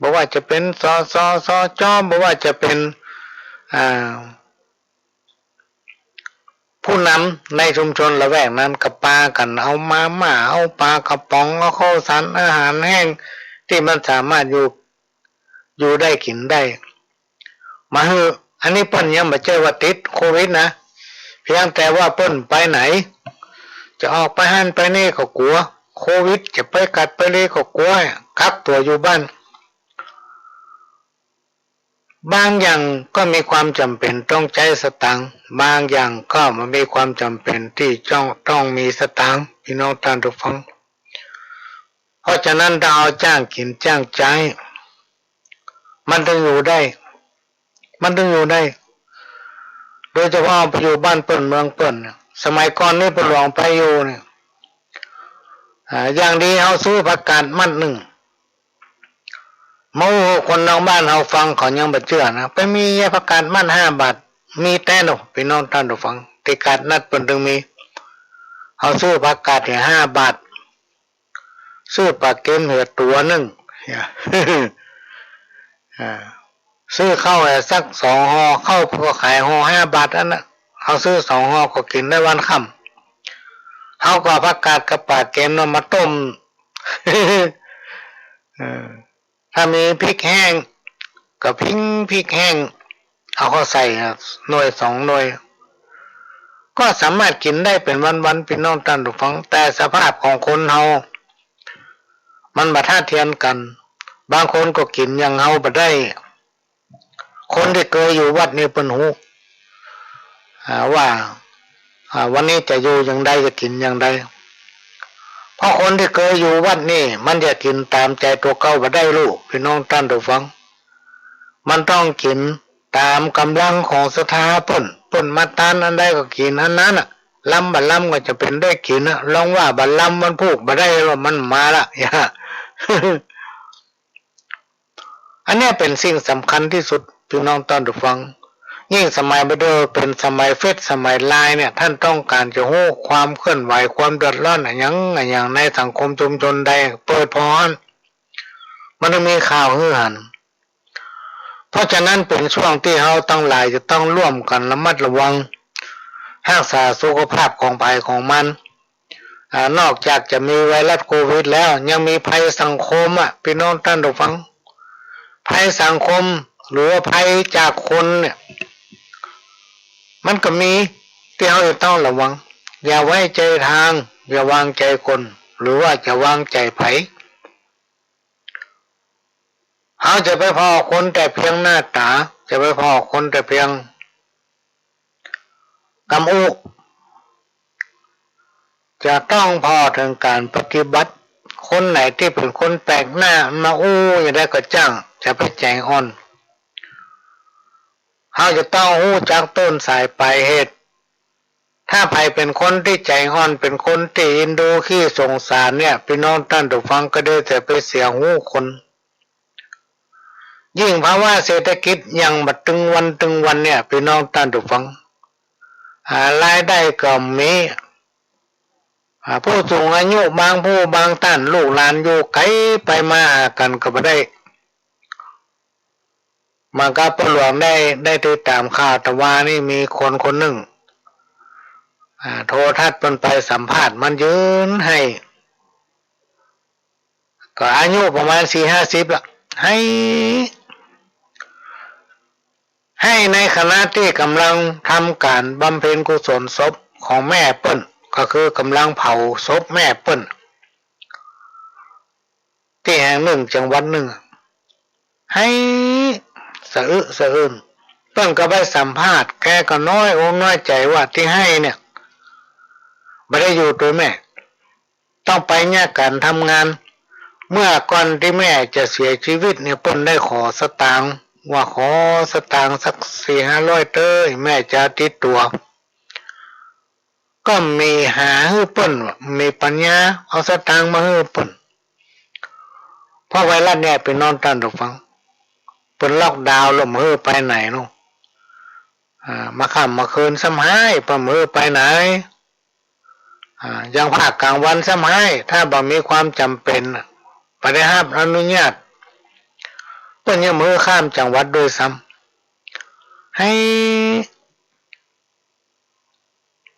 บ่ว่าจะเป๋น สส สจ บ่ว่าจะเป๋น อ่า ผู้นำในชุมชนละแวกนั้นก็ปากั๋นเอามาม่า เอาปลากระป๋อง เอาข้าวสารอาหารแห้งตี้มันสามารถอยู่ อยู่ได้กิ๋นได้ มาหื้อ อันนี้เปิ้นยังบ่ใจ้ว่าติดโควิดนะ เพียงแต่ว่าเปิ้นไปไหน จะออกไปหั้นไปนี่ก็กั๋วโควิด จะไปกัดไปเลก็กั๋ว กักตั๋วอยู่บ้าน บางอย่างก็มีความจ๋ำเป๋นต้องใจ๊สตางค์ บางอย่างก็บ่มีความจ๋ำเป๋นตี้จ้อง ต้องมีสตางค์ ปี้น้องต้านผู้ฟัง เพราะฉะนั้นถ้าเฮาจ้างกิ๋นจ้างใจ๊ มันตึงอยู่ได้ มันตึงอยู่ได้ โดยเฉพาะไปอยู่บ้านเปิ้นเมืองเปิ้นเนี่ย สมัยก่อนนี่เปิ้นหลวงไปอยู่เนี่ย อ่า อย่างดีเฮาซื้อผักกาดมัดนึ่ง เมื่อคนนอกบ้านเฮาฟังเขายังบ่เจื้อนะ ไปมีผักกาดมัดห้าบาท มีแต๊เนาะ ปี้น้องต้านผู้ฟัง ตี้ตลาดนัดเปิ้นตึงมี เฮาซื้อผักกาดเนี่ยห้าบาท ซื้อป๋าเก็มเหียตั๋วนึ่ง อ่า ซื้อข้าวเหียสักสองห่อ ข้าวก็ขายห่อห้าบาทอันน่ะ เฮาซื้อสองห่อก็กิ๋นได้วันค่ำ เฮาก็เอาผักกาดกับป๋าเก็มนั้นมาต้ม เออ ถ้ามีพริกแห้ง ก็ผิงพริกแห้ง เอาเข้าใส่หน่วยสองหน่วย ก็สามารถกิ๋นได้เป๋นวันๆ ปี้น้องต้านผู้ฟัง แต่สภาพของคนเฮา มันบ่เต้าเตียมกั๋น บางคนก็กิ๋นอย่างเฮาบ่ได้ คนตี้เกยอยู่วัดนี่เปิ้นฮู้ อ่า ว่า อ่า วันนี้จะอยู่อย่างใด จะกิ๋นอย่างใด เพราะคนตี้เกยอยู่วัดนี่ มันจะกิ๋นต๋ามใจ๋ตั๋วเก่าบ่ได้ลูก ปี้น้องต้านผู้ฟัง มันต้องกิ๋นต๋ามก๋ำลังของศรัทธาเปิ้น เปิ้นมาตานอันใดก็กิ๋นอันนั้นน่ะ ลำบ่ลำก็จะเป๋นได้กิ๋นน่ะ ลองว่าบ่ลำวันพูกบ่ได้ว่ามันมาละ อย่า อันเนี้ยเป๋นสิ่งสำคัญตี้สุด ปี้น้องต้านผู้ฟัง ยิ่งสมัยบ่าเดี่ยวเป๋นสมัยเฟซ สมัยไลน์เนี่ย ต้านต้องก๋านจะฮู้ความเคลื่อนไหว ความเดือดร้อนอะหยังอะหยังในสังคมชุมชนใด เปิดผ่อหั้น มันจะมีข่าวหื้อหัน เพราะฉะนั้นเป๋นช่วงตี้เฮาตังหลายจะต้องร่วมกั๋นระมัดระวัง ฮักษาสุขภาพของใผของมัน อ่า นอกจากจะมีไวรัสโควิดแล้ว ยังมีภัยสังคมอะ ปี้น้องต้านผู้ฟัง ภัยสังคม หรือว่าภัยจากคนเนี่ย มันก็มีตี้เฮาจะต้องระวัง อย่าไว้ใจ๋ตาง อย่าวางใจ๋คน หรือว่าจะวางใจ๋ใผ เฮาจะไปผ่อคนแต่เปียงหน้าต๋า จะไปผ่อคนแต่เปียง กำอู้ จะต้องผ่อเถิงก๋านปฏิบัติ คนไหนตี้เป๋นคนแปลกหน้ามาอู้อย่างใดก็จ้าง จะไปใจ๋อ่อน เฮาจะต้องฮู้จักต้นสายปลายเหตุ ถ้าใผเป๋นคนตี้ใจ๋อ่อน เป๋นคนตี้อินดูขี้สงสารเนี่ย ปี้น้องต้านผู้ฟัง ก็ได้แต่ไปเสียฮู้คน ยิ่งภาวะเศรษฐกิจอย่างบ่ตึงวันตึงวันเนี่ย ปี้น้องต้านผู้ฟัง อ่า รายได้ก็บ่มี อ่า ผู้สูงอายุบางผู้บางต้าน ลูกหลานอยู่ไก๋ ไปมาหากั๋นก็บ่ได้ เหมือนกับป้อหลวงได้ ได้ติดต๋ามข่าวตะวานี้ มีคนคนนึ่ง อ่า โทรทัศน์เปิ้นไปสัมภาษณ์ มันยืนไห้ ก็อายุประมาณสี่ห้าสิบละ ไห้ ไห้ในขณะตี้ก่ำลังทำก๋านบำเพ็ญกุศลศพของแม่เปิ้น ก็คือก่ำลังเผาศพแม่เปิ้น ตี้แห่งนึ่งจังหวัดนึ่ง ไห้สะอึสะอื้น เปิ้นก็ไปสัมภาษณ์ แกก็น้อยอกน้อยใจ๋ว่าตี้ไห้เนี่ย บ่ได้อยู่ตวยแม่ ต้องไปเยียะก๋านทำงาน เมื่อก่อนตี้แม่จะเสียจีวิตเนี่ย เปิ้นได้ขอสตางค์ ว่าขอสตางค์สักสี่ห้าร้อยเต๊อะ แม่จะติดตั๋ว ก็บ่มีหาหื้อเปิ้น บ่มีปัญญาเอาสตางค์มาหื้อเปิ้น เพราะไวรัสเนี่ย ปี้น้องต้านผู้ฟัง เปิ้นล็อกดาวน์แล้วบ่หื้อไปไหนเนาะ อ่า มาค่ำมาคืนซ้ำฮ้าย เปิ้นบ่หื้อไปไหน อ่า อย่างภาคกลางวันซ้ำฮ้าย ถ้าบ่มีความจ๋ำเป๋น บ่ได้ฮับอนุญาต เปิ้นยังบ่หื้อข้ามจังหวัดด้วยซ้ำ ไห้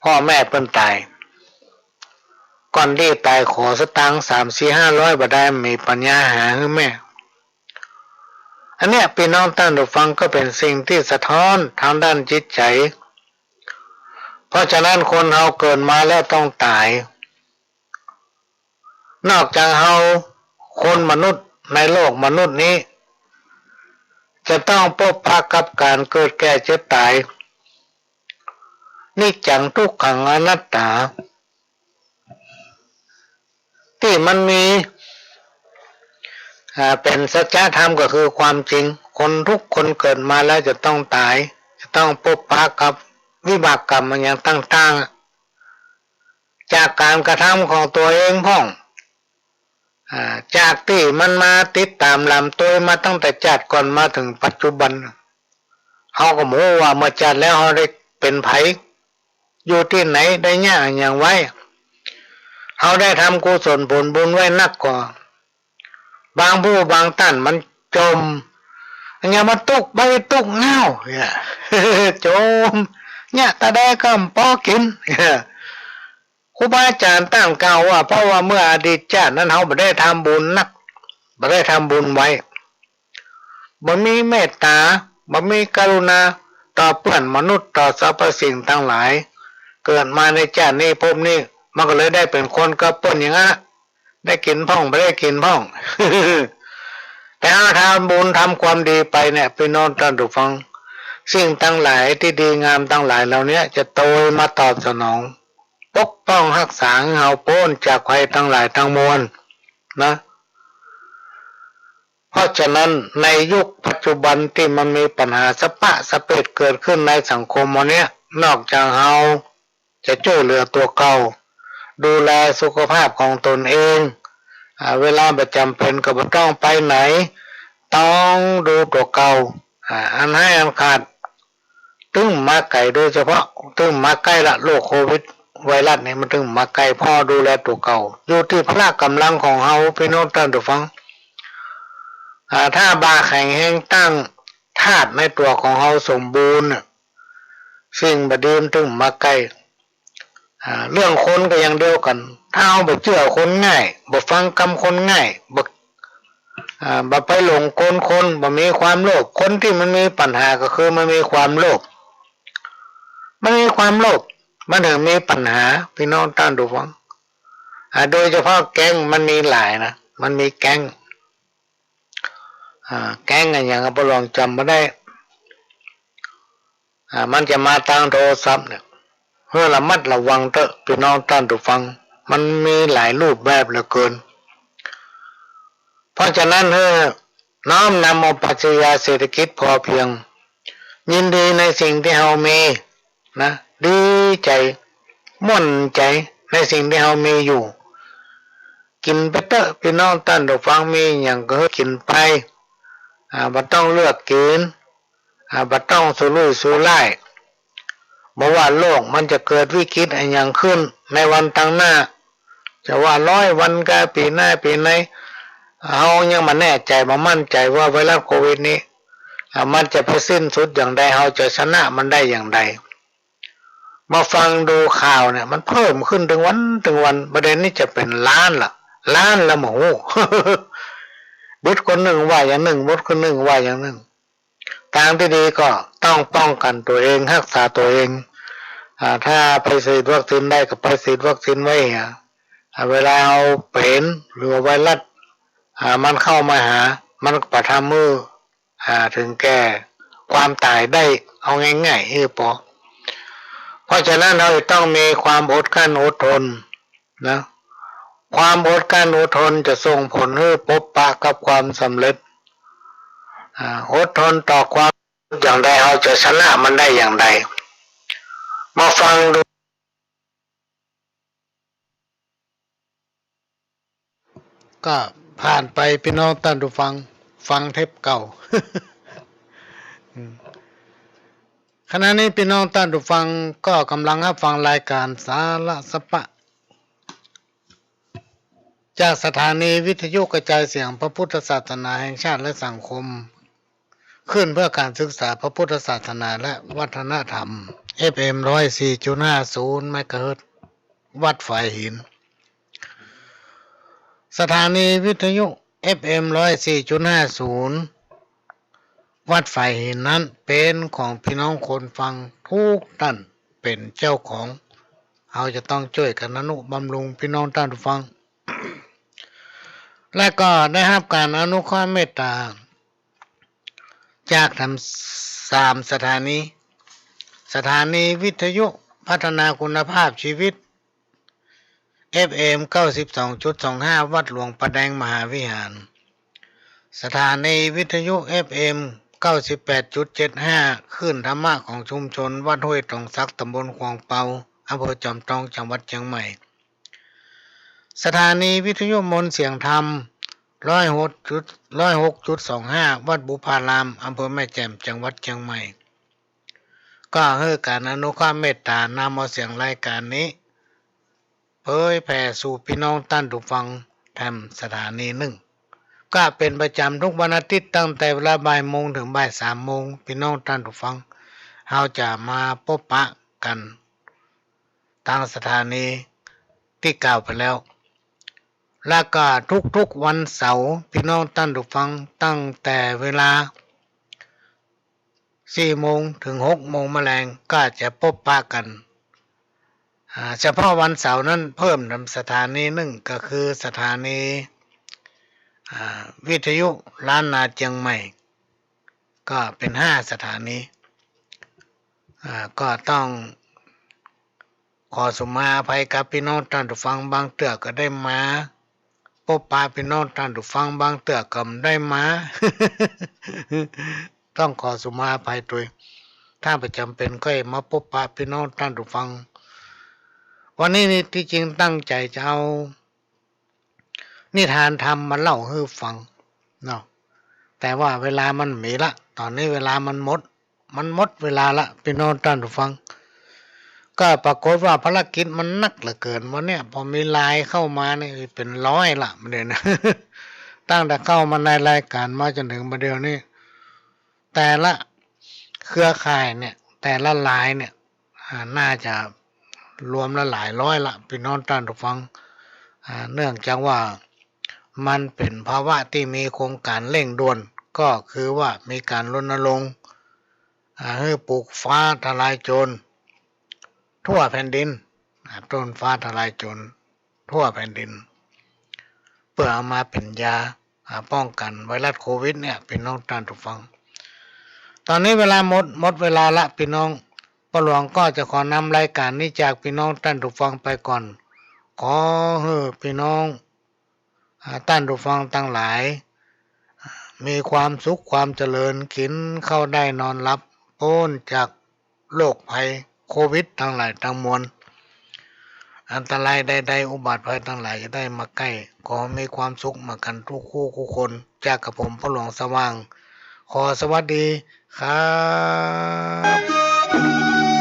พ่อแม่เปิ้นต๋าย ก่อนตี้ต๋ายขอสตางค์สามสี่ห้าร้อยบ่ได้ บ่มีปัญญาหาหื้อแม่ อันเนี้ย ปี้น้องต้านผู้ฟัง ก็เป๋นสิ่งตี้สะท้อนตางด้านจิตใจ๋ เพราะฉะนั้นคนเฮาเกิดมาแล้วต้องต๋าย นอกจากเฮาคนมนุษย์ในโลกมนุษย์นี้ จะต้องปบปะกับก๋านเกิดแก่เจ็บต๋าย นิจจังทุกขังอนัตตา ตี้มันมี อ่า เป๋นสัจธรรมก็คือความจริง คนทุกคนเกิดมาแล้วจะต้องต๋าย จะต้องปบปะกับวิบากกรรมอันหยังต่างๆ จากก๋านกระทำของตั๋วเองพ่อง อ่า จากตี้มันมาติดต๋ามหลามตวยมาตั้งแต่จาติก่อนมาเถิงปัจจุบัน เฮาก็บ่ฮู้ว่าเมื่อจาติแล้วเฮาได้เป๋นใผ อยู่ตี้ไหน ได้เยียะอะหยังไว้ เฮาได้ทำกุศลผลบุญไว้นักก่อ บางผู้บางต้านมันจ๋ม อันเนี้ยมันตุ๊กใบ้ตุ๊กเง้าเนี่ย จ๋ม เยียะตะใดก็บ่ปอกิ๋น ครูบาอาจ๋ารย์ต้านกล่าวว่า เพราะว่าเมื่ออดีตจาตินั้นเฮาบ่ได้ทำบุญนัก บ่ได้ทำบุญไว้ บ่มีเมตต๋า บ่มีกรุณาต่อเปื้อนมนุษย์ ต่อสรรพสิ่งตังหลาย เกิดมาในจาตินี้ภพนี้ มันก็เลยได้เป๋นคนกับเปิ้นอย่างนั้น ได้กิ๋นพ่อง บ่ได้กิ๋นพ่อง แต่เฮาทำบุญทำความดีไปเนี่ย ปี้น้องต้านผู้ฟัง สิ่งตังหลายตี้ดีงามตังหลายเหล่าเนี้ย จะโตยมาตอบสนอง ปกป้องฮักษาหื้อเฮาป๊นจากภัยตังหลายตังมวลนะ เพราะฉะนั้นในยุคปัจจุบันตี้มันมีปัญหาสะปะสะเปดเกิดขึ้นในสังคมเฮาเนี้ย นอกจากเฮาจะจ้วยเหลือตั๋วเก่า ดูแลสุขภาพของตนเอง อ่า เวลาบ่จ๋ำเป๋นก็บ่ต้องไปไหน ต้องดูตั๋วเก่า อ่า อันไห้อันขาด ตึงบ่มาใก้ โดยเฉพาะตึงบ่มาใก้ละ โรคโควิดไวรัสนี่มันตึงบ่มาใก้ เพราะดูแลตั๋วเก่า อยู่ตี้พละก๋ำลังของเฮา ปี้น้องต้านผู้ฟัง อ่า ถ้าบ่าแข็งแฮง ตั้งธาตุในตั๋วของเฮาสมบูรณ์น่ะ สิ่งบ่ดีมันตึงบ่มาใก้ อ่า เรื่องคนก็อย่างเดียวกั๋น ถ้าเฮาบ่เจื้อคนง่าย บ่ฟังกำคนง่าย บ่ อ่า บ่ไปหลงกลคน บ่มีความโลภ คนตี้มันมีปัญหาก็คือมันมีความโลภ มันมีความโลภ มันเถิงมีปัญหา ปี้น้องต้านผู้ฟัง อ่า โดยเฉพาะแก๊งมันมีหลายนะ มันมีแก๊ง อ่า แก๊งอะหยังก็ป้อหลวงจ๋ำบ่ได้ อ่า มันจะมาตางโทรศัพท์เนี่ย หื้อระมัดระวังเต๊อะ ปี้น้องต้านผู้ฟัง มันมีหลายรูปแบบเหลือเกิน เพราะฉะนั้นหื้อน้อมนำเอาปรัชญาเศรษฐกิจพอเพียง ยินดีในสิ่งตี้เฮามี นะ ดีใจ๋ ม่วนใจ๋ในสิ่งตี้เฮามีอยู่ กิ๋นไปเต๊อะ ปี้น้องต้านผู้ฟัง มีอะหยังก็หื้อกิ๋นไป อ่า บ่ต้องเลือกกิ๋น อ่า บ่ต้องสุรุ่ยสุร่าย บ่ว่าโลกมันจะเกิดวิกฤตอะหยังขึ้นในวันตังหน้า จะว่าร้อยวันกา ปี๋หน้าปี๋ไหน เฮายังบ่แน่ใจ๋ บ่มั่นใจ๋ว่าไวรัสโควิดนี้ อ่า มันจะไปสิ้นสุดอย่างใด เฮาจะชนะมันได้อย่างใด มาฟังดูข่าวเนี่ย มันเพิ่มขึ้นตึงวันตึงวัน บ่าเดี่ยวนี้จะเป๋นล้านละ ล้านละบ่ฮู้ บุดคนนึ่งว่าอย่างนึ่ง บุดคนนึ่งว่าอย่างนึ่ง ตางตี้ดีก็ต้องป้องกั๋นตั๋วเอง ฮักษาตั๋วเอง อ่า ถ้าไปฉีดวัคซีนได้ก็ไปฉีดวัคซีนไว้เหีย อ่า เวลาเฮาเป๋น หรือว่าไวรัส อ่า มันเข้ามาหา มันก็บ่ทำหื้อ อ่า เถิงแก่ความต๋ายได้ เอาง่ายๆ หื้อปอ เพราะฉะนั้นเฮาจะต้องมีความอดกลั้นอดทน นะ ความอดกลั้นอดทนจะส่งผลหื้อปบปะกับความสำเร็จ อ่า อดทนต่อความ อย่างใดเฮาจะชนะมันได้อย่างใด มาฟังดู ก็ผ่านไปปี้น้องต้านผู้ฟัง ฟังเทปเก่า อืม ขณะนี้ปี้น้องต้านผู้ฟังก็ก่ำลังฮับฟังรายก๋านสาระสะปะ จากสถานีวิทยุกระจายเสียงพระพุทธศาสนาแห่งชาติและสังคม คลื่นเพื่อการศึกษาพระพุทธศาสนาและวัฒนธรรม เอฟเอ็ม ร้อยสี่จุดห้าศูนย์ เมกะเฮิรตซ์ วัดฝายหิน สถานีวิทยุ เอฟเอ็ม ร้อยสี่จุดห้าศูนย์ วัดฝายหินนั้นเป๋นของปี้น้องคนฟังกู้ต้านเป๋นเจ้าของ เฮาจะต้องจ้วยกั๋นอนุบำรุงปี้น้องต้านผู้ฟัง และก็ได้ฮับก๋านอนุเคราะห์เมตต๋า จากทั้งสามสถานี สถานีวิทยุพัฒนาคุณภาพชีวิต เอฟเอ็ม เก้าสิบสองจุดสองห้า วัดหลวงป่าแดงมหาวิหาร สถานีวิทยุ เอฟเอ็ม เก้าสิบแปดจุดเจ็ดห้า คลื่นธรรมะของชุมชนวัดห้วยตองสัก ตำบลขวางเปา อำเภอจอมทอง จังหวัดเจียงใหม่ สถานีวิทยุมนต์เสียงธรรม ร้อยหกจุด ร้อยหกจุดสองห้า วัดบุพาราม อำเภอแม่แจ่ม จังหวัดเจียงใหม่ ก็หื้อก๋านอนุเคราะห์เมตต๋านำเอาเสียงรายก๋านนี้ เผยแผ่สู่ปี้น้องต้านผู้ฟังแถมสถานีนึ่ง ก็เป๋นประจ๋ำกู้วันอาทิตย์ ตั้งแต่เวลาบ่ายโมงเถิงบ่ายสามโมง ปี้น้องต้านผู้ฟัง เฮาจะมาปบปะกั๋น ตางสถานีตี้กล่าวไปแล้ว และก็กู้ๆ วันเสาร์ ปี้น้องต้านผู้ฟัง ตั้งแต่เวลาสี่โมงเถิงหกโมงแมลง ก็จะปบปะกั๋น อ่า เฉพาะวันเสาร์นั้นเพิ่มนำสถานีนึ่ง ก็คือสถานี อ่า วิทยุล้านนาเจียงใหม่ ก็เป๋นห้าสถานี อ่า ก็ต้องขอสุมาอภัยกับปี้น้องต้านผู้ฟัง บางเตื้อก็ได้มาปบปะปี้น้องต้านผู้ฟัง บางเตื้อก็บ่ได้มา ต้องขอสุมาอภัยตวย ถ้าบ่จ๋ำเป๋นก็มาปบปะปี้น้องต้านผู้ฟัง วันนี้นี่ตี้จริงตั้งใจ๋จะเอา นิทานธรรมมาเล่าหื้อฟังเนาะ แต่ว่าเวลามันบ่มีละ ต๋อนนี้เวลามันหมด มันหมดเวลาละ ปี้น้องต้านผู้ฟัง ก็ปรากฏว่าภารกิจมันหนักเหลือเกินวันเนี้ย พอมีไลน์เข้ามานี่เป๋นร้อยละ บ่าเดี่ยวนี้ ตั้งแต่เข้ามาในรายก๋านมาจ๋นเถิงบ่าเดี่ยวนี้ แต่ละเครือข่ายเนี่ย แต่ละไลน์เนี่ย อ่า น่าจะรวมละหลายร้อยละ ปี้น้องต้านผู้ฟัง อ่า เนื่องจากว่ามันเป๋นภาวะตี้มีโครงก๋านเร่งด่วน ก็คือว่ามีก๋านรณรงค์ อ่า หื้อปลูกฟ้าทะลายโจรทั่วแผ่นดิน อ่า ต้นฟ้าทะลายโจร ทั่วแผ่นดิน เปื้อเอามาเป๋นยา อ่า ป้องกั๋นไวรัสโควิดเนี่ย ปี้น้องต้านผู้ฟัง ต๋อนนี้เวลาหมด หมดเวลาละ ปี้น้อง ป้อหลวงก็จะขอนำรายก๋านนี้จากปี้น้องต้านผู้ฟังไปก่อน ขอหื้อปี้น้อง อ่า ต้านผู้ฟังตังหลาย อ่า มีความสุขความเจริญ กิ๋นข้าวได้นอนหลับ ป๊นจากโรคภัยโควิดตังหลายตังมวล อันตรายใดๆ อุบัติภัยตังหลายจะได้มาใก้ ขอมีความสุขมากั๋นกู้คู่กู้คน จากกระผมป้อหลวงสว่าง ขอสวัสดีครับ